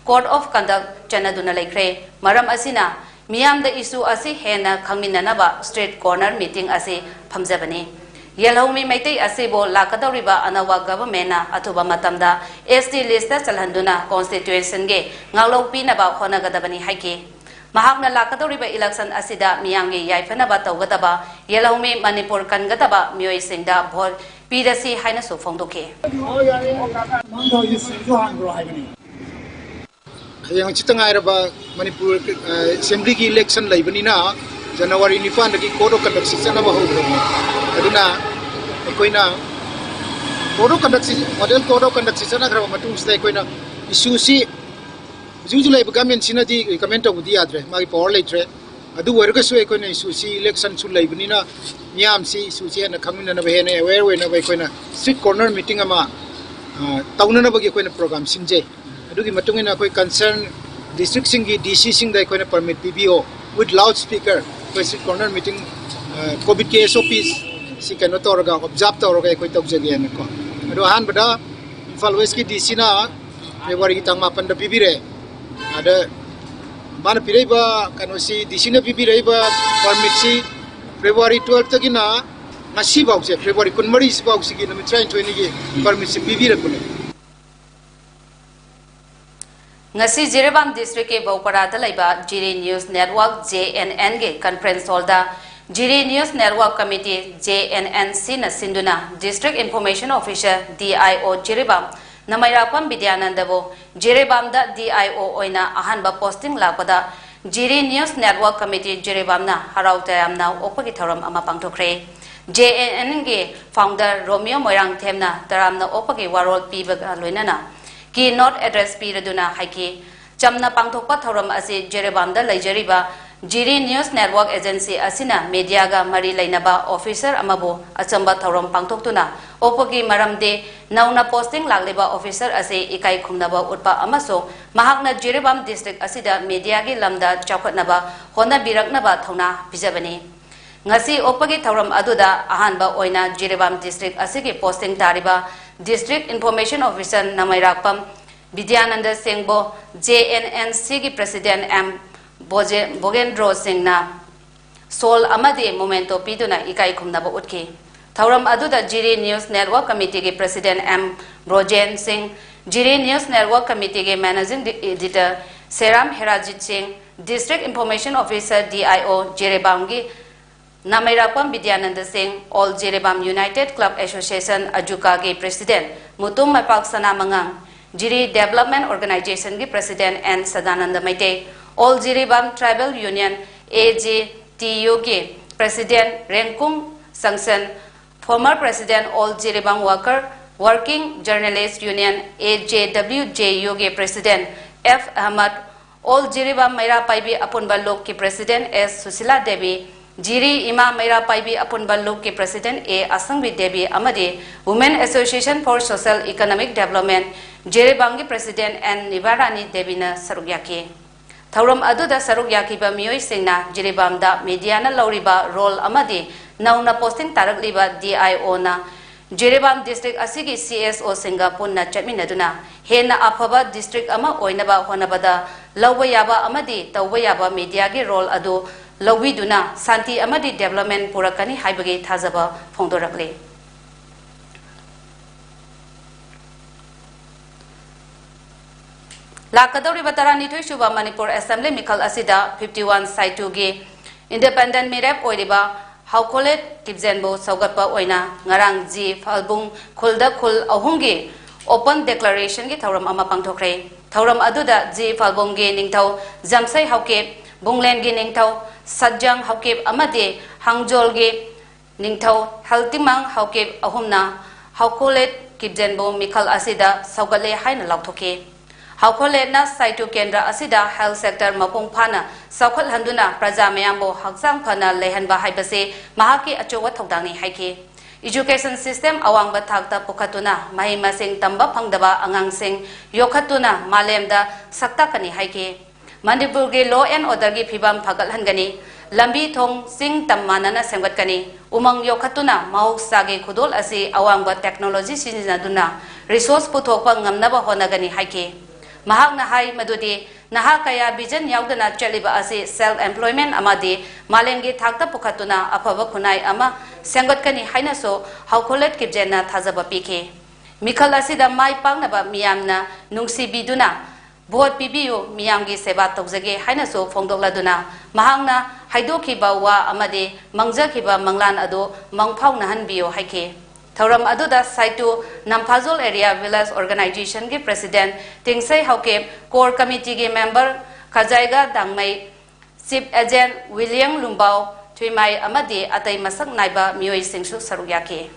Code of Conduct ꯆꯠꯅꯗꯨꯅ ꯂꯩꯈ꯭ꯔꯦ꯫ ꯃꯔꯝ ꯑꯁꯤꯅ ꯃꯤꯌꯥꯝꯗ ꯏꯁꯨ ꯑꯁꯤ ꯍꯦꯟꯅ ꯈꯪꯃꯤꯟꯅꯅꯕ ꯁ꯭ꯇ꯭ꯔꯤꯠ ꯀꯣꯔꯅꯔ ꯃꯤꯇꯤꯡ ꯑꯁꯤ ꯐꯝꯖꯕꯅꯤ꯫ ꯌꯦꯜꯍꯧꯃꯤ ꯃꯩꯇꯩ ꯑꯁꯤꯕꯨ ꯂꯥꯛꯀꯗꯧꯔꯤꯕ ꯑꯅꯧꯕ ꯒꯚꯔꯟꯃꯦꯟꯠꯅ ꯑꯊꯨꯕ ꯃꯇꯝꯗ ꯑꯦꯁ ꯇꯤ ꯂꯤꯁꯇ ꯆꯜꯍꯟꯗꯨꯅ ꯀꯣꯟꯁꯇꯤꯇ꯭ꯌꯨꯁꯟꯒꯤ ꯉꯥꯛꯂꯧ ꯄꯤꯅꯕ ꯍꯣꯠꯅꯒꯗꯕꯅꯤ ꯍꯥꯏꯈꯤ꯫ ꯃꯍꯥꯛꯅ ꯂꯥꯛꯀꯗꯧꯔꯤꯕ ꯏꯂꯦꯛꯁꯟ ꯑꯁꯤꯗ ꯃꯤꯌꯥꯝꯒꯤ ꯌꯥꯏꯐꯅꯕ ꯇꯧꯒꯗꯕ, ꯌꯦꯜꯍꯧꯃꯤ ꯃꯅꯤꯄꯨꯔ ꯀꯟꯒꯗꯕ ꯃꯤꯑꯣꯏꯁꯤꯡꯗ ꯚꯣꯠ ꯄꯤꯔꯁꯤ ꯍꯥꯏꯅꯁꯨ ꯐꯣꯡꯗꯣꯛꯈꯤ꯫ ꯃꯥꯡꯗꯧꯔꯤꯁꯤꯡꯁꯨ ꯍꯥꯡꯈ꯭ꯔꯣ ꯍꯥꯏꯕꯅꯤ꯫ ꯍꯌꯦꯡ ꯍꯪꯆꯤꯠꯇ ꯉꯥꯏꯔꯕ ꯃꯅꯤꯄꯨꯔ, ꯑ, ꯑꯦꯁꯦꯝꯕ꯭ꯂꯤꯒꯤ ꯏꯂꯦꯛꯁꯟ ꯂꯩꯕꯅꯤꯅ ꯖꯅꯋꯥꯔꯤ ꯅꯤꯄꯥꯟꯗꯒꯤ Code of Conduct ꯁꯤ ꯆꯠꯅꯕ ꯍꯧꯈ꯭ꯔꯕꯅꯤ꯫ ꯑꯗꯨꯅ ꯑꯩꯈꯣꯏꯅ Code of Conduct ꯁꯤ, Model Code of Conduct ꯁꯤ ꯆꯠꯅꯈ꯭ꯔꯕ ꯃꯇꯨꯡꯁꯤꯗ ꯑꯩꯈꯣꯏꯅ ꯏꯁꯨꯁꯤ ꯍꯧꯖꯤꯛ ꯍꯧꯖꯤꯛ ꯂꯩꯔꯤꯕ ꯒꯚꯔꯟꯃꯦꯟꯠꯁꯤꯅꯗꯤ ꯔꯤꯀꯃꯦꯟ ꯇꯧꯕꯗꯤ ꯌꯥꯗ꯭ꯔꯦ, ꯃꯥꯒꯤ ꯄꯋꯥꯔ ꯂꯩꯇ꯭ꯔꯦ꯫ ꯑꯗꯨ ꯑꯣꯏꯔꯒꯁꯨ ꯑꯩꯈꯣꯏꯅ ꯏꯁꯨꯁꯤ ꯏꯂꯦꯛꯁꯟꯁꯨ ꯂꯩꯕꯅꯤꯅ ꯃꯤꯌꯥꯝꯁꯤ ꯏꯁꯨꯁꯤ ꯍꯦꯟꯅ ꯈꯪꯃꯤꯟꯅꯅꯕ, ꯍꯦꯟꯅ ꯑꯦꯋꯦꯌꯔ ꯑꯣꯏꯅꯕ ꯑꯩꯈꯣꯏꯅ ꯁ꯭ꯇ꯭ꯔꯤꯠ ꯀꯣꯔꯅꯔ ꯃꯤꯇꯤꯡ ꯑꯃ, ꯑ, ꯇꯧꯅꯅꯕꯒꯤ ꯑꯩꯈꯣꯏꯅ ꯄ꯭ꯔꯣꯒ꯭ꯔꯥꯝ ꯁꯤꯟꯖꯩ꯫ ꯑꯗꯨꯒꯤ ꯃꯇꯨꯡ ꯏꯟꯅ ꯑꯩꯈꯣꯏ ꯀꯟꯁꯔꯟ ꯗꯤꯁꯇ꯭ꯔꯤꯛꯁꯤꯡꯒꯤ ꯗꯤ ꯁꯤꯁꯤꯡꯗ ꯑꯩꯈꯣꯏꯅ ꯄꯔꯃꯤꯠ ꯄꯤꯕꯤꯌꯣ, with loudspeaker, ꯑꯩꯈꯣꯏ ꯁ꯭ꯇ꯭ꯔꯤꯠ ꯀꯣꯔꯅꯔ ꯃꯤꯇꯤꯡ, ꯑ, ꯀꯣꯚꯤꯗꯀꯤ ꯑꯦꯁ ꯑꯣ ꯄꯤ ꯁꯤ ꯀꯩꯅꯣ ꯇꯧꯔꯒ, ꯑꯣꯕꯖꯥꯔꯕ ꯇꯧꯔꯒ ꯑꯩꯈꯣꯏ ꯇꯧꯖꯒꯦꯅꯀꯣ꯫ ꯑꯗꯣ ꯑꯍꯥꯟꯕꯗ ꯏꯝꯐꯥꯜ ꯋꯦꯁꯀꯤ ꯗꯤ ꯁꯤꯅ ꯐꯦꯕ꯭ꯔꯨꯋꯥꯔꯤꯒꯤ ꯇꯥꯡ ꯃꯥꯄꯟꯗ ꯄꯤꯕꯤꯔꯦ꯫ ꯑꯗ ꯃꯥꯅ ꯄꯤꯔꯛꯏꯕ ꯀꯩꯅꯣꯁꯤ, ꯗꯤ ꯁꯤꯅ ꯄꯤꯕꯤꯔꯛꯏꯕ ꯄꯔꯃꯤꯠꯁꯤ ꯐꯦꯕ꯭ꯔꯨꯋꯥꯔꯤ ꯇꯨꯋꯦꯜꯐꯇꯒꯤꯅ ꯉꯁꯤꯐꯥꯎꯁꯦ, ꯐꯦꯕ꯭ꯔꯨꯋꯥꯔꯤ ꯀꯨꯟꯃꯔꯤꯁꯤꯐꯥꯎꯁꯤꯒꯤ ꯅꯨꯃꯤꯠ ꯇꯔꯥꯅꯤꯊꯣꯏꯅꯤꯒꯤ ꯄꯔꯃꯤꯠꯁꯤ ꯄꯤꯕꯤꯔꯛꯄꯅꯦ꯫ ꯉꯁꯤ ꯖꯤꯔꯤꯕꯥꯝ ꯗꯤꯁꯇ꯭ꯔꯤꯛꯀꯤ ꯕꯧꯄꯔꯥꯗ ꯂꯩꯕ Jiri news network, J N ꯑꯦꯟꯒꯤ ꯀꯟꯐ꯭ꯔꯦꯟꯁ ꯍꯣꯜꯗ Jiri news network committee, J N N ꯁꯤꯅ ꯁꯤꯟꯗꯨꯅ district information officer, D I O, Jiribam ꯅꯃꯩꯔꯥꯛꯄꯝ ꯕꯤꯗ꯭ꯌꯥꯅꯟꯗꯕꯨ ꯖꯤꯔꯤꯕꯥꯝꯗ D I ꯑꯣ ꯑꯣꯏꯅ ꯑꯍꯥꯟꯕ ꯄꯣꯁꯇꯤꯡ ꯂꯥꯛꯄꯗ ꯖꯤꯔꯤ ꯅ꯭ꯌꯨꯁ ꯅꯦꯠꯋꯥꯔꯛ ꯀꯃꯤꯇꯤ ꯖꯤꯔꯤꯕꯥꯝꯅ ꯍꯔꯥꯎ ꯇꯌꯥꯝꯅ ꯑꯣꯛꯄꯒꯤ ꯊꯧꯔꯝ ꯑꯃ ꯄꯥꯡꯊꯣꯛꯈ꯭ꯔꯦ꯫ ꯖꯦ ꯑꯦꯟ ꯑꯦꯟꯒꯤ ꯐꯥꯎꯟꯗꯔ ꯔꯣꯃꯤꯌꯣ ꯃꯣꯏꯔꯥꯡꯊꯦꯝꯅ ꯇꯔꯥꯝꯅ ꯑꯣꯛꯄꯒꯤ ꯋꯥꯔꯣꯜ ꯄꯤꯕꯒ ꯂꯣꯏꯅꯅ keynote address ꯄꯤꯔꯗꯨꯅ ꯍꯥꯏꯈꯤ꯫ ꯆꯝꯅ ꯄꯥꯡꯊꯣꯛꯄ ꯊꯧꯔꯝ ꯑꯁꯤ ꯖꯤꯔꯤꯕꯥꯝꯗ ꯂꯩꯖꯔꯤꯕ ꯖꯤꯔꯤ News Network Agency ꯑꯁꯤꯅ mediaꯒ ꯃꯔꯤ ꯂꯩꯅꯕ officer ꯑꯃꯕꯨ ꯑꯆꯝꯕ ꯊꯧꯔꯝ ꯄꯥꯡꯊꯣꯛꯇꯨꯅ ꯑꯣꯛꯄꯒꯤ ꯃꯔꯝꯗꯤ ꯅꯧꯅ posting ꯂꯥꯛꯂꯤꯕ officer ꯑꯁꯤ ꯏꯀꯥꯏ ꯈꯨꯝꯅꯕ ꯎꯠꯄ ꯑꯃꯁꯨꯡ ꯃꯍꯥꯛꯅ ꯖꯤꯔꯤꯕꯥꯝ district ꯑꯁꯤꯗ mediaꯒꯤ ꯂꯝꯗ ꯆꯥꯎꯈꯠꯅꯕ ꯍꯣꯠꯅꯕꯤꯔꯛꯅꯕ ꯊꯧꯅꯥ ꯄꯤꯖꯕꯅꯤ꯫ ꯉꯁꯤ ꯑꯣꯛꯄꯒꯤ ꯊꯧꯔꯝ ꯑꯗꯨꯗ ꯑꯍꯥꯟꯕ ꯑꯣꯏꯅ ꯖꯤꯔꯤꯕꯥꯝ district ꯑꯁꯤꯒꯤ posting ꯇꯥꯔꯤꯕ District Information Officer ꯅꯃꯩꯔꯥꯛꯄꯝ Bidyananda ꯁꯤꯡꯕꯨ JNNCꯒꯤ President M ꯕꯣꯖꯦ-, ꯕꯣꯒꯦꯟꯗ꯭ꯔꯣ ꯁꯤꯡꯅ ꯁꯣꯜ ꯑꯃꯗꯤ memento ꯄꯤꯗꯨꯅ ꯏꯀꯥꯏ ꯈꯨꯝꯅꯕ ꯎꯠꯈꯤ꯫ ꯊꯧꯔꯝ ꯑꯗꯨꯗ ꯖꯤꯔꯤ News Network Committeeꯒꯤ President M Brojen ꯁꯤꯡ, ꯖꯤꯔꯤ News Network Committeeꯒꯤ Managing Editor ꯁꯦꯔꯥꯝ ꯍꯦꯔꯥꯖꯤꯠ ꯁꯤꯡ, District Information Officer DIO ꯖꯤꯔꯤꯕꯥꯝꯒꯤ ꯅꯃꯩꯔꯥꯛꯄꯝ Bidyananda ꯁꯤꯡ, All Jiribam United Club Association ꯑꯖꯨꯀꯥꯒꯤ President Mutum ꯃꯩꯄꯥꯛ ꯁꯅꯥꯃꯉꯥꯡ, ꯖꯤꯔꯤ Development Organizationꯒꯤ President N Sadananda Meitei, All Jiribam Tribal Union AJTUꯒꯤ President ꯔꯦꯡꯀꯨꯡ ꯁꯪꯁꯟ, former President All Jiribam Worker Working Journalist Union AJWJUꯒꯤ President F Ahmad, All Jiribam ꯃꯩꯔꯥ ꯄꯥꯏꯕꯤ ꯑꯄꯨꯟꯕ ꯂꯨꯞꯀꯤ President S ꯁꯨꯁꯤꯂꯥ ꯗꯦꯕꯤ, ꯖꯤꯔꯤ ꯏꯃꯥ ꯃꯩꯔꯥ ꯄꯥꯏꯕꯤ ꯑꯄꯨꯟꯕ ꯂꯨꯞꯀꯤ President A ꯑꯁꯪꯕꯤ ꯗꯦꯕꯤ ꯑꯃꯗꯤ Women Association for Social Economic Development ꯖꯤꯔꯤꯕꯥꯝꯒꯤ President N ꯅꯤꯕꯥꯔꯥꯅꯤ ꯗꯦꯕꯤꯅ ꯁꯔꯨꯛ ꯌꯥꯈꯤ꯫ ꯊꯧꯔꯝ ꯑꯗꯨꯗ ꯁꯔꯨꯛ ꯌꯥꯈꯤꯕ ꯃꯤꯑꯣꯏꯁꯤꯡꯅ ꯖꯤꯔꯤꯕꯥꯝꯗ mediaꯅ ꯂꯧꯔꯤꯕ role ꯑꯃꯗꯤ ꯅꯧꯅ posting ꯇꯥꯔꯛꯂꯤꯕ DIOꯅ ꯖꯤꯔꯤꯕꯥꯝ district ꯑꯁꯤꯒꯤ CSOꯁꯤꯡꯒ ꯄꯨꯟꯅ ꯆꯠꯃꯤꯟꯅꯗꯨꯅ ꯍꯦꯟꯅ ꯑꯐꯕ district ꯑꯃ ꯑꯣꯏꯅꯕ ꯍꯣꯠꯅꯕꯗ ꯂꯧꯕ ꯌꯥꯕ ꯑꯃꯗꯤ ꯇꯧꯕ ꯌꯥꯕ mediaꯒꯤ role ꯑꯗꯨ ꯂꯧꯕꯤꯗꯨꯅ ꯁꯥꯟꯇꯤ ꯑꯃꯗꯤ development ꯄꯨꯔꯛꯀꯅꯤ ꯍꯥꯏꯕꯒꯤ ꯊꯥꯖꯕ ꯐꯣꯡꯗꯣꯔꯛꯂꯤ꯫ ꯂꯥꯛꯀꯗꯧꯔꯤꯕ ꯇꯔꯥꯅꯤꯊꯣꯏ ꯁꯨꯕ ꯃꯅꯤꯄꯨꯔ Assembly ꯃꯤꯈꯜ ꯑꯁꯤꯗ fifty one ꯁꯥꯏꯇꯨꯒꯤ independent ꯃꯤꯔꯦꯞ ꯑꯣꯏꯔꯤꯕ ꯍꯥꯎꯈꯣꯂꯦꯠ ꯀꯤꯞꯖꯦꯟꯕꯨ ꯁꯧꯒꯠꯄ ꯑꯣꯏꯅ ꯉꯔꯥꯡ ꯖꯤ ꯐꯥꯜꯕꯨꯡ ꯈꯨꯜꯗ ꯈꯨꯜ ꯑꯍꯨꯝꯒꯤ open declarationꯒꯤ ꯊꯧꯔꯝ ꯑꯃ ꯄꯥꯡꯊꯣꯛꯈ꯭ꯔꯦ꯫ ꯊꯧꯔꯝ ꯑꯗꯨꯗ ꯖꯤ ꯐꯥꯜꯕꯨꯡꯒꯤ ꯅꯤꯡꯊꯧ ꯖꯝꯁꯩ ꯍꯥꯎꯀꯤꯞ, ꯕꯨꯡꯂꯦꯟꯒꯤ ꯅꯤꯡꯊꯧ ꯁꯠꯖꯪ ꯍꯥꯎꯀꯤꯞ ꯑꯃꯗꯤ ꯍꯥꯡꯖꯣꯜꯒꯤ ꯅꯤꯡꯊꯧ ꯍꯜꯇꯤꯃꯥꯡ ꯍꯥꯎꯀꯤꯞ ꯑꯍꯨꯝꯅ ꯍꯥꯎꯈꯣꯂꯦꯠ ꯀꯤꯞꯖꯦꯟꯕꯨ ꯃꯤꯈꯜ ꯑꯁꯤꯗ ꯁꯧꯒꯠꯂꯦ ꯍꯥꯏꯅ ꯂꯥꯎꯊꯣꯛꯈꯤ꯫ ꯍꯥꯎꯈꯣꯂꯦꯠꯅ ꯁꯥꯏꯇꯨ ꯀꯦꯟꯗ꯭ꯔ ꯑꯁꯤꯗ health sector ꯃꯄꯨꯡ ꯐꯥꯅ ꯆꯥꯎꯈꯠꯍꯟꯗꯨꯅ ꯄ꯭ꯔꯖꯥ ꯃꯌꯥꯝꯕꯨ ꯍꯛꯆꯥꯡ ꯐꯅ ꯂꯩꯍꯟꯕ ꯍꯥꯏꯕꯁꯤ ꯃꯍꯥꯛꯀꯤ ꯑꯆꯧꯕ ꯊꯧꯗꯥꯡꯅꯤ ꯍꯥꯏꯈꯤ꯫ Education system ꯑꯋꯥꯡꯕ ꯊꯥꯛꯇ ꯄꯨꯈꯠꯇꯨꯅ ꯃꯍꯩ ꯃꯁꯤꯡ ꯇꯝꯕ ꯐꯪꯗꯕ ꯑꯉꯥꯡꯁꯤꯡ ꯌꯣꯛꯈꯠꯇꯨꯅ ꯃꯥꯂꯦꯝꯗ ꯁꯛ ꯇꯥꯛꯀꯅꯤ ꯍꯥꯏꯈꯤ꯫ ꯃꯅꯤꯄꯨꯔꯒꯤ law and orderꯒꯤ ꯐꯤꯕꯝ ꯐꯒꯠꯍꯟꯒꯅꯤ꯫ ꯂꯝꯕꯤ ꯊꯣꯡ ꯆꯤꯡ ꯇꯝ ꯃꯥꯟꯅꯅ ꯁꯦꯝꯒꯠꯀꯅꯤ꯫ ꯎꯃꯪ ꯌꯣꯛꯈꯠꯇꯨꯅ ꯃꯍꯧꯁꯥꯒꯤ ꯈꯨꯗꯣꯜ ꯑꯁꯤ ꯑꯋꯥꯡꯕ technology ꯁꯤꯖꯤꯟꯅꯗꯨꯅ resource ꯄꯨꯊꯣꯛꯄ ꯉꯝꯅꯕ ꯍꯣꯠꯅꯒꯅꯤ ꯍꯥꯏꯈꯤ꯫ ꯃꯍꯥꯛꯅ ꯍꯥꯏ ꯃꯗꯨꯗꯤ ꯅꯍꯥ ꯀꯌꯥ vision ꯌꯥꯎꯗꯅ ꯆꯠꯂꯤꯕ ꯑꯁꯤ self employment ꯑꯃꯗꯤ ꯃꯥꯂꯦꯝꯒꯤ ꯊꯥꯛꯇ ꯄꯨꯈꯠꯇꯨꯅ ꯑꯐꯕ ꯈꯨꯟꯅꯥꯏ ꯑꯃ ꯁꯦꯝꯒꯠꯀꯅꯤ ꯍꯥꯏꯅꯁꯨ ꯍꯥꯎꯈꯣꯂꯦꯠ ꯀꯤꯞꯖꯦꯟꯅ ꯊꯥꯖꯕ ꯄꯤꯈꯤ꯫ ꯃꯤꯈꯜ ꯑꯁꯤꯗ ꯃꯥꯏ ꯄꯥꯛꯅꯕ ꯃꯤꯌꯥꯝꯅ ꯅꯨꯡꯁꯤꯕꯤꯗꯨꯅ vote ꯄꯤꯕꯤꯌꯨ, ꯃꯤꯌꯥꯝꯒꯤ ꯁꯦꯕꯥ ꯇꯧꯖꯒꯦ ꯍꯥꯏꯅꯁꯨ ꯐꯣꯡꯗꯣꯛꯂꯗꯨꯅ ꯃꯍꯥꯛꯅ ꯍꯥꯏꯗꯣꯛꯈꯤꯕ ꯋꯥ ꯑꯃꯗꯤ ꯃꯪꯖꯈꯤꯕ ꯃꯪꯂꯥꯟ ꯑꯗꯨ ꯃꯪꯐꯥꯎꯅꯍꯟꯕꯤꯌꯨ ꯍꯥꯏꯈꯤ꯫ ꯊꯧꯔꯝ ꯑꯗꯨꯗ ꯁꯥꯏꯇꯨ ꯅꯝꯐꯥꯖꯣꯜ Area Village Organizationꯒꯤ President ꯇꯤꯡꯁꯩ ꯍꯥꯎꯀꯤꯞ, Core Committeeꯒꯤ member ꯈꯖꯥꯏꯒ Dangmei, Chief Agent William Lumbao Thuimai ꯑꯃꯗꯤ ꯑꯇꯩ ꯃꯁꯛ ꯅꯥꯏꯕ ꯃꯤꯑꯣꯏꯁꯤꯡꯁꯨ ꯁꯔꯨꯛ ꯌꯥꯈꯤ꯫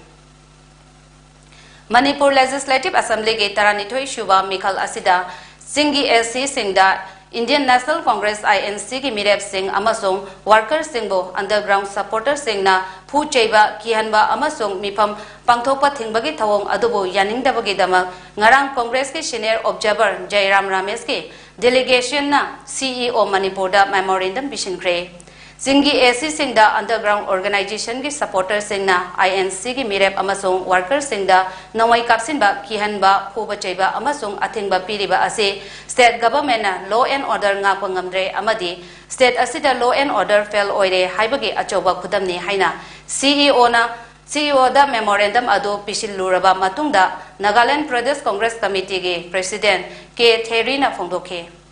ꯃꯅꯤꯄꯨꯔ Legislative Assemblyꯒꯤ ꯇꯔꯥꯅꯤꯊꯣꯏ ꯁꯨꯕ ꯃꯤꯈꯜ ꯑꯁꯤꯗ ꯆꯤꯡꯒꯤ SCꯁꯤꯡꯗ Indian National Congress, INCꯒꯤ ꯃꯤꯔꯦꯞꯁꯤꯡ ꯑꯃꯁꯨꯡ workerꯁꯤꯡꯕꯨ underground supporterꯁꯤꯡꯅ ꯐꯨ ꯆꯩꯕ, ꯀꯤꯍꯟꯕ ꯑꯃꯁꯨꯡ ꯃꯤꯐꯝ ꯄꯥꯡꯊꯣꯛꯄ ꯊꯤꯡꯕꯒꯤ ꯊꯧꯑꯣꯡ ꯑꯗꯨꯕꯨ ꯌꯥꯅꯤꯡꯗꯕꯒꯤꯗꯃꯛ ꯉꯔꯥꯡ Congressꯀꯤ senior observer ꯖꯌꯔꯥꯝ ꯔꯥꯃꯦꯁꯀꯤ delegationꯅ CEO ꯃꯅꯤꯄꯨꯔꯗ memorandum ꯄꯤꯁꯤꯟꯈ꯭ꯔꯦ꯫ ꯆꯤꯡꯒꯤ SCꯁꯤꯡꯗ underground organizationꯒꯤ supporterꯁꯤꯡꯅ INCꯒꯤ ꯃꯤꯔꯦꯞ ꯑꯃꯁꯨꯡ workerꯁꯤꯡꯗ ꯅꯣꯡꯃꯩ ꯀꯥꯞꯁꯤꯟꯕ, ꯀꯤꯍꯟꯕ, ꯐꯨꯕ ꯆꯩꯕ ꯑꯃꯁꯨꯡ ꯑꯊꯤꯡꯕ ꯄꯤꯔꯤꯕ ꯑꯁꯤ state governmentꯅ law and order ꯉꯥꯛꯄ ꯉꯝꯗ꯭ꯔꯦ ꯑꯃꯗꯤ state ꯑꯁꯤꯗ law and order fail ꯑꯣꯏꯔꯦ ꯍꯥꯏꯕꯒꯤ ꯑꯆꯧꯕ ꯈꯨꯗꯝꯅꯤ ꯍꯥꯏꯅ CEOꯅ, CEOꯗ memorandum ꯑꯗꯨ ꯄꯤꯁꯤꯜꯂꯨꯔꯕ ꯃꯇꯨꯡꯗ Nagaland Pradesh Congress Committeeꯒꯤ President ꯀꯦ ꯊꯦꯔꯤꯅ ꯐꯣꯡꯗꯣꯛꯈꯤ꯫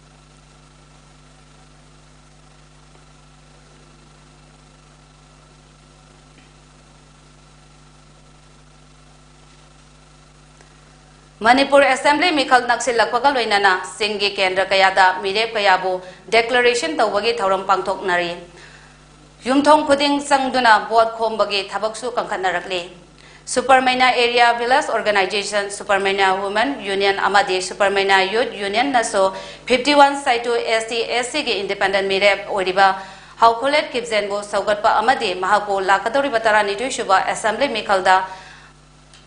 ꯃꯅꯤꯄꯨꯔ Assembly ꯃꯤꯈꯜ ꯅꯛꯁꯤꯜꯂꯛꯄꯒ ꯂꯣꯏꯅꯅ ꯆꯤꯡꯒꯤ ꯀꯦꯟꯗ꯭ꯔ ꯀꯌꯥꯗ ꯃꯤꯔꯦꯞ ꯀꯌꯥꯕꯨ declaration ꯇꯧꯕꯒꯤ ꯊꯧꯔꯝ ꯄꯥꯡꯊꯣꯛꯅꯔꯤ꯫ ꯌꯨꯝꯊꯣꯡ ꯈꯨꯗꯤꯡ ꯆꯪꯗꯨꯅ vote ꯈꯣꯝꯕꯒꯤ ꯊꯕꯛꯁꯨ ꯀꯟꯈꯠꯅꯔꯛꯂꯤ꯫ Supermaina Area Village Organization, Supermaina Women Union ꯑꯃꯗꯤ Supermaina Youth Union ꯅꯁꯨ fifty one Saitu S T S C ꯒꯤ independent ꯃꯤꯔꯦꯞ ꯑꯣꯏꯔꯤꯕ ꯍꯥꯎꯈꯣꯂꯦꯠ ꯀꯤꯞꯖꯦꯟꯕꯨ ꯁꯧꯒꯠꯄ ꯑꯃꯗꯤ ꯃꯍꯥꯛꯄꯨ ꯂꯥꯛꯀꯗꯧꯔꯤꯕ ꯇꯔꯥꯅꯤꯊꯣꯏ ꯁꯨꯕ assembly ꯃꯤꯈꯜꯗ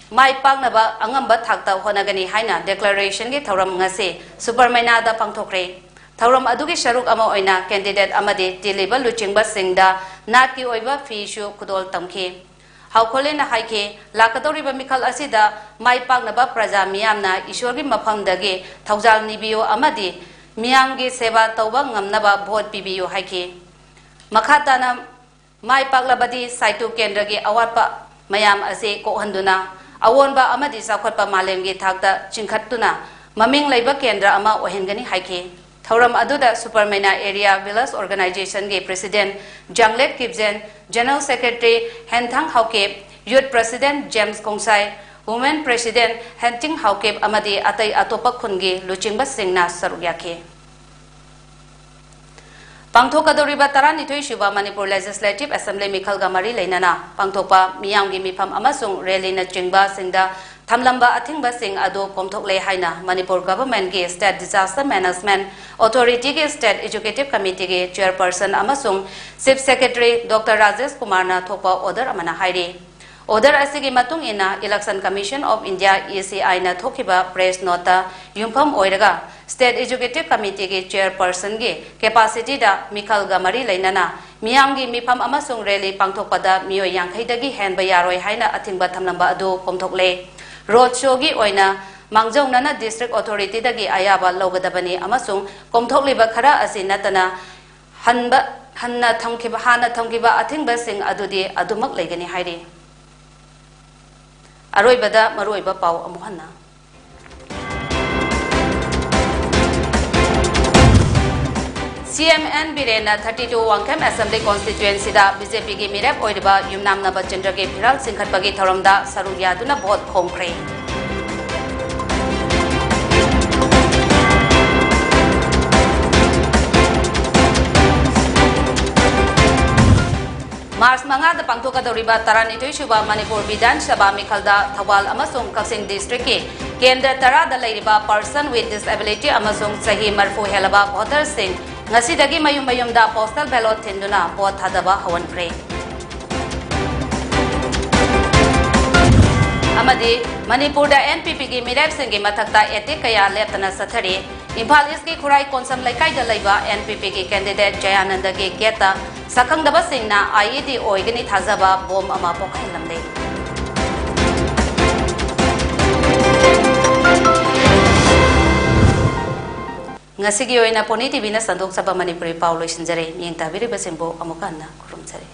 ꯃꯥꯏ ꯄꯥꯛꯅꯕ ꯑꯉꯝꯕ ꯊꯥꯛꯇ ꯍꯣꯠꯅꯒꯅꯤ ꯍꯥꯏꯅ declaration ꯒꯤ ꯊꯧꯔꯝ ꯉꯁꯤ ꯁꯨꯄꯔꯃꯩꯅꯥꯗ ꯄꯥꯡꯊꯣꯛꯈ꯭ꯔꯦ꯫ ꯊꯧꯔꯝ ꯑꯗꯨꯒꯤ ꯁꯔꯨꯛ ꯑꯃ ꯑꯣꯏꯅ candidate ꯑꯃꯗꯤ ꯇꯤꯜꯂꯤꯕ ꯂꯨꯆꯤꯡꯕꯁꯤꯡꯗ ꯅꯥꯠꯀꯤ ꯑꯣꯏꯕ ꯐꯤꯁꯨ ꯈꯨꯗꯣꯜ ꯇꯝꯈꯤ꯫ ꯍꯥꯎꯈꯣꯂꯦꯅ ꯍꯥꯏꯈꯤ, ꯂꯥꯛꯀꯗꯧꯔꯤꯕ ꯃꯤꯈꯜ ꯑꯁꯤꯗ ꯃꯥꯏ ꯄꯥꯛꯅꯕ ꯄ꯭ꯔꯖꯥ ꯃꯤꯌꯥꯝꯅ ꯏꯁꯣꯔꯒꯤ ꯃꯐꯝꯗꯒꯤ ꯊꯧꯖꯥꯜ ꯅꯤꯕꯤꯌꯨ ꯑꯃꯗꯤ ꯃꯤꯌꯥꯝꯒꯤ ꯁꯦꯕꯥ ꯇꯧꯕ ꯉꯝꯅꯕ ꯚꯣꯠ ꯄꯤꯕꯤꯌꯨ ꯍꯥꯏꯈꯤ꯫ ꯃꯈꯥ ꯇꯥꯅ ꯃꯥꯏ ꯄꯥꯛꯂꯕꯗꯤ ꯁꯥꯏꯇꯨ ꯀꯦꯟꯗ꯭ꯔꯒꯤ ꯑꯋꯥꯠꯄ ꯃꯌꯥꯝ ꯑꯁꯤ ꯀꯣꯛꯍꯟꯗꯨꯅ ꯑꯑꯣꯟꯕ ꯑꯃꯗꯤ ꯆꯥꯎꯈꯠꯄ ꯃꯥꯂꯦꯝꯒꯤ ꯊꯥꯛꯇ ꯆꯤꯡꯈꯠꯇꯨꯅ ꯃꯃꯤꯡ ꯂꯩꯕ ꯀꯦꯟꯗ꯭ꯔ ꯑꯃ ꯑꯣꯏꯍꯟꯒꯅꯤ ꯍꯥꯏꯈꯤ꯫ ꯊꯧꯔꯝ ꯑꯗꯨꯗ ꯁꯨꯄꯔꯃꯩꯅꯥ Area Village Organization ꯒꯤ President Janglet Kipgen, General Secretary Henthang Haokip, Youth President James Kongsai, Women President Henching Haokip ꯑꯃꯗꯤ ꯑꯇꯩ ꯑꯇꯣꯞꯄ ꯈꯨꯟꯒꯤ ꯂꯨꯆꯤꯡꯕꯁꯤꯡꯅ ꯁꯔꯨꯛ ꯌꯥꯈꯤ꯫ ꯄꯥꯡꯊꯣꯛꯀꯗꯧꯔꯤꯕ ꯇꯔꯥꯅꯤꯊꯣꯏ ꯁꯨꯕ ꯃꯅꯤꯄꯨꯔ Legislative Assembly ꯃꯤꯈꯜꯒ ꯃꯔꯤ ꯂꯩꯅꯅ ꯄꯥꯡꯊꯣꯛꯄ ꯃꯤꯌꯥꯝꯒꯤ ꯃꯤꯐꯝ ꯑꯃꯁꯨꯡ rally ꯅꯆꯤꯡꯕꯁꯤꯡꯗ ꯊꯝꯂꯝꯕ ꯑꯊꯤꯡꯕꯁꯤꯡ ꯑꯗꯨ ꯀꯣꯝꯊꯣꯛꯂꯦ ꯍꯥꯏꯅ ꯃꯅꯤꯄꯨꯔ government ꯀꯤ State Disaster Management Authority ꯒꯤ State Executive Committee ꯒꯤ Chairperson ꯑꯃꯁꯨꯡ Chief Secretary Doctor ꯔꯥꯖꯦꯁ ꯀꯨꯃꯥꯔꯅ ꯊꯣꯛꯄ order ꯑꯃꯅ ꯍꯥꯏꯔꯤ꯫ Order ꯑꯁꯤꯒꯤ ꯃꯇꯨꯡ ꯏꯟꯅ Election Commission of India, E C I ꯅ ꯊꯣꯛꯈꯤꯕ press note ꯇ ꯌꯨꯝꯐꯝ ꯑꯣꯏꯔꯒ State Executive Committee ꯒꯤ Chairperson ꯒꯤ capacity ꯗ ꯃꯤꯈꯜꯒ ꯃꯔꯤ ꯂꯩꯅꯅ ꯃꯤꯌꯥꯝꯒꯤ ꯃꯤꯐꯝ ꯑꯃꯁꯨꯡ rally ꯄꯥꯡꯊꯣꯛꯄꯗ ꯃꯤꯑꯣꯏ ꯌꯥꯡꯈꯩꯗꯒꯤ ꯍꯦꯟꯕ ꯌꯥꯔꯣꯏ ꯍꯥꯏꯅ ꯑꯊꯤꯡꯕ ꯊꯝꯂꯝꯕ ꯑꯗꯨ ꯀꯣꯝꯊꯣꯛꯂꯦ꯫ Road show ꯒꯤ ꯑꯣꯏꯅ ꯃꯥꯡꯖꯧꯅꯅ District Authority ꯗꯒꯤ ꯑꯌꯥꯕ ꯂꯧꯒꯗꯕꯅꯤ ꯑꯃꯁꯨꯡ ꯀꯣꯝꯊꯣꯛꯂꯤꯕ ꯈꯔ ꯑꯁꯤ ꯅꯠꯇꯅ ꯍꯟꯕ, ꯍꯟꯅ ꯊꯝꯈꯤꯕ, ꯍꯥꯟꯅ ꯊꯝꯈꯤꯕ ꯑꯊꯤꯡꯕꯁꯤꯡ ꯑꯗꯨꯗꯤ ꯑꯗꯨꯃꯛ ꯂꯩꯒꯅꯤ ꯍꯥꯏꯔꯤ꯫ ꯑꯔꯣꯏꯕꯗ ꯃꯔꯨꯑꯣꯏꯕ ꯄꯥꯎ ꯑꯃꯨꯛ ꯍꯟꯅ꯫ C M N ꯕꯤꯔꯦꯟꯅ thirty two Wangkhem Assembly Constituency ꯗ B J P ꯒꯤ ꯃꯤꯔꯦꯞ ꯑꯣꯏꯔꯤꯕ ꯌꯨꯝꯅꯥꯝ ꯅꯕꯆꯟꯗ꯭ꯔꯒꯤ ꯐꯤꯔꯥꯜ ꯆꯤꯡꯈꯠꯄꯒꯤ ꯊꯧꯔꯝꯗ ꯁꯔꯨꯛ ꯌꯥꯗꯨꯅ ꯚꯣꯠ ꯈꯣꯝꯈ꯭ꯔꯦ꯫ ꯃꯥꯔꯆ ꯃꯉꯥꯗ ꯄꯥꯡꯊꯣꯛꯀꯗꯧꯔꯤꯕ ꯇꯔꯥꯅꯤꯊꯣꯏ ꯁꯨꯕ ꯃꯅꯤꯄꯨꯔ ꯕꯤꯙꯥꯟ ꯁꯚꯥ ꯃꯤꯈꯜꯗ ꯊꯧꯕꯥꯜ ꯑꯃꯁꯨꯡ ꯀꯛꯆꯤꯡ ꯗꯤꯁꯇ꯭ꯔꯤꯛꯀꯤ ꯀꯦꯟꯗ꯭ꯔ ꯇꯔꯥꯗ ꯂꯩꯔꯤꯕ person with disability ꯑꯃꯁꯨꯡ ꯆꯍꯤ ꯃꯔꯤꯐꯨ ꯍꯦꯜꯂꯕ ꯚꯣꯇꯔꯁꯤꯡ ꯉꯁꯤꯗꯒꯤ ꯃꯌꯨꯝ ꯃꯌꯨꯝꯗ postal ballot ꯊꯤꯟꯗꯨꯅ ꯚꯣꯠ ꯊꯥꯗꯕ ꯍꯧꯍꯟꯈ꯭ꯔꯦ꯫ ꯑꯃꯗꯤ ꯃꯅꯤꯄꯨꯔꯗ NPPꯒꯤ ꯃꯤꯔꯦꯞꯁꯤꯡꯒꯤ ꯃꯊꯛꯇ attack ꯀꯌꯥ ꯂꯦꯞꯇꯅ ꯆꯠꯊꯔꯤ꯫ ꯏꯝꯐꯥꯜ ꯏꯁꯀꯤ ꯈꯨꯔꯥꯏ ꯀꯣꯟꯁꯝ ꯂꯩꯀꯥꯏꯗ ꯂꯩꯕ NPPꯒꯤ candidate ꯖꯌꯥꯅꯟꯗꯒꯤ gateꯇ ꯁꯛꯈꯪꯗꯕꯁꯤꯡꯅ IED ꯑꯣꯏꯒꯅꯤ ꯊꯥꯖꯕ bomb ꯑꯃ ꯄꯣꯈꯥꯏꯍꯜꯂꯝꯂꯦ꯫ ꯉꯁꯤꯒꯤ ꯑꯣꯏꯅ Pony TVꯅ ꯁꯟꯗꯣꯛꯆꯕ ꯃꯅꯤꯄꯨꯔꯤ ꯄꯥꯎ ꯂꯣꯏꯁꯤꯟꯖꯔꯦ꯫ ꯃꯤꯠꯌꯦꯡ ꯇꯥꯕꯤꯔꯤꯕꯁꯤꯡꯕꯨ ꯑꯃꯨꯛ ꯍꯟꯅ ꯈꯨꯔꯨꯝꯖꯔꯤ꯫